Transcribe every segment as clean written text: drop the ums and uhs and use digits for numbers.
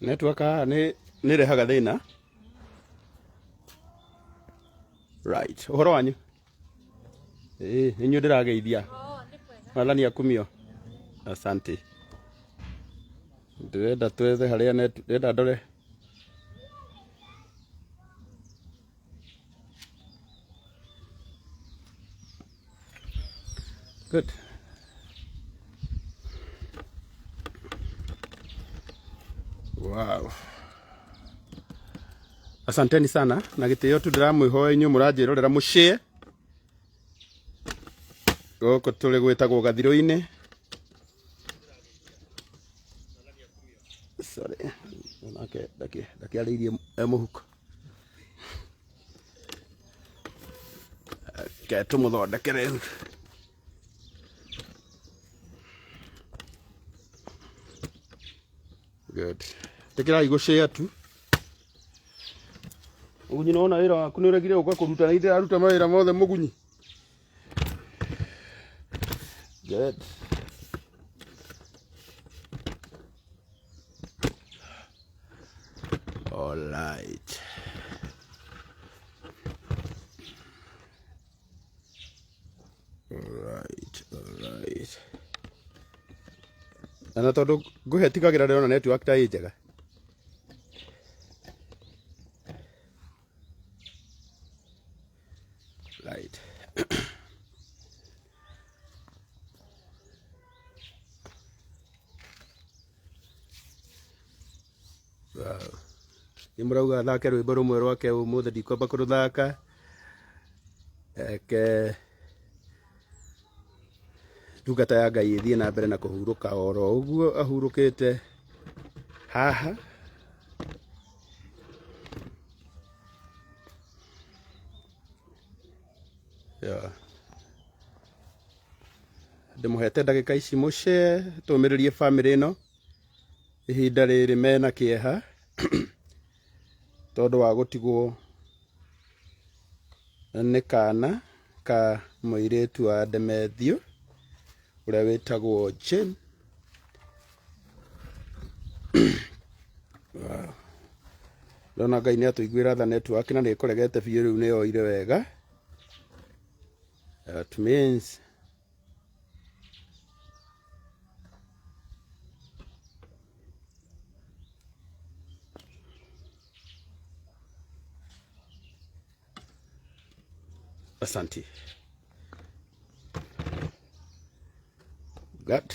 Network haha nĩ nĩ ĩrehaga thĩna. Right, ũhoro wanyu? Ĩĩ, nĩ inyuĩ ndĩrageithia. Mwathani akumio. Asante. Ndĩrenda twethe harĩa net, ndĩrenda ndore. Good. Wow. Asanteni sana na gĩtĩo tu ndĩramwĩhoya inyuĩ mũranjĩrorera mũshare gũkũ tũrĩ gwĩtagwo gathirũ-inĩ. Sorry, nake ndakĩarĩirie e mũhuko. Reke tũmũthondekere rĩu. Good. Ĩkĩrai gũcĩa tu. Mũgunyi nĩwona wĩra waku nĩ ũregire gũka kũruta na ndĩraruta mawĩra mothe mũgunyi. Good. All right. All right, all right. Na tondũ ngũhe tigagĩra ndĩrona network ta ĩ njega. Right. Wow. Nĩ mũrauga thake rwĩmbo rũmwe rwake ũmũthĩ ndikwamba kũrũthaka. Reke ndungata ya Ngai ĩthiĩ na mbere na kũhurũka oro ũguo ahurũkĩte haha. Yeah. Ndĩmũhete ndagĩka ici mũce tũmĩrĩrie bamĩrĩ ĩno ihinda rĩrĩ mena kĩeha tondũ wa gũtigwo nĩ kana ka mũirĩtu wa Demethiũ ũrĩa wĩtagwo Jane. Ndona Ngai nĩ atũiguĩra tha network na nĩ ĩkũregete biũ rĩu nĩ yoire wega. That means Asante. Good.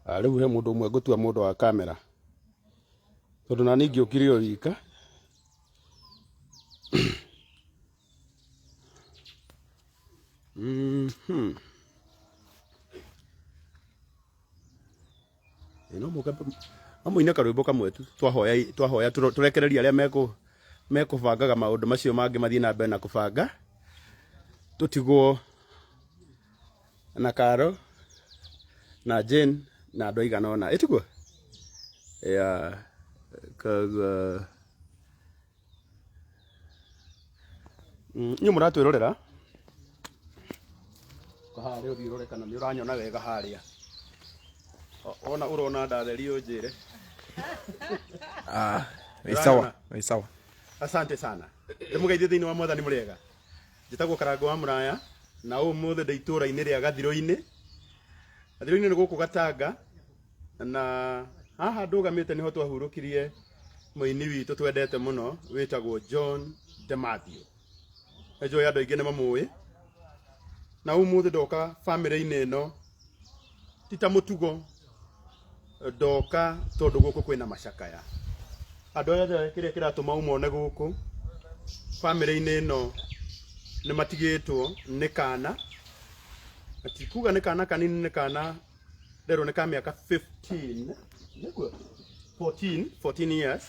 Ah, rĩu he mũndũ ũmwe ngũtua mũndũ wa kamera tondũ na niĩ ngĩũkire o wika. Ĩ, no mũke no mũine karwĩmbo kamwe tu twahoya twahoya tũrekererie arĩa mekũ mekũbangaga maũndũ macio mangĩ mathiĩ na mbere na kũbanga tũtigwo na Karo na Jane na andũ aigana ũna ĩtiguo yeah koguo Inyuĩ mũratwĩrorera harĩa ũthiĩ ũrore kana nĩ ũranyona wega harĩa. Wona ũrona ndatherio ũnjĩre. Ah, wĩ sawa, wĩ sawa. Asante sana. Ndĩmũgeithie thĩinĩ wa Mwathani mũrĩega. Njĩtagwo Karangũ wa Mũraya na ũmũthĩ ndĩ itũũra-inĩ rĩa Gathirũ-inĩ. Gathirũ-inĩ nĩ gũkũ Gatanga. Na haha ndũgamĩte nĩho twahurũkirie mũini witũ twendete mũno wĩtagwo John DeMathew. Nĩnjũĩ andũ aingĩ nĩ mamũĩ. Na ũmũthĩ ndoka bamĩrĩ-inĩ ĩno ti ta mũtugo, ndoka tondũ gũkũ kwĩna macakaya. Andũ aya othe kĩrĩa kĩratũma ũmone gũkũ bamĩrĩ-inĩ ĩno nĩ matigĩtwo nĩ kana, na ti kuga nĩ kana kanini, nĩ kana nderwo nĩ ka mĩaka 15 nĩguo 14 14 years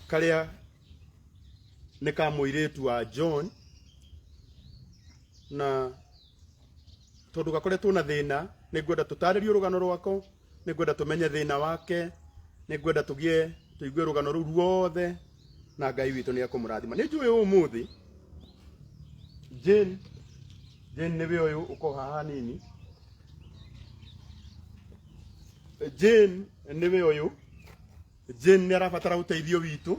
karĩa nĩ ka mũirĩtu wa John na tondũ gakoretwo na thĩna nĩ ngwenda tũtarĩrie rũgano rwako nĩ ngwenda tũmenye thĩna wake nĩ ngwenda tũgĩe tũigue rũgano rũu ruothe. Na Ngai witũ nĩ ekũmũrathima. Nĩ njũĩ ũmũthĩ Jane, Jane nĩwe ũyũ ũko haha hanini. Jane nĩwe ũyũ. Jane nĩ arabatara ũteithio witũ,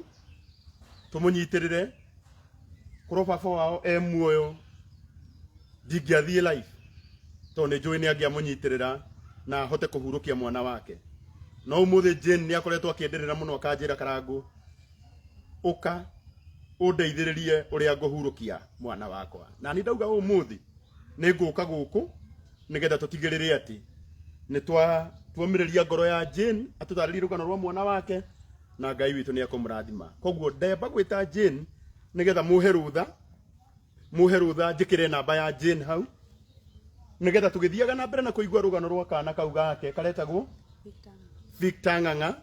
tũmũnyitĩrĩre. Korwo baba wao e muoyo ndingĩathiĩ live, tondũ nĩ njũĩ nĩ angĩamũnyitĩrĩra na ahote kũhurũkia mwana wake. No ũmũthĩ Jane nĩ akoretwo akĩndĩrĩra mũno akanjĩra, Karangũ, ũka ũndeithĩrĩrie ũrĩa ngũhurũkia mwana wakwa. Na nĩ ndauga ũmũthĩ nĩ ngũka gũkũ nĩgetha tũtigĩrĩre atĩ nĩ tuomĩrĩria ngoro ya Jane atũtarĩrie rũgano rwa mwana wake, na Ngai witũ nĩ ekũmũrathima. Koguo ndemba gwĩta Jane nĩgetha mũhe rũtha, mũhe rũtha njĩkĩre namba ya Jane hau, nĩgetha tũgĩthiaga na mbere na kũigua rũgano rwa kana kau gake karetagwo Victor Ng'ang'a.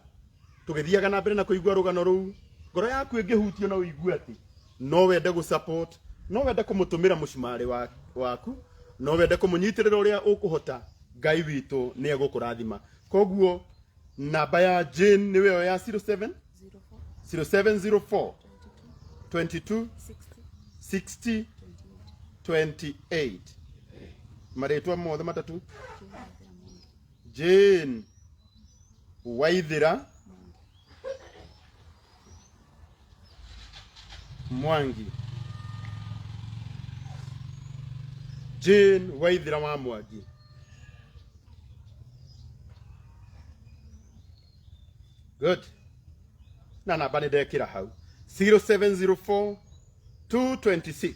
Tũgĩthiaga na mbere na kũigua rũgano rũu, ngoro yaku ĩngĩhutio na ũigue atĩ no wende gũ support, no wende kũmũtũmĩra mũcumarĩ waku, no wende kũmũnyitĩrĩra ũrĩa ũkũhota, Ngai witũ nĩ egũkũrathima. Koguo namba ya Jane nĩwe ĩyo ya 07 0704 22 60 28. Marĩtwa mothe matatũ, Jane Waithira Mwangi. Jane Waithira wa Mwangi. Good. Na namba nĩ ndekĩra hau, 0704 226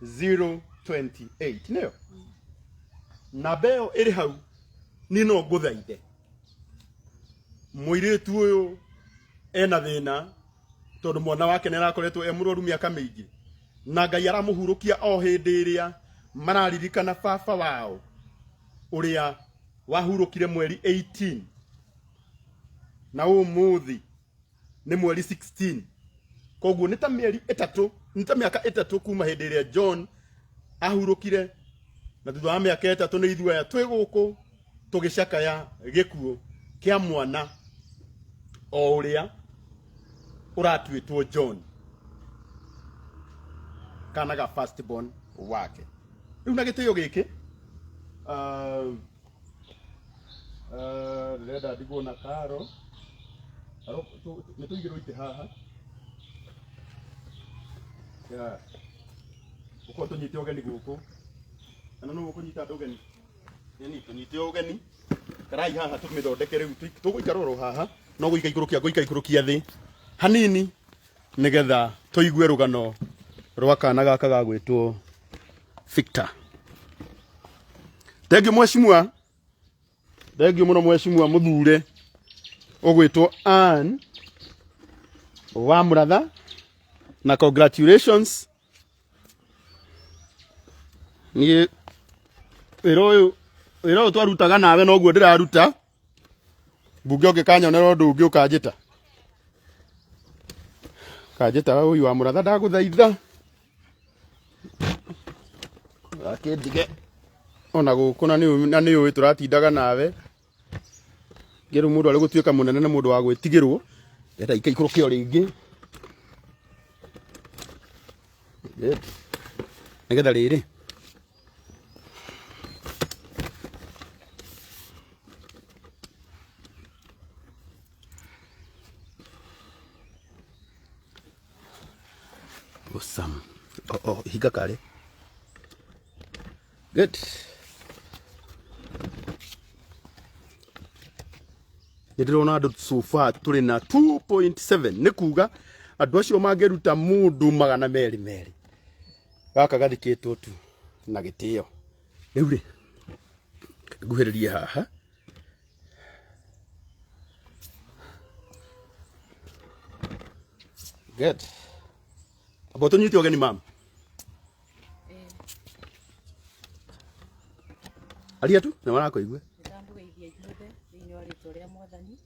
028, nĩyo namba ĩyo ĩrĩ hau. Niĩ no ngũthaithe, mũirĩtu ũyũ ena thĩna tondũ mwana wake nĩ arakoretwo e mũrwaru mĩaka mĩingĩ, na Ngai aramũhurũkia o hĩndĩ ĩrĩa mararirikana baba wao ũrĩa wahurũkire mweri 18, na ũmũthĩ nĩ mweri 16. Koguo nĩ ta mĩeri ĩtatũ, nĩ ta mĩaka 3 kuma hĩndĩ ĩrĩa John ahurũkire, na thutha wa mĩaka 3 nĩ ithuĩ aya twĩ gũkũ tũgĩcakaya gĩkuũ kĩa mwana o ũrĩa ũratuĩtwo John, kana ga first born wake. Rĩu na gĩtĩo gĩkĩ, ndĩrenda ndigwo na karo. Nĩ tũigĩrwo itĩ haha. Yeah. Ũkorwo tũnyite ũgeni gũkũ, kana no ũkũnyita andũ ũgeni? Nĩ tũnyite ũgeni karai haha, tũmĩthondeke. Rĩu tũgũikara oro haha, no gũika ikũrũkia, ngũika ikũrũkia thĩ hanini nĩgetha tũigue rũgano rwa kana gaka ga gwĩtwo Victor. Thengiũ mheshimiwa, thengiũ mũno mheshimiwa mũthure ũgwĩtwo Ann wa Mũratha, na congratulations. Niĩ wĩra ũyũ twarutaga nawe noguo ndĩraruta. Mbunge ũngĩkanyonera ũndũ ũngĩ ũkanjĩta, kanjĩta ũyũ wa Mũratha, ndagũthaitha akĩndige ona gũkũ, na nĩ ũĩ tũratindaga nawe. Ngĩrũ mũndũ arĩ gũtuĩka mũnene nĩ mũndũ wa gwĩtigĩrwo. Ndĩrenda ikaikũrũke o rĩngĩ. Good. Nĩgetha rĩrĩ Awesome. Oh, hinga kare. Good. Nĩ ndĩrona andũ so far tũrĩ na 2.7, nĩ kuga andũ acio mangĩruta mũndũ 200 merĩ, gaka gathikĩtwo tu na gĩtĩo. Rĩu rĩ, nguhĩrĩrie haha. Good. Amba tũnyite ũgeni, mam. Aria tu na marakũigua. Ndamũgeithia inyuothe thĩinĩ wa rĩtwa rĩa Mwathani.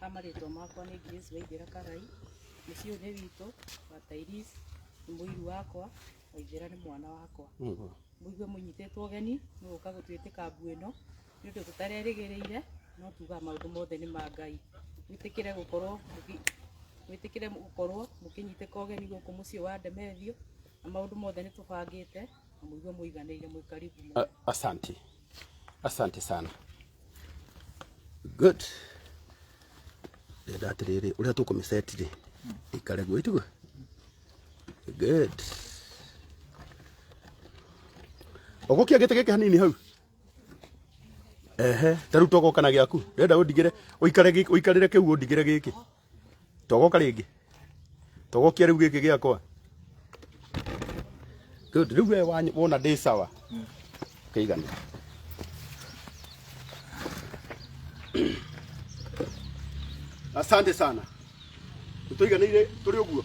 Ha marĩtwa makwa nĩ Grace Waithĩra Karai. Mũciĩ ũyũ nĩ witũ wa Tairis, nĩ mũiru wakwa, Waithĩra nĩ mwana wakwa. Mũigue mũnyitĩtwo ũgeni nĩ gũka gũtwĩtĩka mbu ĩno, nĩ ũndũ tũtarerĩgĩrĩire, no tugaga maũndũ mothe nĩ ma Ngai. Mwĩtĩkĩre gũkorwo Mwĩtĩkĩre gũkorwo mũkĩnyitĩka ũgeni gũkũ mũciĩ wa Ndemethio, na maũndũ mothe nĩ tũbangĩte na mũigue mũiganĩire, mwĩ karibu mũno. Asante, asante sana. Good. Ndĩrenda atĩrĩrĩ, ũrĩa tũkũmĩceti rĩ, ĩikare guo ĩtiguo. Good. Ũgũkia gĩtĩ gĩkĩ hanini hau. Ehe, ta rĩu togoka na gĩaku. Ndĩrenda ũndigĩre, ũikare ũikarĩre kĩu ũndigĩre gĩkĩ. Togoka rĩngĩ. Togokia rĩu gĩkĩ gĩakwa. Good. Rĩu we wona ndĩ sawa. Kĩiganĩra. Asante sana. Tũiganĩire tũrĩ ũguo.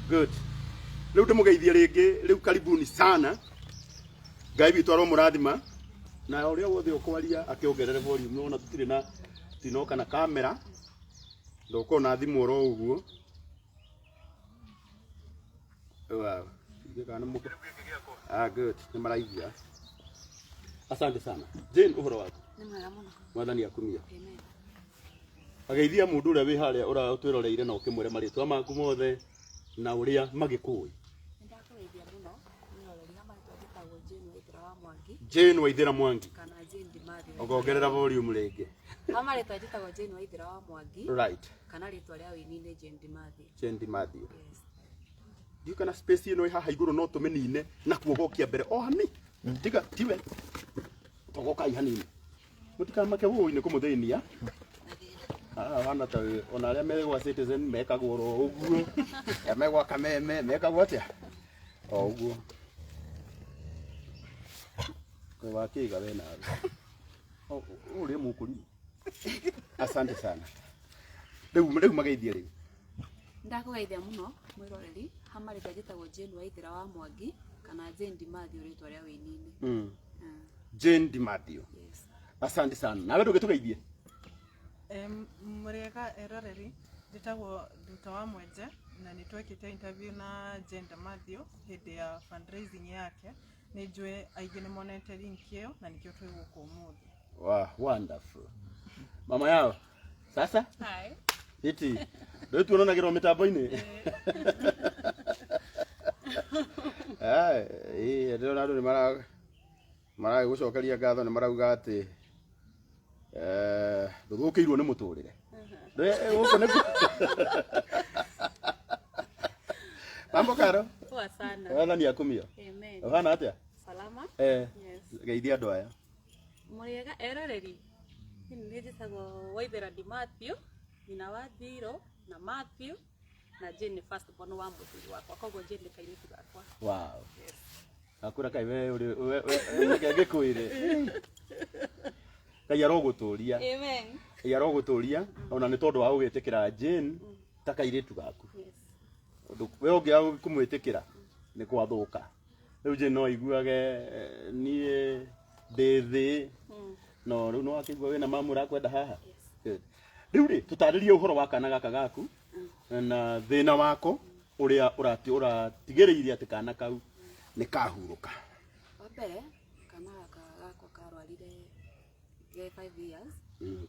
Good. Rĩu ndĩmũgeithie rĩngĩ, rĩu karibuni sana. Ngai witũ aromũrathima na ũrĩa wothe ũkwaria akĩongerere volume. Ona tũtirĩ na tinoka na kamera, ndokorwo na thimũ oro ũguo. Wow. Ndiũĩ kana nĩ Ah, good. Nĩ maraigua. Asante sana. Jane, ũhoro waku? Nĩ mwega mũno. Mwathani akumio. Amen. Ageithia mũndũ ũrĩa wĩ harĩa ũratwĩroreire na ũkĩmwĩre marĩtwa maku mothe na ũrĩa magĩkũĩ. Nĩ ndakũgeithia mũno mwĩroreri, ha marĩtwa njĩtagwo Jane Waithera wa Mwangi. Jane Waithera Mwangi. Kana Jane Ndimathi. Ũkongerera volume rĩngĩ. Ha marĩtwa njĩtagwo Jane Waithera wa Mwangi. Right. Kana rĩtwa rĩa ũini nĩ Jane Ndimathi. Jane Ndimathi. Yes. Ndiũ kana space ĩno ĩ haha igũrũ no tũmĩnine na kuogokia mbere o hani. Tiga tiwe. Togokai hanini. Mũtikamake wũi nĩ kũmũthĩnia. Ah, wana ta ona arĩa me gwa Citizen mekagwo oro ũguo. Arĩa me gwa Kameme mekagwo atĩa? O ũguo. Kwĩ wakĩiga we nawe. Ũrĩa mũkũri. Asante sana. Rĩu mageithie rĩu. Ndakũgeithia mũno mwĩroreri, ha marĩtwa njĩtagwo Jane Waithera wa Mwangi kana Jane Ndimathio rĩtwa rĩa ũini-inĩ. Jane Ndimathio. Yes. Asante sana. Nawe ndũgĩtũgeithie. Mũrĩega eroreri, njĩtagwo Nduta wa Mwenje na nĩ twekĩte interview na Jane Damathio hĩndĩ ya fundraising yake. Nĩ njũĩ aingĩ nĩ monete link ĩyo na nĩkĩo twĩ gũkũ ũmũthĩ. Wow, wonderful. Mama yao. Sasa? Hi. Iti. Rĩu tuonanagĩrwo mĩtambo-inĩ. Ah, ĩĩ ndĩrona andũ nĩ maragĩgũcokeria ngatho, nĩ marauga atĩ ndũthũkĩirwo nĩ mũtũrĩre. Gũkũ nĩkuo. Mambo karo? Poa sana. Wathani akumio. Amen. Ũhana atĩa? Salama. Yes. Geithia andũ aya. Mũrĩega eroreri. Niĩ njĩtagwo Waithera Dimathew, nyina wa Thiro na Matthew na Jane nĩ first born wa mũthuri wakwa, koguo Jane nĩ kairĩtu gakwa. Wow. Akura kai we uri we we ngĩkwĩre. Ngai arogũtũria. Amen. Ngai arogũtũria ona nĩ tondũ wa gũgĩtĩkĩra Jane ta kairĩtu gaku. Yes. Ũndũ we ũngĩaga kũmwĩtĩkĩra nĩ gwathũka. Rĩu Jane no aiguage niĩ ndĩ thĩ no rĩu no akĩigua wĩna mamu ũrakwenda haha. Good. Rĩu rĩ tũtarĩrie ũhoro wa kana gaka gaku na thĩna wako ũrĩa ũratigĩrĩire atĩ kana kau nĩ kahurũka. Wa mbere kana gaka gakwa karwarire ge 5 years.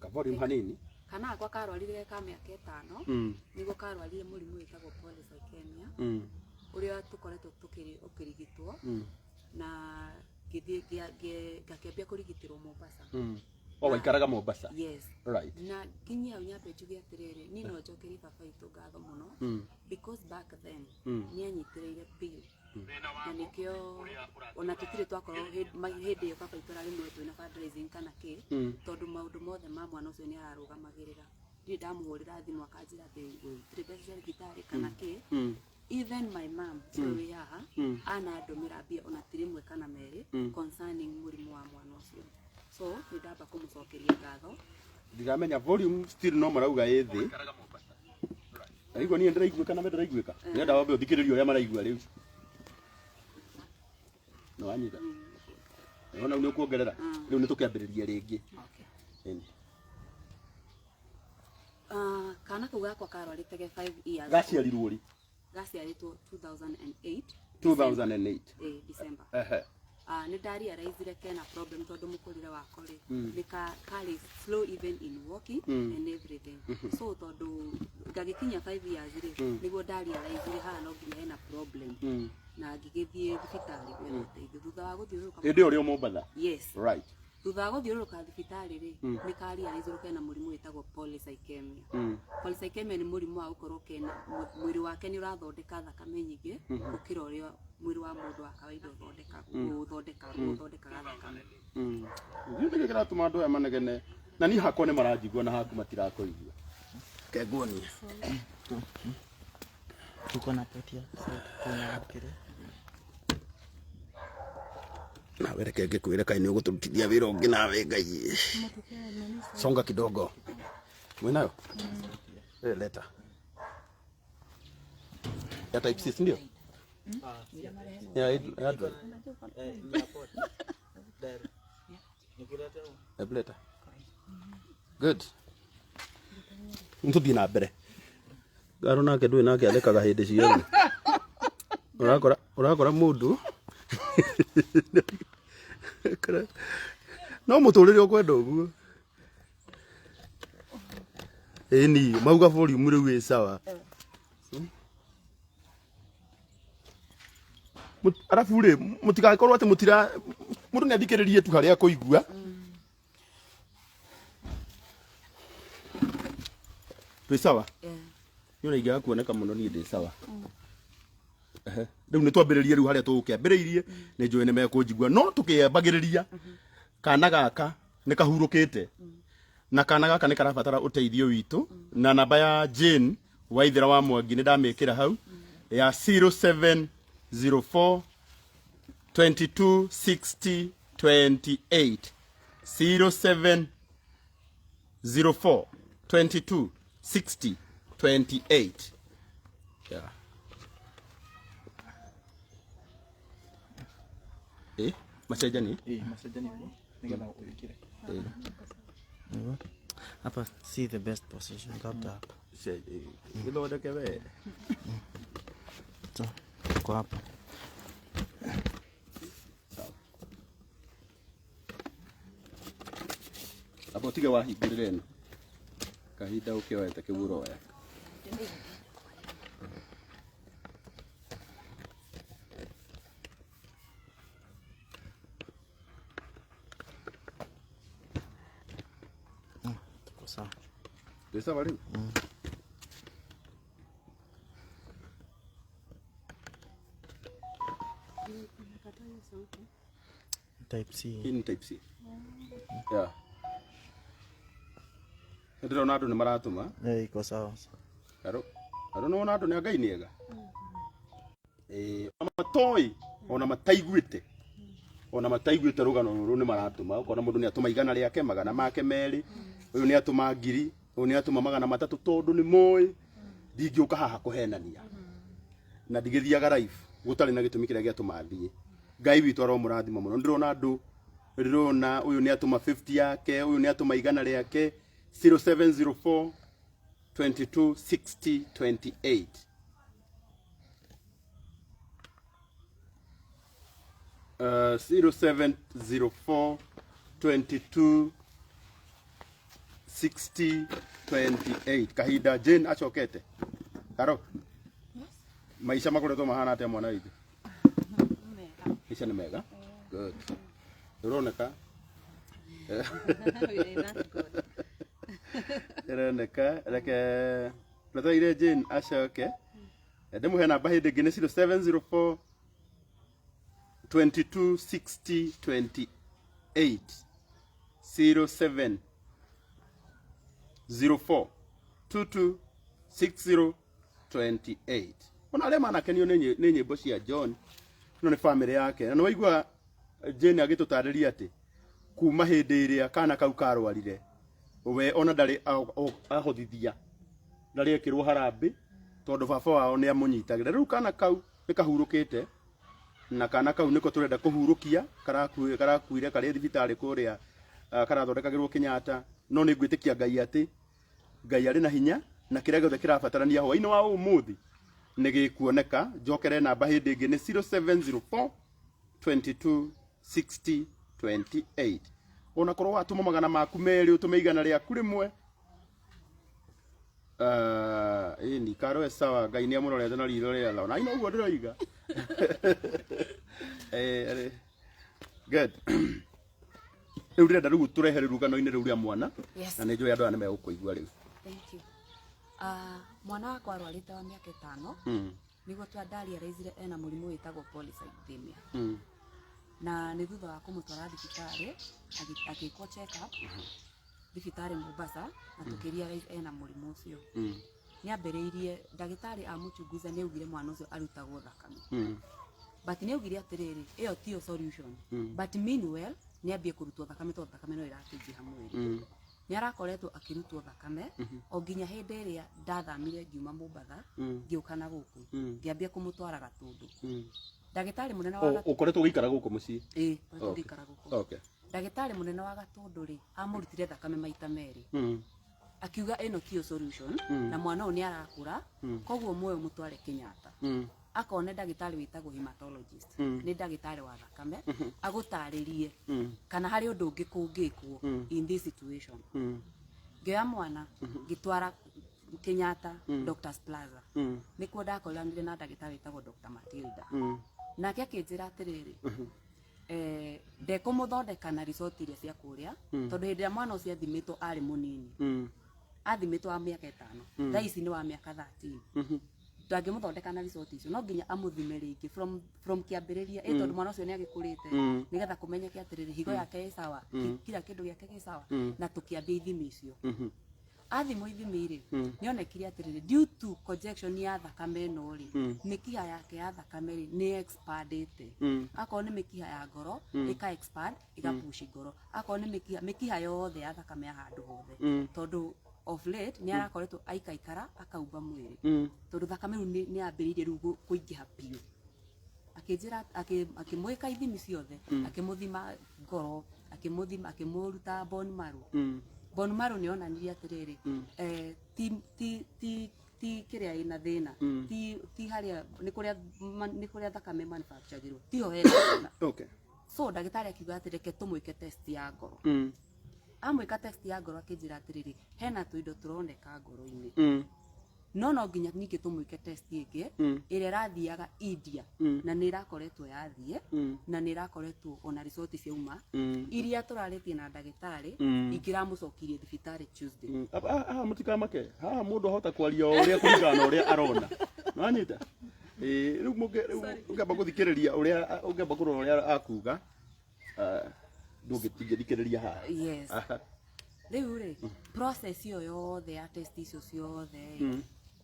Ka volume hanini. Kana gakwa karwarire ge ka mĩaka 5. Nĩguo karwarire mũrimũ wĩtagwo polycythemia. Ũrĩa tũkoretwo ũkĩrigitwo. Na ngĩthiĩ ngakĩambia kũrigitĩrwo Mombasa. O waikaraga Mombasa? Yes. Right. Na nginya hau nyambe njuge atĩrĩrĩ, niĩ no njokerie baba witũ ngatho mũno. Because back then nĩ anyitĩrĩire biũ. Na nĩkĩo ona tũtirĩ twakorwo hĩndĩ ĩyo baba witũ ararĩ muoyo twĩna fundraising kana kĩ, tondũ maũndũ mothe ma mwana ũcio nĩ ararũgamagĩrĩra. Ndirĩ ndamũhũrĩra thimũ akanjĩra atĩ gũtirĩ mbeca cia thibitarĩ kana kĩ. Even my mom ũcio wĩ haha anandũmĩra mbia ona ti rĩmwe kana merĩ concerning mũrimũ wa mwana ũcio. So nĩ ndamba kũmũcokeria ngatho. Ndiramenya volume still no marauga ĩ thĩ. Ndaigua niĩ ndĩraiguĩka na me ndĩraiguĩka. Ndĩrenda wambe ũthikĩrĩrie ũrĩa maraigua rĩu. Nĩ wanyita? Nĩwona rĩu nĩ ũkuongerera? Rĩu nĩ tũkĩambĩrĩria rĩngĩ. Okay. Kana kau gakwa karwarĩte ge 5 years. Gaciarirwo rĩ? Gaciarĩtwo 2008. 2008. December. Ehe. Ah, nĩ ndarealizire kena problem tondũ mũkũrĩre wako rĩ nĩ karĩ slow even in walking and everything. So tondũ ngagĩkinyia 5 years rĩ, nĩguo ndarealizire haha no nginya hena problem, na ngĩgĩthiĩ thibitarĩ gwetha ũteithio thutha wa gũthiũrũrũka. Hĩndĩ ĩyo ũrĩ o Mombatha? Yes. Thutha wa gũthiũrũrũka thibitarĩ rĩ, nĩ karealizirwo kena mũrimũ wĩtagwo polycythemia. Polycythemia nĩ mũrimũ wa gũkorwo kena mwĩrĩ wake nĩ ũrathondeka thakame nyingĩ gũkĩra ũrĩa mwĩrĩ wa mũndũ wa kawaida ũthondekaga thakame. Nĩ kĩĩ kĩratũma andũ aya manegene na niĩ hakwa nĩ maranjigua na haku matirakũigua? Kenguonie. Tuko na poti ya tuna kire. Nawe reke ngĩkwĩre kaĩ nĩ ũgũtũrutithia wĩra ũngĩ nawe. Ngai, songa kidogo. Mwĩnayo? Eh, leta ya type C, si ndio? Ya Android. Hebu leta. Good, nĩtũthiĩ na mbere. Ngaro nake ndũĩ nake athekaga hĩndĩ ciothe. Ũrakora mũndũ no mũtũrĩre ũkwenda ũguo. Ĩni mauga volume rĩu ĩ sawa. Arabu rĩ, mũtigagĩkorwo atĩ mũtira mũndũ nĩ athikĩrĩrie tu harĩa akũigua. Twĩ sawa? Niĩ ona ingĩaga kuoneka mũno, niĩ ndĩ sawa. Ehe. Rĩu nĩ twambĩrĩrie rĩu harĩa tũgũkĩambĩrĩirie. Nĩ njũĩ nĩ mekũnjigua, no tũkĩambagĩrĩria, kana gaka nĩ kahurũkĩte na kana gaka nĩ karabatara ũteithio witũ, na namba ya Jane Waithera wa Mwangi nĩ ndamĩkĩra hau ya 0704 22 60 28, 0704 22 60 28. Yeah. Eh, macenjani. Ĩĩ, macenjani ũguo nĩgetha wĩkĩre. Nĩguo. Hapa see the best position labda hapa. Gĩthondeke we. So, tuko hapa. Sawa. Amba ũtige wahingũrĩre ĩno kahinda ũkĩoete kĩu ũroya. Tuko sawa. Ndĩ sawa rĩu. Type C. Hii ni type C. Yeah. Nĩ ndĩrona andũ nĩ maratũma. Eh, iko sawa. Karo karo, nĩ wona andũ nĩ a Ngai nĩ ega. Ĩĩ, ona matoĩ, ona mataiguĩte, ona mataiguĩte rũgano rũrũ nĩ maratũma. Ũkona mũndũ nĩ atũma 100 rĩake, magana make merĩ, ũyũ nĩ atũma 1000, ũyũ nĩ atũma 300, tondũ nĩ moĩ ndingĩũka haha kũhenania na ndigĩthiaga live gũtarĩ na gĩtũmi kĩrĩa gĩatũma thiĩ. Ngai witũ aromũrathima mũno. Ndĩrona andũ, ndĩrona ũyũ nĩ atũma 50 yake, ũyũ nĩ atũma 100 rĩake. 0704 22 60 28. 0704 22 60 28. Kahinda Jane acokete. Karo, maica makoretwo mahana atia, mwana witũ? Maica nĩ mega. Good. Ũroneka, ĩroneka. Reke twetereire Jane acoke, ndĩmũhe namba hĩndĩ ĩngĩ, nĩ 0704 22 60 28, 07 04 22 60 28. Ona arĩa manakenio nĩ nyĩmbo cia John, ĩno nĩ famĩlĩ yake, na nĩ waigua Jane agĩtũtarĩria atĩ kuma hĩndĩ ĩrĩa kana kau karwarire, we ona ndarĩ ahothithia, ndarĩ ekĩrwo harambĩ, tondũ baba wao nĩ amũnyitagĩra. Rĩu kana kau nĩ kahurũkĩte, na kana kau nĩko tũrenda kũhurũkia. Karakuire karĩ thibitarĩ kũrĩa, karathondekagĩrwo Kenyatta, no nĩ ngwĩtĩkia Ngai atĩ Ngai arĩ na hinya, na kĩrĩa gĩothe kĩrabatarania hwaĩ-inĩ wa ũmũthĩ nĩ gĩkuoneka. Njokere namba hĩndĩ ĩngĩ, nĩ 0704 22. 60 28. Ona korwo watũma magana maku merĩ ũtũme igana rĩaku rĩmwe. Ah, ĩni karo sawa Ngai nĩ amũrorete na ritho rĩa tha. Na ino ũguo ndĩroiga. Eh, good. Rĩu ndĩrenda rĩu tũrehe rĩu rũgano-inĩ rĩu rĩa mwana. Yes. Na nĩ njũĩ andũ aya nĩ megũkũigua rĩu. Thank you. Mwana wakwa arwarĩte wa mĩaka 5. Nĩguo twandarealizire ena mũrimũ wĩtagwo polycythemia. Na nĩ thutha wa kũmũtwara thibitarĩ agĩkwo check up thibitarĩ Mombasa na tũkĩrealize ena mũrimũ ũcio. Nĩ ambĩrĩirie ndagĩtarĩ amũchunguza nĩ augire mwana ũcio arutagwo thakame. But nĩ augire atĩrĩrĩ, ĩyo tiyo solution. But meanwhile nĩ ambie kũrutwo thakame tondũ thakame no ĩrakĩingĩha mwĩrĩ. Nĩ arakoretwo akĩrutwo thakame o nginya hĩndĩ ĩrĩa ndathamire ngiuma Mombatha ngĩũka na gũkũ ngĩambia kũmũtwara Gatũndũ. Ndagĩtarĩ mũnene wa Gatũndũ Ũkoretwo ũgĩikara gũkũ mũciĩ? Ĩĩ, ngoretwo Okay. ngĩikara gũkũ. Okay. Ndagĩtarĩ mũnene wa Gatũndũ rĩ, amũrutire thakame maita merĩ. Akiuga ĩno tiyo solution na mwana ũyũ nĩ arakũra koguo muoyo mũtware Kenyatta. Akone ndagĩtarĩ wĩtagwo hematologist. Nĩ ndagĩtarĩ wa thakame agũtarĩrie kana harĩ ũndũ ũngĩ kũngĩkwo in this situation. Ngĩoya mwana ngĩtwara Kenyatta Doctors Plaza. Nĩkuo ndakoranire na ndagĩtarĩ wĩtagwo Dr. Matilda. Nake akĩnjĩra atĩrĩrĩ, ndekũmũthondeka na resort iria cia kũrĩa tondũ hĩndĩ ĩrĩa mwana ũcio athimĩtwo arĩ mũnini, athimĩtwo wa mĩaka 5, thaa ici nĩ wa mĩaka 13. Ndangĩmũthondeka na resort icio, no nginya amũthime rĩngĩ from kĩambĩrĩria, tondũ mwana ũcio nĩ agĩkũrĩte, nĩgetha kũmenyeke atĩrĩrĩ higo yake ĩ sawa, kila kĩndũ gĩake gĩ sawa. Na tũkĩambia ithimi icio. Athimwo ithimi rĩ, nĩonekire atĩrĩrĩ, due to congestion ya thakame ĩno rĩ, mĩkiha yake ya thakame rĩ nĩ expandĩte. Akorwo nĩ mĩkiha ya ngoro ĩka expand ĩgapush ngoro, akorwo nĩ mĩkiha yothe ya thakame ya handũ hothe, tondũ of late nĩ arakoretwo aikaikara akaumba mwĩrĩ tondũ thakame rĩu nĩ yambĩrĩirie rĩu kũingĩha biũ. Akĩnjĩra akĩmwĩka ithimi ciothe, akĩmũthima ngoro, akĩmũthima, akĩmũruta bone marrow. Bone marrow nĩ yonanirie atĩrĩrĩ, ti kĩrĩa ĩna thĩna, ti harĩa nĩ kũrĩa nĩ kũrĩa thakame manufacturagĩrwo, tiho hena thĩna. Okay. So ndagĩtarĩ akiuga atĩ reke tũmwĩke test ya ngoro. Amwĩka test ya ngoro akĩnjĩra atĩrĩrĩ, hena tũindo tũroneka ngoro-inĩ, no nginya ningĩ tũmwĩke test ĩngĩ ĩrĩa ĩrathiaga India, na nĩ ĩrakoretwo yathiĩ, na nĩ ĩrakoretwo ona result ciauma iria tũrarĩtie na ndagĩtarĩ ingĩramũcokirie thibitarĩ Tuesday. Haha mũtikamake, haha mũndũ ahota kwaria o ũrĩa kũringana na ũrĩa arona. Nĩwanyita? Rĩu ũngĩamba gũthikĩrĩria ũrĩa ũngĩamba kũrora ũrĩa akuga, ndũngĩthikĩrĩria haha. Yes. Rĩu rĩ, process ĩyo yothe ya test icio ciothe,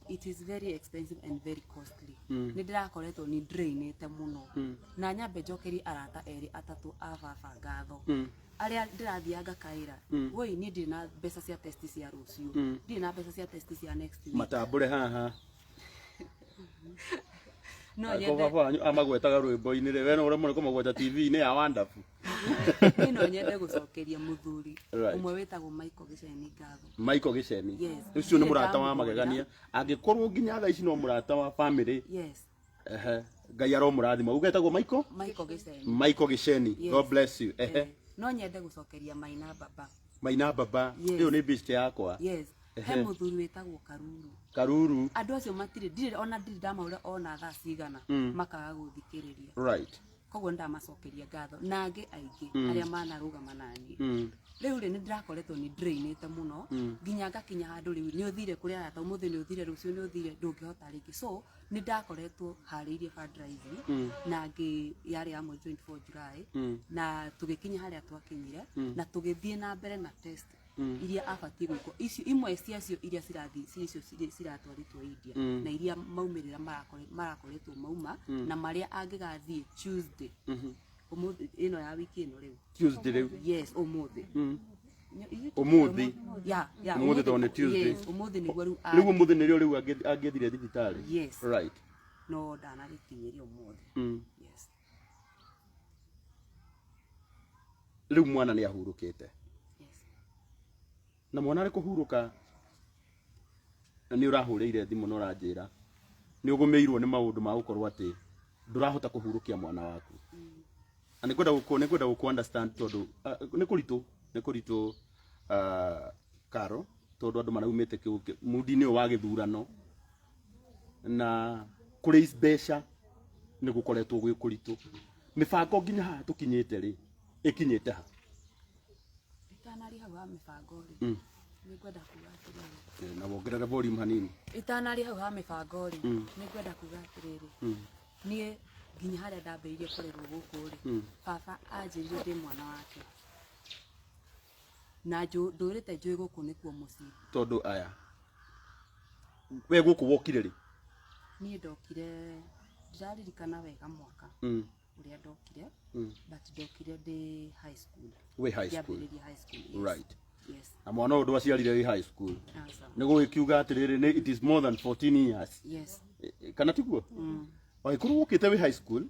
it is very expensive and very costly. Nĩ ndĩrakoretwo nĩ drainĩte mũno. Na nyambe njokerie arata erĩ atatũ a baba ngatho, arĩa ndĩrathiaga ngakaĩra, woi niĩ ndirĩ na mbeca cia test cia rũciũ, ndirĩ na mbeca cia test cia next week. Matambũre haha. No Angĩkorwo nyende baba wanyu amagwetaga rwĩmbo-inĩ rĩ, we no ũremwo nĩ kũmagweta TV-inĩ ya Wonderful. Niĩ no nyende gũcokeria mũthuri ũmwe wĩtagwo Michael Gĩceni ngatho. Michael Gĩceni. Yes. Ũcio nĩ mũrata wa Ndamũhũrĩra. magegania. Angĩkorwo nginya thaa ici no mũrata wa family. Yes. Ehe. Ngai aromũrathima. Ugetagwo Michael? Michael Gĩceni. Michael Gĩceni. Yes. God bless you. Ehe. No nyende gũcokeria Maina Baba. Maina Baba. Yes. Ĩyo nĩ best yakwa. Yes. He mũthuri wĩtagwo Karuru. Karuru. Andũ acio matirĩ, ndirĩ ona ndirĩ ndamahũra ona thaa cigana, makaga gũthikĩrĩria. Right. Koguo nĩ ndamacokeria ngatho na angĩ aingĩ arĩa manarũgama naniĩ. Rĩu rĩ, nĩ ndĩrakoretwo nĩ drainĩte mũno nginya ngakinya handũ rĩu nĩ ũthire kũrĩ arata, ũmũthĩ nĩ ũthire, rũciũ nĩ ũthire, ndũngĩhota rĩngĩ. So nĩ ndakoretwo harĩirie fundraising na ngĩ yarĩ ya mweri 24 July, na tũgĩkinya harĩa twakinyire na tũgĩthiĩ na mbere na test iria abatiĩ gwĩkwo, icio imwe ciacio iria cirathiĩ icio ciratwarĩtwo India, na iria maumĩrĩra marakoretwo mauma, na marĩa angĩgathiĩ Tuesday ũmũthĩ ĩno ya wiki ĩno rĩu. Tuesday rĩu. Yes, ũmũthĩ. Ũmũthĩ. Yeah, Ũmũthĩ tondũ nĩ Tuesday. Yes, ũmũthĩ nĩguo rĩu. Rĩu ũmũthĩ nĩrĩo rĩu angĩthire thibitarĩ. Yes. Right. No ndanagĩkinyĩria ũmũthĩ. Yes. Rĩu mwana nĩ ahurũkĩte. Yes. Na mwana arĩ kũhurũka nĩ ũrahũrĩire thimũ na ũranjĩra nĩ ũgũmĩirwo nĩ maũndũ ma gũkorwo atĩ ndũrahota kũhurũkia mwana waku. Na nĩ ngwenda gũkũ understand tondũ nĩ kũritũ Karo, tondũ andũ maraumĩte mudi-inĩ ũyũ wa gĩthurano na kũrĩ mbeca nĩ gũkoretwo gwĩ kũritũ. Mĩbango nginya haha tũkinyĩte rĩ, ĩkinyĩte ha? Itanari hau ha mĩbango rĩ, nĩ ngwenda kuga atĩrĩrĩ. Na wongerere volume hanini. Itanari hau ha mĩbango rĩ, nĩ ngwenda kuga atĩrĩrĩ, niĩ nginya harĩa ndambĩrĩirie kũrerwo gũkũ rĩ, baba anjĩrire ndĩ mwana wake na ndũrĩte njũĩ gũkũ nĩkuo mũciĩ. Tondũ aya we gũkũ wokire rĩ? Niĩ ndokire, ndiraririkana wega mwaka ũrĩa ndokire, but ndokire ndĩ high school. Wĩ high school? Ngĩambĩrĩria high school, yes. Right. Yes. Na mwana ũyũ ndwaciarire wĩ high school? Aca. Nĩ gũgĩkiuga atĩrĩrĩ, nĩ it is more than 14 years. Yes. Kana tiguo? Wagĩkorwo wokĩte wĩ high school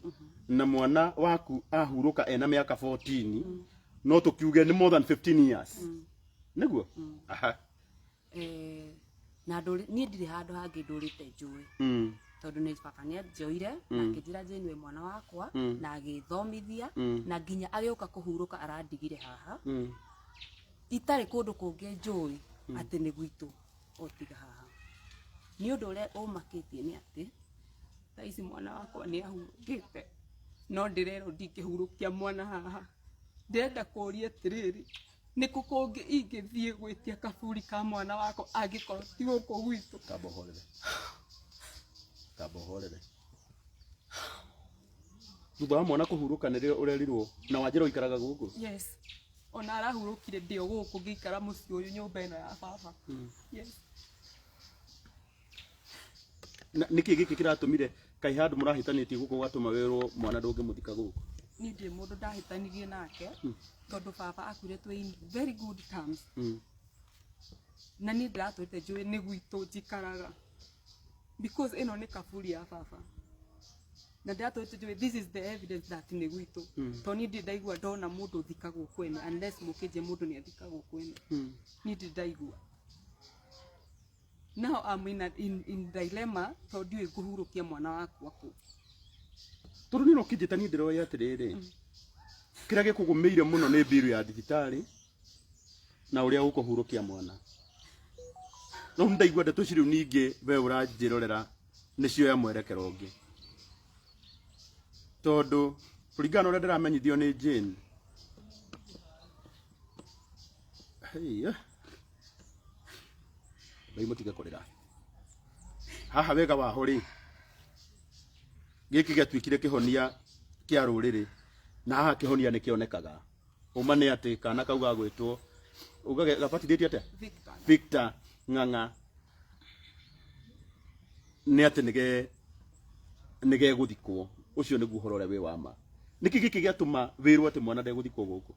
na mwana waku ahurũka ena mĩaka 14, no tũkiuge nĩ more than 15 years. Nĩguo? Aha. Na niĩ ndirĩ handũ hangĩ ndũrĩte njũĩ, tondũ nĩ baba nĩ anjoire na akĩnjĩra Jane wĩ mwana wakwa, na agĩthomithia, na nginya agĩũka kũhurũka arandigire haha. Itarĩ kũndũ kũngĩ njũĩ atĩ nĩ gwitũ o tiga haha. Nĩ ũndũ ũrĩa ũmakĩtie nĩ atĩ thaa ici mwana wakwa nĩ ahurũkĩte, no ndĩrerwo ndingĩhurũkia mwana haha. Ndĩrenda kũũria atĩrĩrĩ, nĩ kũ kũngĩ ingĩthiĩ gwĩtia kaburi ka mwana wakwa angĩkorwo ti gũkũ gwitũ? Tamba ũhorere. Tamba ũhorere. Thutha wa mwana kũhurũka nĩrĩo ũrerirwo na wanjĩra ũikaraga gũkũ? Yes. Ona arahurũkire ndĩ o gũkũ ngĩikara mũciĩ ũyũ, nyũmba ĩno ya baba. Yes. Na nĩkĩ gĩkĩ kĩratũmire kaĩ handũ mũrahĩtanĩtie gũkũ gatũma wĩrwo mwana ndũngĩmũthika gũkũ? Niĩ ndirĩ mũndũ ndahĩtanirie nake, tondũ baba akuire twĩ in very good terms. Na niĩ ndĩratũrĩte njũĩ nĩ gwitũ njikaraga, because ĩno nĩ kaburi ya baba, na ndĩratũrĩte njũĩ this is the evidence that nĩ gwitũ, tondũ niĩ ndirĩ ndaigua ndona mũndũ ũthikagwo kwene, unless mũkĩnjie mũndũ nĩ athikagwo kwene. Niĩ ndirĩ ndaigua. Now I'm in dilemma, tondũ ndiũĩ ngũhurũkia mwana wakwa kũ. Tondũ niĩ no kĩnjĩta niĩ ndĩroĩ atĩrĩrĩ, kĩrĩa gĩkũgũmĩire mũno nĩ mbiru ya thibitarĩ na ũrĩa ũkũhurũkia mwana. No ndaigua ndeto ici rĩu ningĩ we ũranjĩrorera nĩ cioya mwerekero ũngĩ, tondũ kũringana na ũrĩa ndĩramenyithio nĩ Jane. Haiya. Ngai mũtige kũrĩra. Haha wega waho rĩ, gĩkĩ gĩatuĩkire kĩhonia kĩa rũrĩrĩ, na haha kĩhonia nĩ kĩonekaga. Ũma nĩ atĩ kana kau gagwĩtwo uga gabatithĩtio atĩa? Victor. Victor Ng'ang'a, nĩ atĩ nĩ gegũthikwo. Ũcio nĩguo ũhoro ũrĩa wĩ wa ma. Nĩkĩ gĩkĩ gĩatũma wĩrwo atĩ mwana ndegũthikwo gũkũ?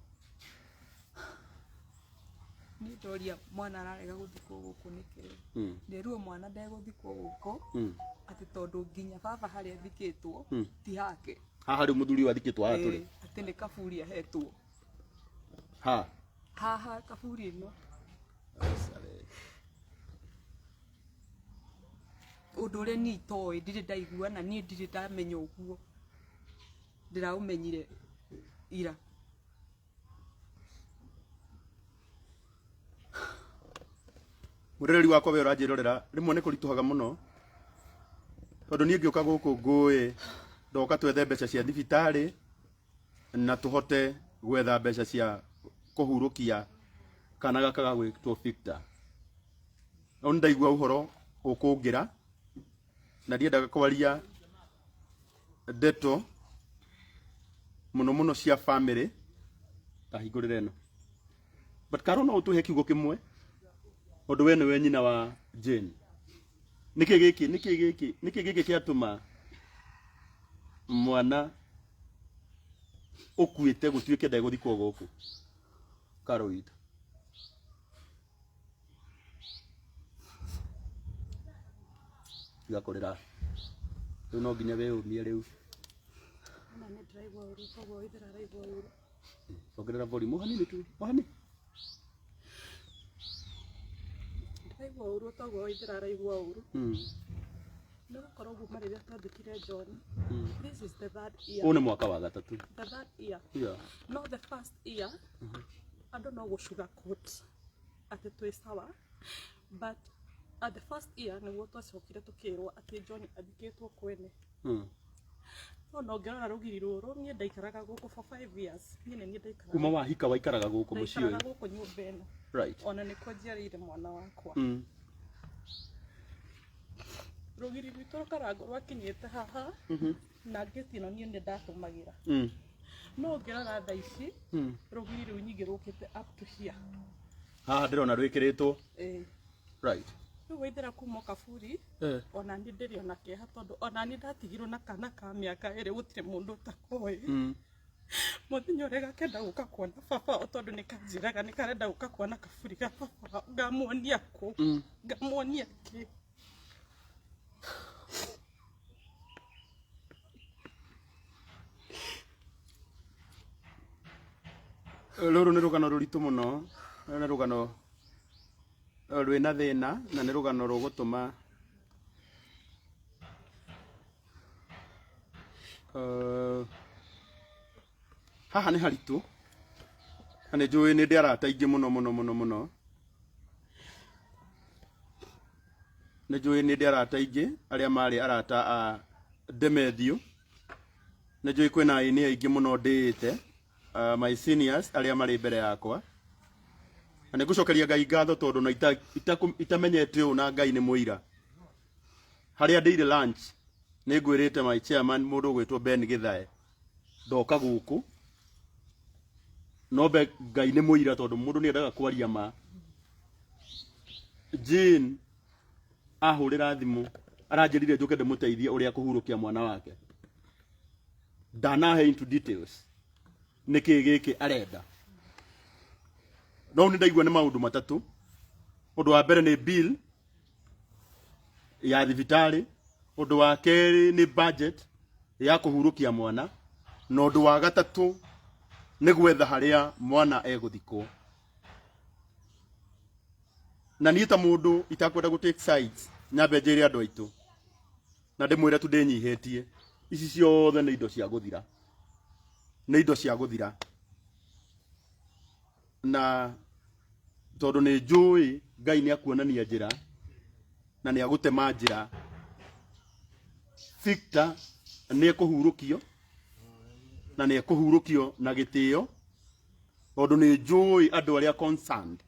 Niĩ ndoria mwana ararega gũthikwo gũkũ nĩkĩ? Nderwo mwana ndegũthikwo gũkũ, atĩ tondũ nginya baba harĩa athikĩtwo ti hake. Haha rĩu mũthuri ũyũ athikĩtwo haha tũrĩ? Atĩ nĩ kaburi ahetwo. Ha? Haha kaburi ĩno. Ũndũ ũrĩa niĩ itoĩ, ndirĩ ndaigua na niĩ ndirĩ ndamenya ũguo, ndĩraũmenyire ira. Mũrereri wakwa we ũranjĩrorera, rĩmwe nĩ kũritũhaga mũno, tondũ niĩ ngĩũka gũkũ ngũĩ ndoka twethe mbeca cia thibitarĩ na tũhote gwetha mbeca cia kũhurũkia kana gaka gagwĩtwo Victor. No nĩ ndaigua ũhoro ũkũngĩra na ndiendaga kwaria ndeto mũno mũno cia family, ta hingũrĩre ĩno. But Karo, no ũtũhe kiugo kĩmwe, tondũ we nĩwe nyina wa Jane. Nĩkĩ gĩkĩ kĩatũma mwana ũkuĩte gũtuĩke ndegũthikwo gũkũ? Karo witũ. Tiga kũrĩra. Rĩu no nginya wĩyũmie rĩu. Ona nĩ ndĩraigua ũru, koguo ithe araigua ũru. Ongerera volume o hanini tu. O hanini. Ndĩraigua ũru toguo ithe araigua ũru. Nĩ gũkorwo kuma rĩrĩa twathikire John, this is the third year. Ũyũ nĩ mwaka wa gatatũ. The third year. Yeah. No the first year, andũ no gũ sugarcoat atĩ twĩ sawa, but at the first year nĩguo twacokire tũkĩrwo atĩ John athikĩtwo kwene. No na ũngĩrora rũgiri rũrũ, niĩ ndaikaraga gũkũ for 5 years, niĩ nĩ niĩ ndaikaraga. Kuma wahika waikaraga gũkũ mũciĩ Ndaikaraga ũyũ? gũkũ nyũmba ĩno. Ona nĩkuo njiarĩire mwana wakwa. Rũgiri rwitũ rũkarangwo rwakinyĩte haha na ngĩti ĩno niĩ nĩ ndatũmagĩra. No ũngĩrora thaa ici, rũgiri rũu nyingĩ rũkĩte up to here. Haha ndĩrona rwĩkĩrĩtwo. Ĩĩ. Rĩu waithĩra kuma kaburi, ona niĩ ndĩrĩ ona kĩeha tondũ ona niĩ ndatigirwo na kana ka mĩaka 2, gũtirĩ mũndũ ũtakoĩ. Mũthenya ũrĩa gakenda gũka kuona baba o tondũ nĩ kanjĩraga nĩ karenda gũka kuona kaburi ga baba, ngamuonia kũ? Ngamuonia kĩ? Rũrũ nĩ rũgano rũritũ mũno. Rũrũ nĩ rũgano rwĩna thĩna na nĩ rũgano rũgũtũma haha nĩ haritũ na nĩ njũĩ nĩ ndĩ arata aingĩ mũno mũno mũno mũno. Nĩ njũĩ nĩ ndĩ arata aingĩ arĩa marĩ arata a Demethiũ. Nĩ njũĩ kwĩna aini aingĩ mũno ndĩĩte, my seniors arĩa marĩ mbere yakwa, na nĩ ngũcokeria Ngai ngatho tondũ na itamenyete ũũ, na Ngai nĩ mũira, harĩa ndĩire lunch nĩ ngwĩrĩte my chairman, mũndũ ũgwĩtwo Ben Githae, ndoka gũkũ no be Ngai nĩ mũira tondũ mũndũ nĩ endaga kwaria ma. Jane ahũrĩra thimũ aranjĩrire njũke ndĩmũteithie ũrĩa kũhurũkia mwana wake. Ndanahe into details nĩkĩ gĩkĩ arenda, no nĩ ndaigua nĩ maũndũ matatũ. Ũndũ wa mbere nĩ bill ya thibitarĩ, ũndũ wa kerĩ nĩ budget ya kũhurũkia mwana, na ũndũ wa gatatũ nĩ gwetha harĩa mwana egũthikwo. Na niĩ ta mũndũ itakwenda gũ take sides, nyambe njĩre andũ aitũ na ndĩmwĩre tu ndĩnyihĩtie, ici ciothe nĩ indo cia gũthira, nĩ indo cia gũthira, na tondũ nĩ njũĩ Ngai nĩ akuonania njĩra na nĩ agũtema njĩra. Victor nĩ ekũhurũkio na nĩ ekũhurũkio na gĩtĩo, tondũ nĩ njũĩ andũ arĩa concerned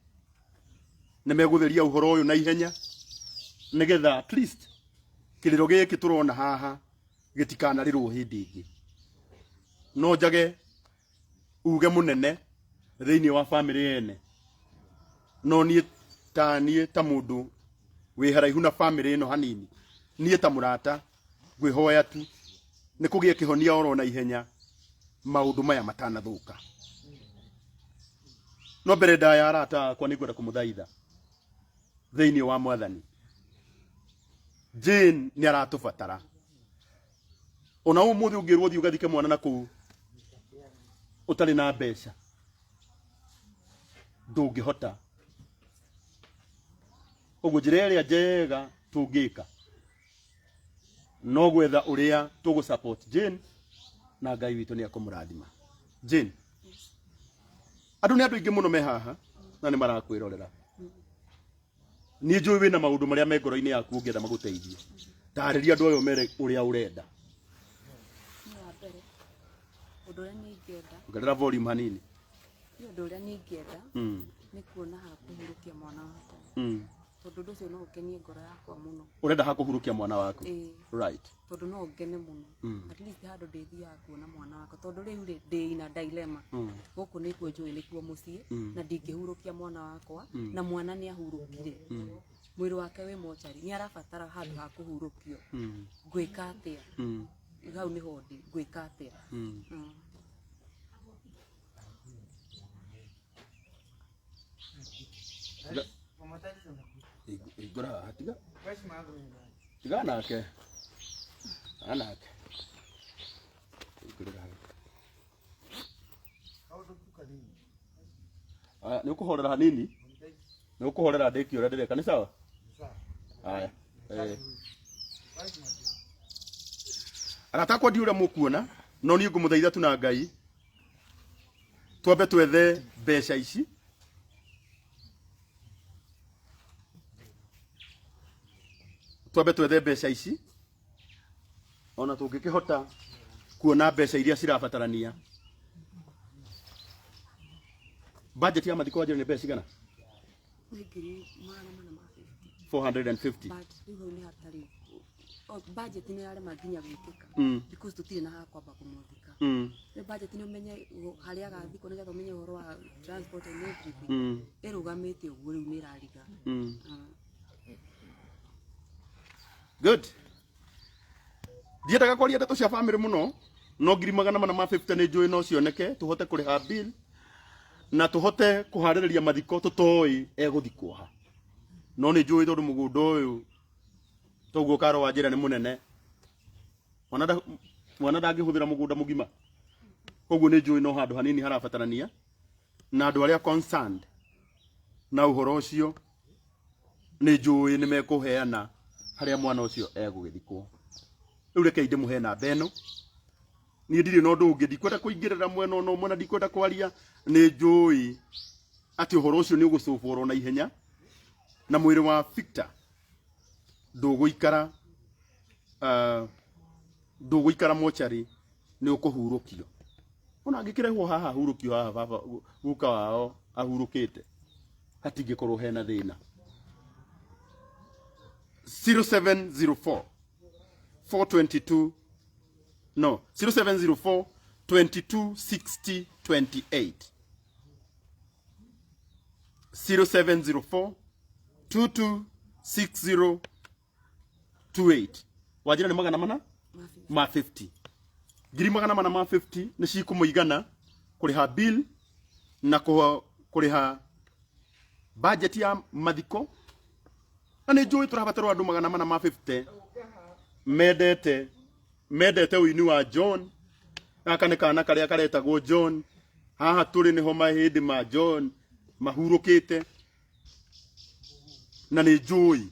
nĩ megũtheria ũhoro ũyũ na ihenya, nĩgetha at least kĩrĩro gĩkĩ tũrona haha gĩtikanarĩrwo hĩndĩ ĩngĩ. No njage uge mũnene thĩinĩ wa famĩlĩ ene, no niĩ ta niĩ ta mũndũ wĩ haraihu na famĩlĩ ĩno hanini, niĩ ta mũrata ngwĩhoya tu nĩ kũgĩe kĩhonia oro na ihenya maũndũ maya matanathũka. No mbere ndaya, arata akwa, nĩ ngwenda kũmũthaitha thĩinĩ wa Mwathani. Jane nĩ aratũbatara. Ona ũmũthĩ ũngĩrwo ũthiĩ ũgathike mwana na kũu ũtarĩ na mbeca, ndũngĩhota. Ũguo njĩra ĩrĩa njega tũngĩka no gwetha ũrĩa tũgũ support Jane, na Ngai witũ nĩ akũmũrathima. Jane, andũ nĩ andũ aingĩ mũno me haha na nĩ marakwĩrorera. Niĩ njũĩ wĩna maũndũ marĩa me ngoro-inĩ yaku ũngĩenda magũteithie. Tarĩria andũ aya ũmere ũrĩa ũrenda. Niĩ wa mbere, ũndũ ũrĩa niĩ ingĩenda, Ongerera volume hanini. Niĩ ũndũ ũrĩa niĩ ingĩenda nĩ kuona ha kũhurũkia mwana wakwa, tondũ ũndũ ũcio no ũkenie ngoro yakwa mũno. Ũrenda ha kũhurũkia mwana waku? Ĩĩ. Tondũ no ngene mũno, at least handũ ndĩthiaga kuona mwana wakwa, tondũ rĩu rĩ ndĩ ina dilemma. Gũkũ nĩkuo njũĩ nĩkuo mũciĩ, na ndingĩhurũkia mwana wakwa na mwana nĩ ahurũkire, mwĩrĩ wake wĩ mocarĩ, nĩ arabatara handũ ha kũhurũkio. Ngwĩka atĩa? Hau nĩho ndĩ, ngwĩka atĩa? Hingũra haha, tiga tiga nake anake, hingũrĩra hau. Aya, nĩ ũkũhorera hanini, nĩ ũkũhorera ndĩkie ũrĩa ndĩreka. Nĩ sawa? Haya. Arata akwa ndiũ ũrĩa mũkuona, no niĩ ngũmũthaitha tu na Ngai twambe twethe mbeca ici. Twambe twethe mbeca ici ona tũngĩkĩhota kuona mbeca iria cirabatarania. Budget ya mathiko wanjĩra nĩ mbeca cigana? Nĩ 450. 450. But rĩu hau nĩ hatarĩ budget nĩ yarema nginya gwĩkĩka because tũtirĩ na ha kwamba kũmũthika. Rĩu budget nĩ ũmenye harĩa agathikwo nĩgetha ũmenye ũhoro wa transport and everything. Ĩrũgamĩte ũguo rĩu nĩ ĩrariga. Good. Ndiendaga kwaria ndeto cia family mũno, no 450,000 nĩ njũĩ no cioneke tũhote kũrĩha bill na tũhote kũharĩrĩria mathiko tũtoĩ egũthikwo ha. No nĩ njũĩ tondũ mũgũnda ũyũ toguo karo wa njĩra nĩ mũnene, mwana ndangĩhũthĩra mũgũnda mũgima, koguo nĩ njũĩ no handũ hanini harabatarania, na andũ arĩa concerned na ũhoro ũcio nĩ njũĩ nĩ mekũheana harĩa mwana ũcio egũgĩthikwo. Rĩu rekei ndĩmũhe namba ĩno. Niĩ ndirĩ na ũndũ ũngĩ, ndikwenda kũingĩrĩra mwena ona ũmwe na ndikwenda kwaria. Nĩ njũĩ atĩ ũhoro ũcio nĩ ũgũcũbũrwo na ihenya na mwĩrĩ wa Victor ndũgũikara ndũgũikara mocarĩ, nĩ ũkũhurũkio. Ona angĩkĩrehwo haha ahurũkio haha baba guka wao ahurũkĩte, hatingĩkorwo hena thĩna. 0704 422, no, 0704 22 60 28, 0704 22 60 28. Wanjĩra nĩ 450, 450,000 nĩ cikũmũigana kũrĩha bill na kũrĩha budget ya mathiko, na nĩ njũĩ tũrabatarwo andũ 450 mendete ũini wa John. Gaka nĩ kana karĩa karetagwo John. Haha tũrĩ nĩho mahĩndĩ ma John mahurũkĩte, na nĩ njũĩ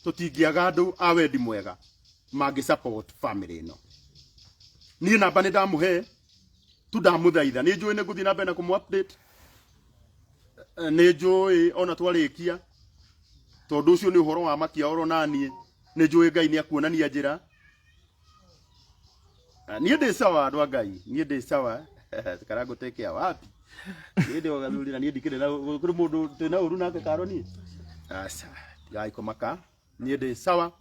tũtingĩaga andũ a wendi mwega mangĩ support family ĩno. Niĩ namba nĩ ndamũhe tu, ndamũthaitha. Nĩ njũĩ nĩ ngũthiĩ na mbere na kũmũ update. Nĩ njũĩ ona twarĩkia, tondũ ũcio nĩ ũhoro wa makia oro naniĩ nĩ njũĩ Ngai nĩ akuonania njĩra. Niĩ ndĩ sawa, andũ a Ngai, niĩ ndĩ sawa. Karango tekea wapi? Niĩ ndĩ gathuri na niĩ ndikĩrĩ na kũrĩ mũndũ twĩna ũru nake karo niĩ. Aca, tigai kũmaka, niĩ ndĩ sawa.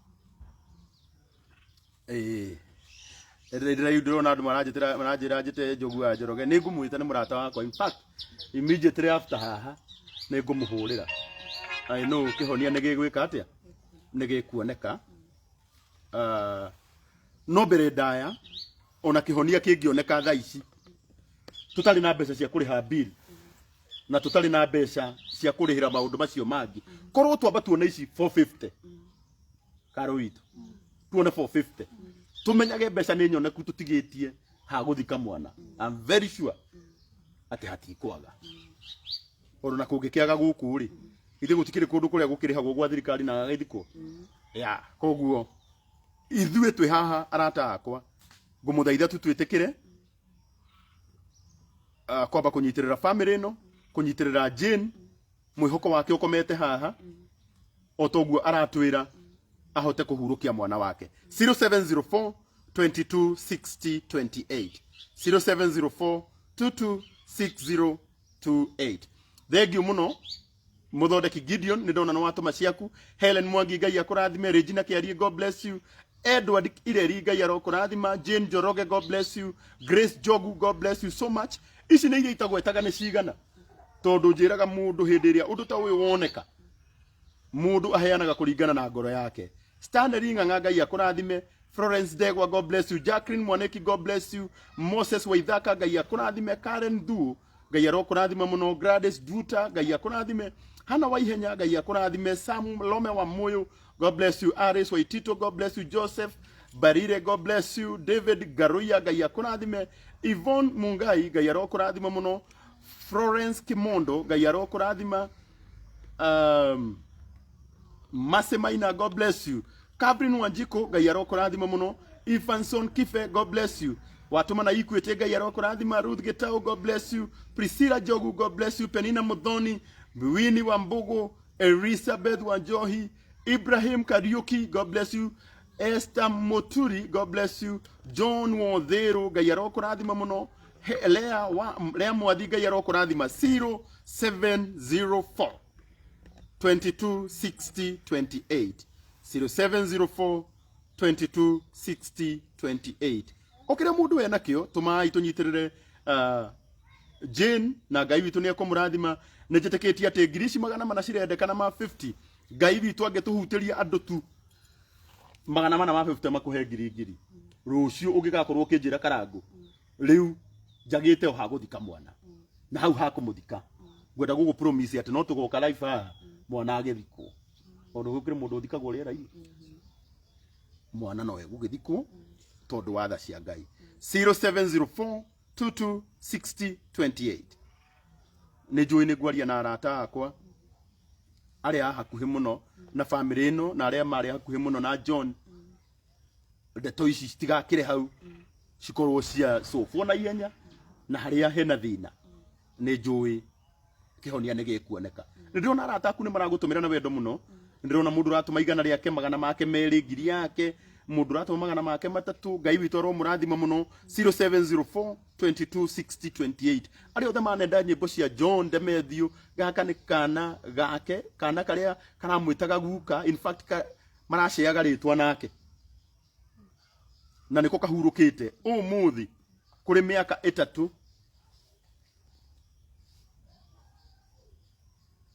Ĩĩ, ndĩrona andũ maranjĩtĩra, maranjĩra njĩte Njogu wa Njoroge. Nĩ ngũmwĩta, nĩ mũrata wakwa. In fact, immediately after haha nĩ ngũmũhũrĩra. I know kĩhonia nĩ gĩgwĩka atĩa, nĩ gĩkuoneka. No mbere ndaya ona kĩhonia kĩngĩoneka thaa ici, tũtarĩ na mbeca cia kũrĩha bill na tũtarĩ na mbeca cia kũrĩhĩra maũndũ macio mangĩ, korwo twamba tuone ici 450 karo witũ, tuone 450, tumenyage mbeca nĩ nyoneku tũtigĩtie ha gũthika mwana, I'm very sure atĩ hatikwaga. Ona na kũngĩkĩaga gũkũ rĩ, ithe gũtikĩrĩ kũndũ kũrĩa gũkĩrĩhagwo gwa thirikari na gagĩthikwo ya. Koguo ithuĩ twĩ haha, arata akwa, ngũmũthaitha tu twĩtĩkĩre kwamba kũnyitĩrĩra family ĩno, kũnyitĩrĩra Jane, mwĩhoko wake ũkomete haha o toguo aratwĩra ahote kũhurũkia mwana wake. 0704 22 60 28, 0704 22 60 28. Thengiũ mũno muthondeki Gideon, nĩ ndona nĩ watũma ciaku. Helen Mwangi, Ngai akũrathime. Regina Kiarie, God bless you. Edward Ireri, Ngai arokũrathima. Jane Njoroge, God bless you. Grace Jogu, God bless you so much. Ici nĩ iria itagwetaga nĩ cigana, tondũ njĩraga mũndũ hĩndĩ ĩrĩa ũndũ ta ũyũ woneka, mũndũ aheanaga kũringana na ngoro yake. Stanley Ng'ang'a, Ngai akũrathime. Florence Ndegwa, God bless you. Jacqueline Mwaneki, God bless you. Moses Waithaka, Ngai akũrathime. Karen Thuo, Ngai arokũrathima mũno. Gladys Duta, Ngai akũrathime. Hana Waihenya, Ngai akũrathime. Sam Lome wa Muyu, God bless you. Aris Waitito, God bless you. Joseph Barire, God bless you. David Garuya, Ngai akũrathime. Yvonne Mungai, Ngai arokũrathima mũno. Florence Kimondo, Ngai arokũrathima. Mase Maina, God bless you. Cabrin Wanjiko, Ngai arokũrathima mũno. Evanson Kife, God bless you. Watũma na Equity, Ngai arokũrathima. Ruth Gitau, God bless you. Priscilla Jogu, God bless you. Penina Muthoni, Winnie Wambugu, Elizabeth Wanjohi, Ibrahim Kariuki, God bless you. Esther Moturi, God bless you. John Wodheru, Ngai arokũrathima mũno. Lea, wa, Lea Mwathi, Ngai arokũrathima. 0704 22 60 28 0704 22 60 28 o kĩrĩa mũndũ we nakĩo tũmai tũnyitĩrĩre Jane na Ngai witũ nĩ ekũmũrathima. Nĩ njĩtĩkĩtie atĩ ngiri ici 400 cirendekana ma 50, Ngai witũ angĩtũhutĩria andũ tu 400 ma 50 makũhe ngiri ngiri, rũciũ ũngĩgakorwo ũkĩnjĩra Karangũ rĩu njagĩte o hagũthika mwana na hau hakũmũthika, ngwenda gũgũ promise atĩ no tũgoka life haha mwana agĩthikwo, tondũ gũkĩrĩ mũndũ ũthikagwo rĩera-inĩ, mwana no egũgĩthikwo tondũ wa tha cia Ngai. 0704 22 60 28. Nĩ njũĩ nĩ ngwaria na arata akwa arĩa a hakuhĩ mũno na bamĩrĩ ĩno na arĩa marĩ hakuhĩ mũno na John, ndeto ici citigakĩre hau, cikorwo cia cũbwo na ihenya, na harĩa hena thĩna nĩ njũĩ kĩhonia nĩ gĩkuoneka. Nĩ ndĩrona arata aku nĩ maragũtũmĩra na wendo mũno. Nĩ ndĩrona mũndũ ũratũma 100 rĩake, 200, 1000 yake, mũndũ ũratũma 300. Ngai witũ aromũrathima mũno. 0704 22 60 28. Arĩa othe manenda nyĩmbo cia John Demethiũ, gaka nĩ kana gake, kana karĩa karamwĩtaga guka, in fact maraceaga rĩtwa nake, na nĩko kahurũkĩte ũmũthĩ kũrĩ mĩaka 3,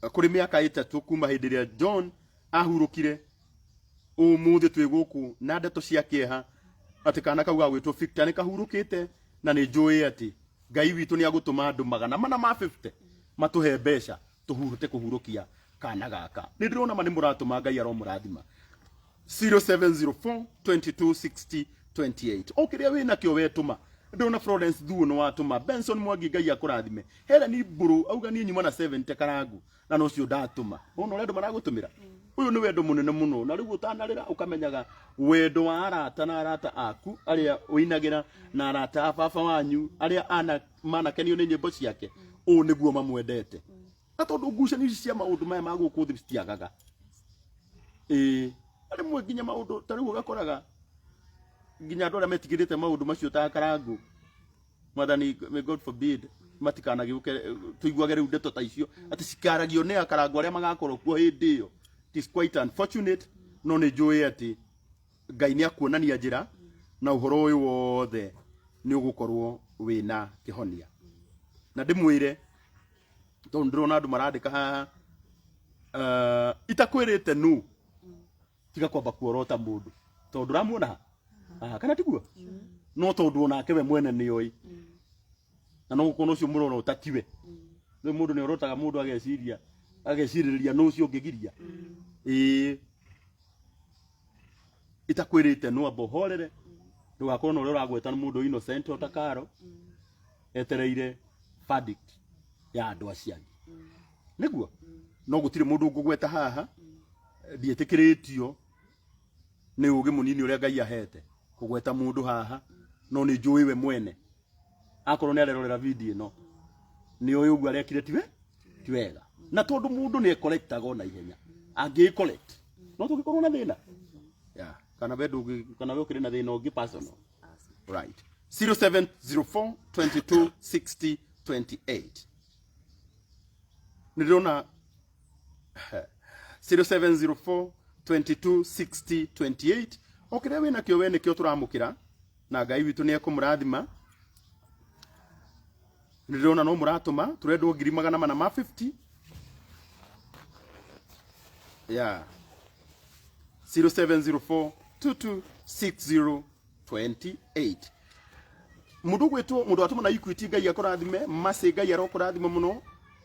kũrĩ mĩaka 3 kuma hĩndĩ ĩrĩa John ahurũkire. Ũmũthĩ twĩ gũkũ na ndeto cia kĩeha atĩ kana kau gagwĩtwo Victor nĩ kahurũkĩte, na nĩ njũĩ atĩ Ngai witũ nĩ agũtũma andũ 400 ma 50 matũhe mbeca tũhurũte kũhurũkia kana gaka. Nĩ ndĩrona ma nĩ mũratũma, Ngai aromũrathima. 0704 22 60 28. O kĩrĩa wĩ nakĩo wetũma. Ndĩrona Florence Thuo nĩ watũma, Benson Mwangi, Ngai akũrathime. Helen Mbũrũ auga niĩ nyuma na 70 Karangu na no cio ndatũma. Ona ũrĩa andũ maragũtũmĩra, ũyũ nĩ wendo mũnene mũno, na rĩu ũtanarĩra ũkamenyaga wendo wa arata na arata aku arĩa ũinagĩra na arata a baba wanyu arĩa ana manakenio nĩ nyĩmbo ciake, ũũ nĩguo mamwendete. Na tondũ ngucanio ici cia maũndũ maya ma gũkũ thĩ citiagaga, ĩĩ, rĩmwe nginya maũndũ ta rĩu ũgakoraga nginya andũ arĩa metigĩrĩte maũndũ macio ta Karangũ, Mwathani, may God forbid matikanagĩũke tũiguage rĩu ndeto ta icio atĩ cikaragio nĩ akarangũ arĩa magakorwo kuo hĩndĩ ĩyo. It is quite unfortunate, no nĩ njũĩ atĩ Ngai nĩ akuonania njĩra na ũhoro ũyũ wothe nĩ ũgũkorwo wĩna kĩhonia. Na ndĩmwĩre tondũ ndĩrona andũ marandĩka haha, itakwĩrĩte nũ tiga kwamba kuorota mũndũ tondũ ndũramuona haha, kana tiguo? No tondũ onake we mwene nĩ oĩ, na no gũkorwo ũcio mũrorota tiwe. Rĩu mũndũ nĩ orotaga mũndũ ageciria agecirĩrĩria nũ ũcio ũngĩgiria. Ĩĩ, itakwĩrĩte no amba ũhorere, ndũgakorwo na ũrĩa ũragweta nĩ mũndũ innocent o ta Karo etereire verdict ya andũ acio angĩ nĩguo. No gũtirĩ mũndũ ngũgweta haha, ndiĩtĩkĩrĩtio nĩ ũgĩ mũnini ũrĩa Ngai ahete kũgweta mũndũ haha, no nĩ njũĩ we mwene akorwo nĩ arerorera video ĩno nĩ ũĩ ũguo arekire tiwe ti wega. Na tondũ mũndũ nĩ ecollectaga ona ihenya, angĩ collect no tũngĩkorwo na thĩna yeah. Kana we ndũngĩ, kana we ũkĩrĩ na thĩna ũngĩ personal, right? 0704 22 60 28. Nĩ ndĩrona 0704 22 60 28. O kĩrĩa wĩ nakĩo we nĩkĩo tũramũkĩra, na Ngai witũ nĩ ekũmũrathima. Nĩ ndĩrona no mũratũma, tũrendwo ngiri 400 ma 50, yeah. 0704 22 60 28. Mũndũ gwĩtwo mũndũ watũma na Equity, Ngai akũrathime. Masi, Ngai arokũrathima mũno.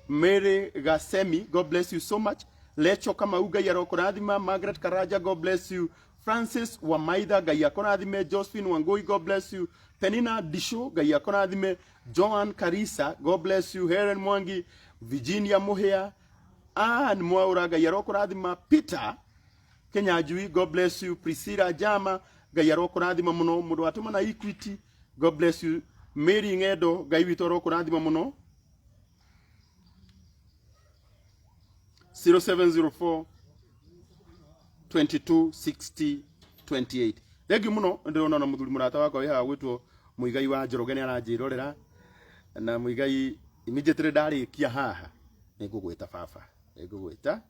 Mary Gasemi, God bless you so much. Lecho Kamau, Ngai arokũrathima. Margaret Karaja, God bless you. Francis Wamaitha, Ngai akũrathime. Josephine Wangui, God bless you. Penina Disho, Ngai akũrathime. Joan Karisa, God bless you. Helen Mwangi, Virginia Muhia, Ann Mwaura, Ngai arokũrathima. Peter Kenyanjui, God bless you. Priscilla Jama, Ngai arokũrathima mũno. Mũndũ watũma na Equity, God bless you. Mary Ng'endo, Ngai witũ arokũrathima mũno. 0704 22 60 28. Thengiũ mũno, ndĩrona ona mũthuri mũrata wakwa wĩ haha gwĩtwo Mũigai wa Njoroge nĩ aranjĩrorera, na Mũigai immediately ndarĩkia haha nĩ ngũgwĩta baba, nĩ ngũgwĩta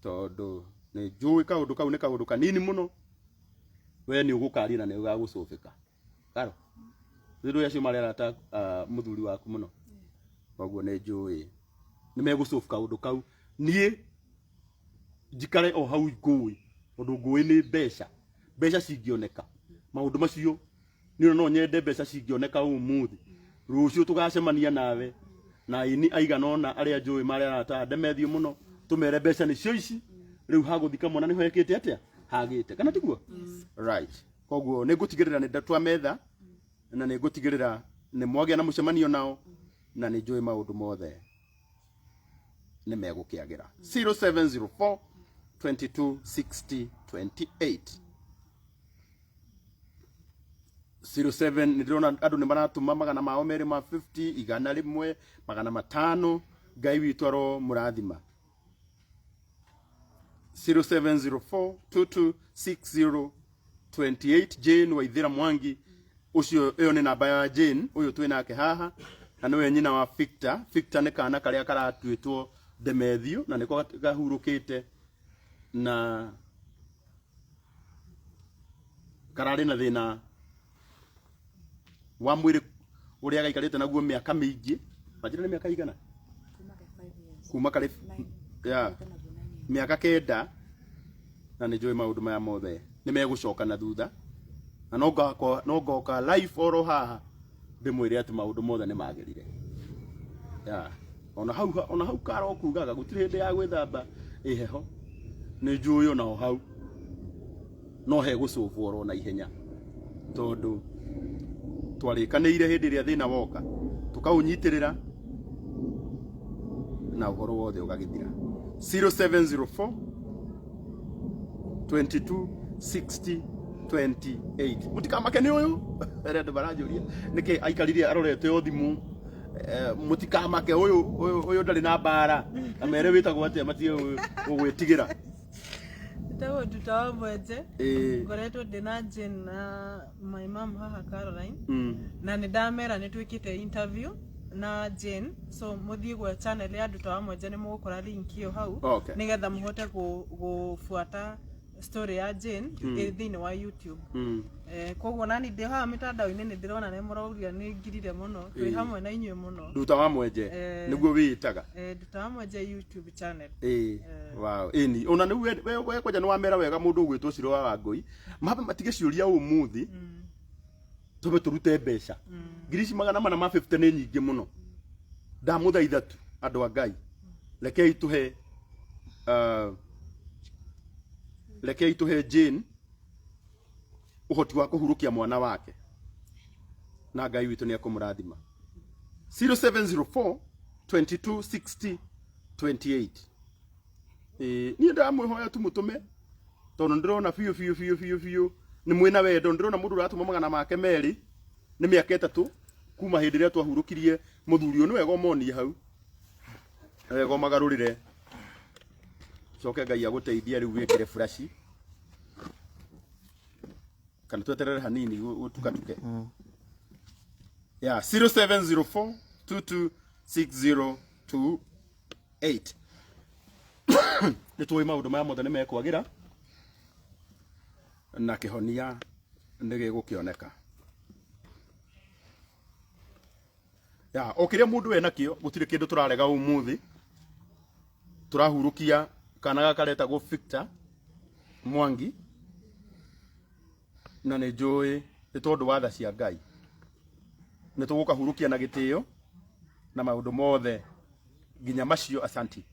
tondũ nĩ njũĩ kaũndũ kau nĩ kaũndũ kanini mũno, we nĩ ũgũkaria na nĩ ũgagũcũbĩka. Karo rĩu acio marĩ arata mũthuri waku mũno, koguo nĩ njũĩ nĩ megũcũbu kaũndũ kau. Niĩ njikare o hau ngũĩ, tondũ ngũĩ nĩ mbeca, mbeca cingĩoneka maũndũ macio niĩ no nyende mbeca cingĩoneka ũmũthĩ, rũciũ tũgacemania nawe na aini aigana ũna arĩa njũĩ marĩ arata a Ndemethio mũno, tũmere mbeca nĩcio ici rĩu hagũthika mwana nĩho hekĩte atĩa hagĩte, kana tiguo? Right, koguo nĩ ngũtigĩrĩra nĩ twametha na nĩ ngũtigĩrĩra nĩ mwagĩa na mũcemanio nao, na nĩ njũĩ maũndũ mothe nĩ megũkĩagĩra. 0704 22 60 28 07. Nĩ ndĩrona andũ nĩ maratũma magana mao merĩ ma 50, 100, 500. Ngai witũ aro mũrathima. 0704 2260 28, Jane Waithira Mwangi ũcio, ĩyo nĩ namba ya Jane ũyũ twĩ nake haha, na nĩwe nyina wa Victor. Victor nĩ kana karĩa karatuĩtwo Ndemethio na nĩko gahurũkĩte na kararĩ na thĩna wa mwĩrĩ ũrĩa gaikarĩte naguo mĩaka mĩingĩ. Manjĩra nĩ mĩaka igana? Kuma kuma karĩ 9. Yeah. Mĩaka 9, na nĩ njũĩ maũndũ maya mothe nĩ megũcoka na thutha, na no ngoka live oro haha ndĩmwĩre atĩ maũndũ mothe nĩ magĩrire. Yeah. Ona hau karo kugaga gũtirĩ hĩndĩ ya gwĩthamba ĩheho, nĩ njũĩ onaho hau no hegũcũbwo oro na ihenya, tondũ twarĩkanĩire hĩndĩ ĩrĩa thĩna woka tũkaũnyitĩrĩra na ũhoro wothe ũgagĩthira. 0704 22 60 28. Mũtikamake nĩ ũyũ arĩa andũ maranjũria nĩkĩ aikarire arorete o thimũ. Mũtikamake, ũyũ ndarĩ na mbara. Amere wĩtagwo atĩa, matige gũgwĩtigĩra. Njĩtagwo Nduta wa Mwenje. Ngoretwo ndĩna Jane na my mom haha Caroline, na nĩ ndamera nĩ twĩkĩte interview na Jane, so mũthiĩ gwa channel ya Nduta wa Mwenje nĩ mũgũkora link ĩyo hau, nĩgetha mũhote gũbuata story ya Jane ĩ thĩinĩ wa YouTube. Koguo nani ndĩ haha mĩtandao-inĩ nĩ ndĩrona nĩ mũrauria nĩ ngirire mũno, twĩ hamwe na inyuĩ mũno. Nduta wa Mwenje. Nĩguo wĩĩtaga? Nduta wa Mwenje YouTube channel. Wow, ĩni ona nĩ we kwanja nĩ wamera wega. Mũndũ ũgwĩtwo Ciro wa Wangũi mabe matige ciũria ũmũthĩ, tũbe tũrute mbeca ngiri ici 450 nĩ nyingĩ mũno. Ndamũthaitha tu andũ a Ngai, rekei tũhe Jane ũhoti wa kũhurũkia mwana wake, na Ngai witũ nĩ ekũmũrathima. 0704 22 60 28. Niĩ ndamwĩhoya tu mũtũme, tondũ ndĩrona biũ biũ biũ biũ biũ nĩ mwĩna wendo. Ndĩrona mũndũ ũratũma 200 nĩ mĩaka 3 kuma hĩndĩ ĩrĩa twahurũkirie mũthuri ũyũ. Nĩ wega ũmonie hau, nĩ wega ũmagarũrĩre, coke Ngai agũteithie rĩu wĩkĩre furashi, kana tweterere hanini gũtukatuke. Yeah, 0704 226028. Nĩ tũĩ maũndũ maya mothe nĩ mekwagĩra na kĩhonia nĩ gĩgũkĩoneka. Ya o kĩrĩa mũndũ we nakĩo, gũtirĩ kĩndũ tũrarega. Ũmũthĩ tũrahurũkia kana gaka karetagwo Victor Mwangi, na nĩ njũĩ nĩ tondũ wa tha cia Ngai nĩ tũgũkahurũkia na gĩtĩo na maũndũ mothe nginya macio, asanti,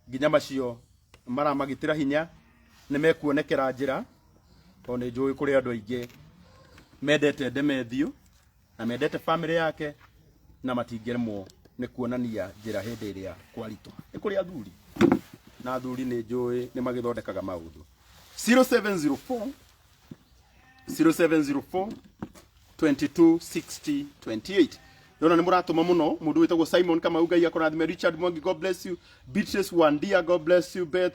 nginya macio maramagitĩra hinya nĩ mekuonekera njĩra, tondũ nĩ njũĩ kũrĩ andũ aingĩ mendete Ndemethio na mendete family yake na matingĩremwo nĩ kuonania njĩra hĩndĩ ĩrĩa kwaritũha. Nĩ kũrĩ athuri na athuri nĩ njũĩ nĩ magĩthondekaga maũndũ. 0704 0704 22 60 28. Ndona nä må ratå ma må no må ndå wä tagwo Simon Kamau, Ngai akårathime. Richard Mwangi, God bless you. Beatrice Wandia, God bless you. Beth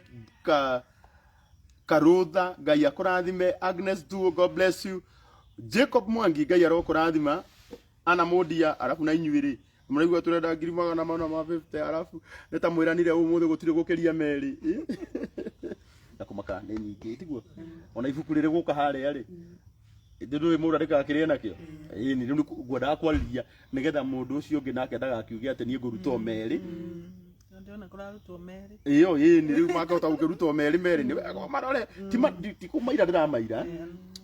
Karutha, Ngai akårathime. Agnes Duo, God bless you. Jacob Mwangi, Ngai arokårathima. Ana Modia, arabu na inyuĩ rĩ mũraigua tũrenda 450,000, arabu nĩ ta mwĩranire ũmũthĩ gũtirĩ gũkĩria merĩ. Na kũmaka nĩ nyingĩ, tiguo? Ona ibuku rĩrĩ gũka harĩa rĩ, ndũĩ mũndũ andĩkaga kĩrĩa nakĩo. Ĩni rĩu ngwendaga kwarĩria nĩgetha mũndũ ũcio ũngĩ nake ndagakiuge atĩ niĩ ngũruta o merĩ. Ndĩrona kũrarutwo merĩ. Ĩyo ĩni rĩu makahota gũkĩruta o merĩ merĩ nĩ wega marore ti kũmaira ndĩramaira,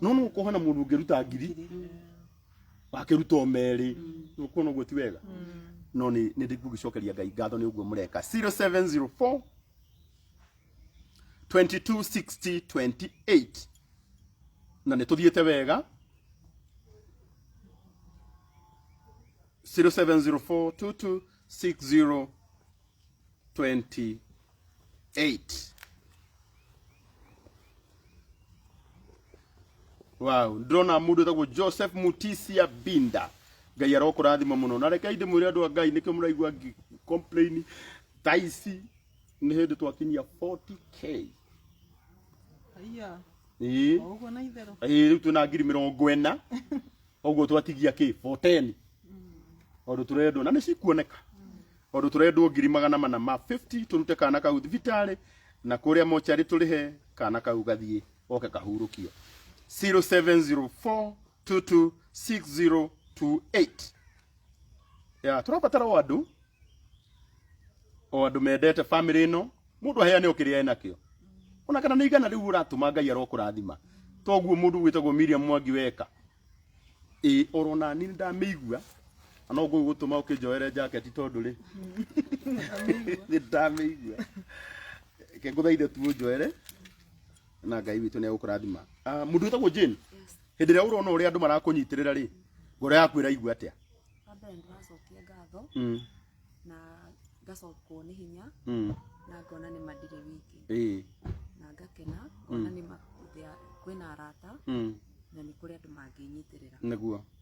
no no ũkũhana mũndũ ũngĩruta ngiri wakĩruta o merĩ, ũkuona ũguo ti wega. No nĩ ndĩgũgĩcokeria Ngai ngatho nĩ ũguo mũreka. 0704 22 60 28, na nĩ tũthiĩte wega. 0704 22 60 28. Wow, ndĩrona mũndũ wĩtagwo Joseph Mutisia Binda, Ngai arokũrathima mũno. Na rekei ndĩmwĩre andũ a Ngai, nĩkĩo mũraigua ngĩ complain thaa ici nĩ hĩndĩ twakinyia 40K. Aya. Ĩĩ. O ũguo na itherũ. Ĩĩ, rĩu twĩna 40,000, ũguo twatigia kĩ 410, tondũ tũrendwo na nĩ cikuoneka, tondũ tũrendwo 450,000 tũrute kana kau thibitarĩ na kũrĩa mocarĩ tũrĩhe kana kau gathiĩ oke kahurũkio. 0704 226028. Ya tũrabatara o andũ mendete family ĩno, mũndũ aheane o kĩrĩa enakĩo, ona kana nĩ 100 rĩu ũratũma, Ngai arokũrathima. Toguo mũndũ wĩtagwo Miriam Mwangi weka ĩ oro nani nĩ ndamĩigua, na no ngũgũtũma ũkĩnjoere jacket, tondũ rĩ nĩ ndamĩigua. Reke ngũthaithe tu ũnjoere na Ngai witũ nĩ egũkũrathima. Ah, mũndũ wĩtagwo Jane, hĩndĩ ĩrĩa ũrona ũrĩa andũ marakũnyitĩrĩra rĩ, ngoro yaku ĩraigua atĩa? Wa mbere nĩndĩracokia ngatho na ngacokwo nĩ hinya na ngona nĩ ma ndirĩ wiki na ngakena ngona nĩ ma kwĩna arata na nĩ kũrĩ andũ mangĩnyitĩrĩra.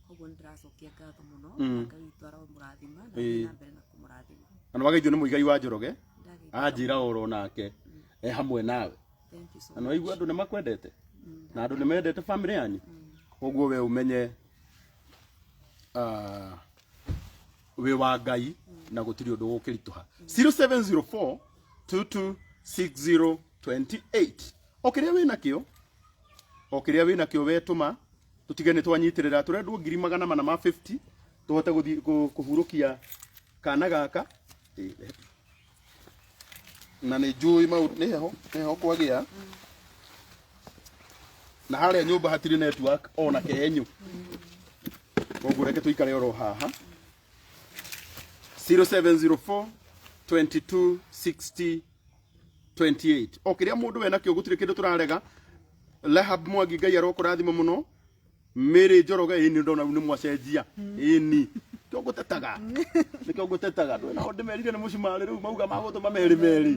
Koguo nĩ ndĩracokia ngatho mũno na Ngai witũ aromũrathima na athiĩ na mbere na kũmũrathima. Na nĩ wageithio nĩ Mũigai wa Njoroge. Ndageithio. Anjĩra oro nake e hamwe nawe. Thank you so Na nĩwaigua andũ nĩ makwendete na andũ nĩ mendete family yanyu, koguo we ũmenye wĩ wa Ngai na gũtirĩ ũndũ gũkĩritũha. 0704 226028, o kĩrĩa wĩ nakĩo, o kĩrĩa wĩ nakĩo wetũma, tũtige nĩ twanyitĩrĩra. Tũrendwo 450,000 tũhote gũthiĩ kũhurũkia kana gaka. Na nĩ njũĩ maũndũ nĩ heho, nĩ heho kwagĩa na harĩa nyũmba hatirĩ network ona kenyũ, koguo reke tũikare oro haha. 0704 22 60 28, o kĩrĩa mũndũ we nakĩo, gũtirĩ kĩndũ tũrarega. Lehab Mwangi, Ngai arokũrathima mũno. Mary Njoroge, ĩni ndona rĩu nĩ mwacenjia. Ĩni kĩo ngũtetaga, nĩkĩo ngũtetaga, ndũĩ nao ndĩmerire nĩ mũcumarĩ, rĩu mauga magũtũma merĩ merĩ,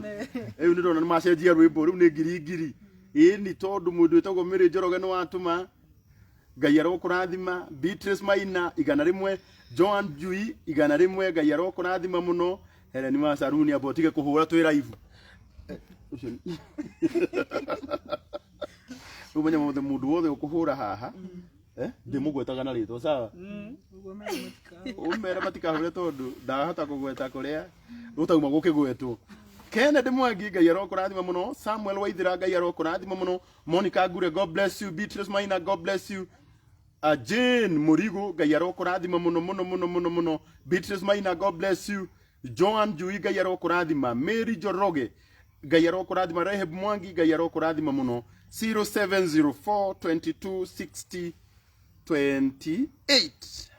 rĩu nĩ ndona nĩ macenjia rwĩmbo, rĩu nĩ ngiri ngiri. Ĩni tondũ mũndũ wĩtagwo Mary Njoroge nĩ watũma, Ngai arokũrathima. Beatrice Maina 100, Joan Njui 100, Ngai arokũrathima mũno. Helen wa Saruni, amba ũtige kũhũra, twĩ live. Ũcio rĩu menya mothe mũndũ wothe ũkũhũra haha, ndĩmũgwetaga na rĩtwa, sawa? Ũguo mera matikahũre. Ũmere matikahũre, tondũ ndahota kũgweta kũrĩa gũtauma gũkĩgwetwo. Kennedy Mwangi, Ngai arokũrathima mũno. Samuel Waithira, Ngai arokũrathima mũno. Monica Ngure, God bless you. Beatrice Maina, God bless you. Jane Murigo, Ngai arokũrathima mũno mũno mũno mũno mũno. Beatrice Maina, God bless you. Joan Njui, Ngai arokũrathima. Mary Njoroge, Ngai arokũrathima. Reheb Mwangi, Ngai arokũrathima mũno. 0704 22 60 28.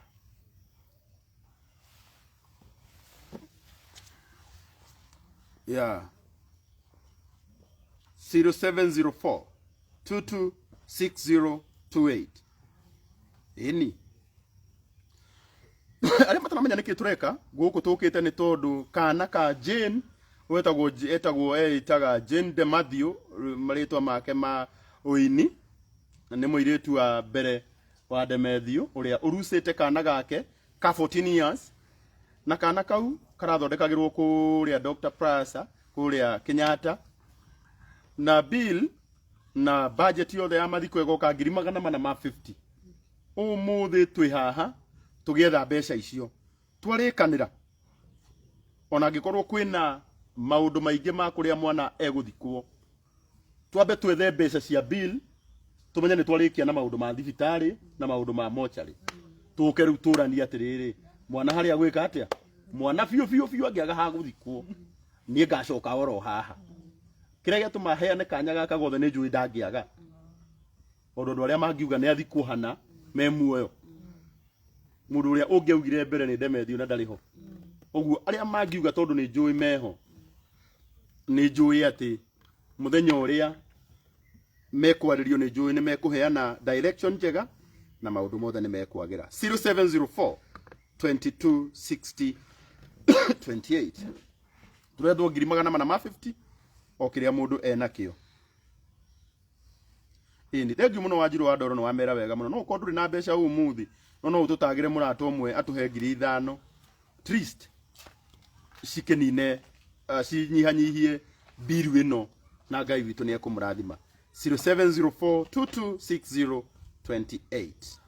Yeah, 0704 226028. Ĩni arĩa mataramenya nĩkĩ tũreka gũkũ, tũkĩte nĩ tondũ kana ka Jane wetagwo, etagwo, eĩtaga Jane de Matthew, marĩtwa make ma ũini. Nĩ mũirĩtu wa mbere wa Demethiũ ũrĩa ũrucĩte kana gake ka 14 years, na kana kau karathondekagĩrwo kũrĩa Dr. Prasa kũrĩa Kenyatta, na bill na budget yothe ya mathiko ĩgoka 450,000. Ũmũthĩ twĩ haha tũgĩetha mbeca icio twarĩkanĩra, ona angĩkorwo kwĩna maũndũ maingĩ ma kũrĩa mwana egũthikwo, twambe twethe mbeca cia bill, tumenye nĩ twarĩkia na maũndũ ma thibitarĩ na maũndũ ma mocarĩ, tũke rĩu tũranie atĩrĩrĩ, mwana harĩa gwĩka atĩa, mwana biũ biũ biũ angĩaga ha gũthikwo, niĩ ngacoka oro haha. Kĩrĩa gĩatũma heane kanya gaka gothe nĩ njũĩ ndangĩaga, tondũ andũ arĩa mangiuga nĩ athikwo hana me muoyo, mũndũ ũrĩa ũngĩaugire mbere nĩ Demethiũ na ndarĩ ho. Ũguo arĩa mangiuga, tondũ nĩ njũĩ meho, nĩ njũĩ atĩ mũthenya ũrĩa mekwarĩrio nĩ njũĩ nĩ mekũheana direction njega na maũndũ mothe nĩ mekwagĩra. 0704 22 60 28. Tũrethwo 450,000, o kĩrĩa mũndũ enakĩo. Ĩni thengiũ mũno, Wanjirũ wa Ndoro, nĩ wamera wega mũno. No ũkorwo ndũrĩ na mbeca ũmũthĩ, no no ũtũtagĩre mũrata ũmwe atũhe 5,000 at least cikĩnine, cinyihanyihie biru ĩno, na Ngai witũ nĩ ekũmũrathima. 0704 2260 28.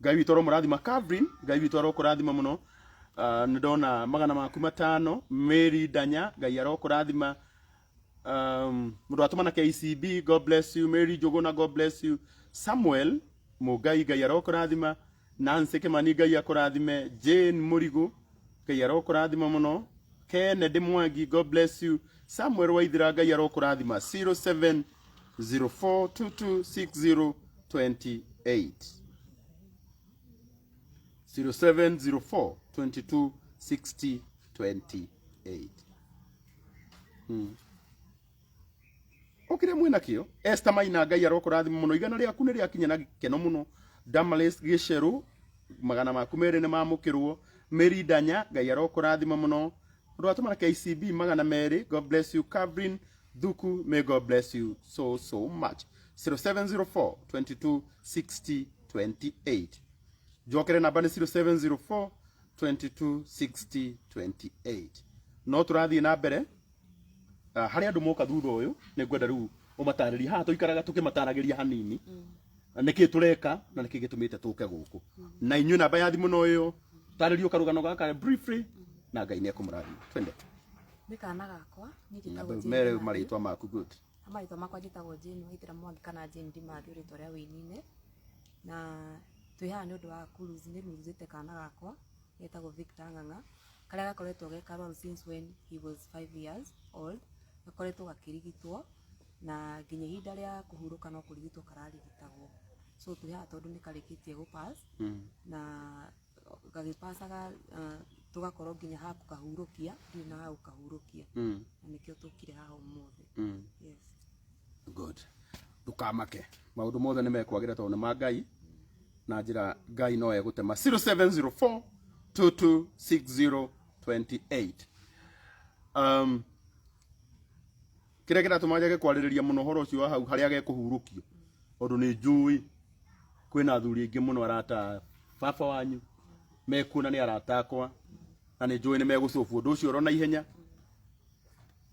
Ngai witũ aromũrathima. Calvin, Ngai witũ arokũrathima mũno. Nĩ ndona 500. Mary Danya, Ngai arokũrathima. Mũndũ watũma na KCB, God bless you. Mary Njũgũna, God bless you. Samuel Mũngai, Ngai arokũrathima. Nancy Kimani, Ngai akũrathime. Jane Mũrigũ, Ngai arokũrathima mũno. Kennedy Mwangi, God bless you. Samuel Waithira, Ngai arokũrathima. 0704226028, 0704 22 60 28. Okire mwina kio. Esther Maina, Ngai arokũrathima mũno, igana rĩaku nĩ rĩakinya na gĩkeno mũno. Damaris Gĩcerũ, 200 nĩ mamũkĩrwo. Mary Danya, Ngai arokũrathima mũno. Mũndũ watũma na KCB 200, God bless you. Calvin Thuku, may God bless you so so much. 0704 22 60 28. Njokere, namba nĩ 0704 22 60 28. No tũrathiĩ na mbere. Harĩ andũ moka thutha ũyũ, nĩ ngwenda rĩu ũmatarĩrie haha tũikaraga tũkĩmataragĩria hanini nĩkĩ tũreka na nĩkĩ gĩtũmĩte tũke gũkũ. Na inyuĩ namba ya thimũ no ĩyo, tarĩrio karũgano gaka briefly na Ngai nĩ ekũmũrathima. Twende. Nĩ kana gakwa, niĩ njĩtagwo Jane mere Matthew. Marĩtwa maku, good. Na marĩtwa makwa njĩtagwo Jane Waithera Mwangi kana Jane Ndimathi, rĩtwa rĩa wĩini-inĩ. Na twĩ haha nĩ ũndũ wa kũlose, nĩ losĩte kana gakwa getagwo Victor Ng'ang'a, karĩa gakoretwo ge karwaru since when he was 5 years old. Gakoretwo gakĩrigitwo na nginya ihinda rĩa kũhurũka no kũrigitwo kararigitagwo. So twĩ haha tondũ nĩ karĩkĩtie gũ pass na gagĩpacaga, tũgakorwo nginya ha kũkahurũkia ndirĩ na ha gũkahurũkia, na nĩkĩo tũkire haha ũmũthĩ. Yes. Good, ndũkamake, maũndũ mothe nĩ mekwagĩra tondũ nĩ ma Ngai na njĩra Ngai no egũtema. 0704 2260 28. Kĩrĩa kĩratũma njage kwarĩrĩria mũno ũhoro ũcio wa hau harĩa gekũhurũkio, tondũ nĩ njũĩ kwĩna athuri aingĩ mũno arata baba wanyu mekuo na nĩ arata akwa, na nĩ njũĩ nĩ megũcobu ũndũ ũcio oro na ihenya,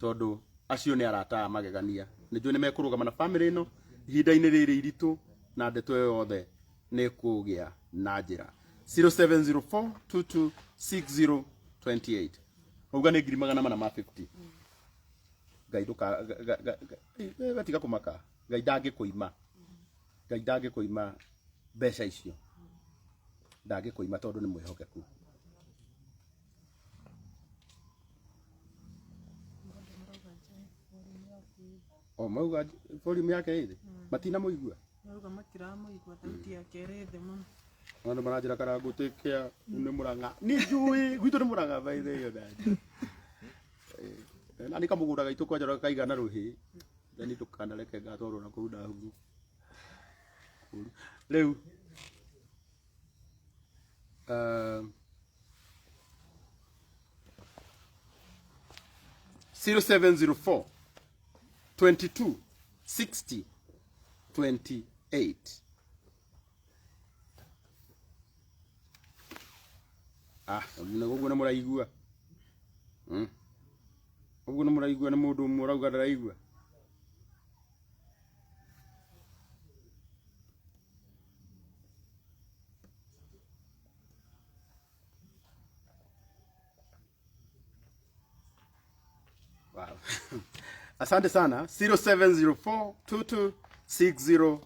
tondũ acio nĩ arata a magegania. Nĩ njũĩ nĩ mekũrũgama na family ĩno ihinda-inĩ rĩrĩ iritũ, na ndeto ĩyo yothe nĩ kũgĩa na njĩra. 0704 2260 28. Auga nĩ 450,000. Ngai ndũka gatiga kũmaka, Ngai ndangĩkũima, Ngai ndangĩkũima mbeca icio, ndangĩkũima tondũ nĩ mwĩhokeku. O mauga volume yake ĩthĩ, matina mũigua. Marauga matiramũigua, thauti yake ĩrĩ thĩ mũno. Andũ maranjĩra Karangũ take care, nĩ Mũrang'a, nĩ njũĩ gwitũ nĩ Mũrang'a by the way. Ona na nĩ kamũgũnda gaitũ kwanja kaigana rũhĩ, then ndũkanareke ngatwarwo na kũu ndahuru rĩu. 0704 22 60 28. Ah, ũguo nĩ mũraigua. Ũguo nĩ mũraigua nĩ mũndũ ũmwe ũrauga ndaraigua. Wow. Asante sana. 0704 2260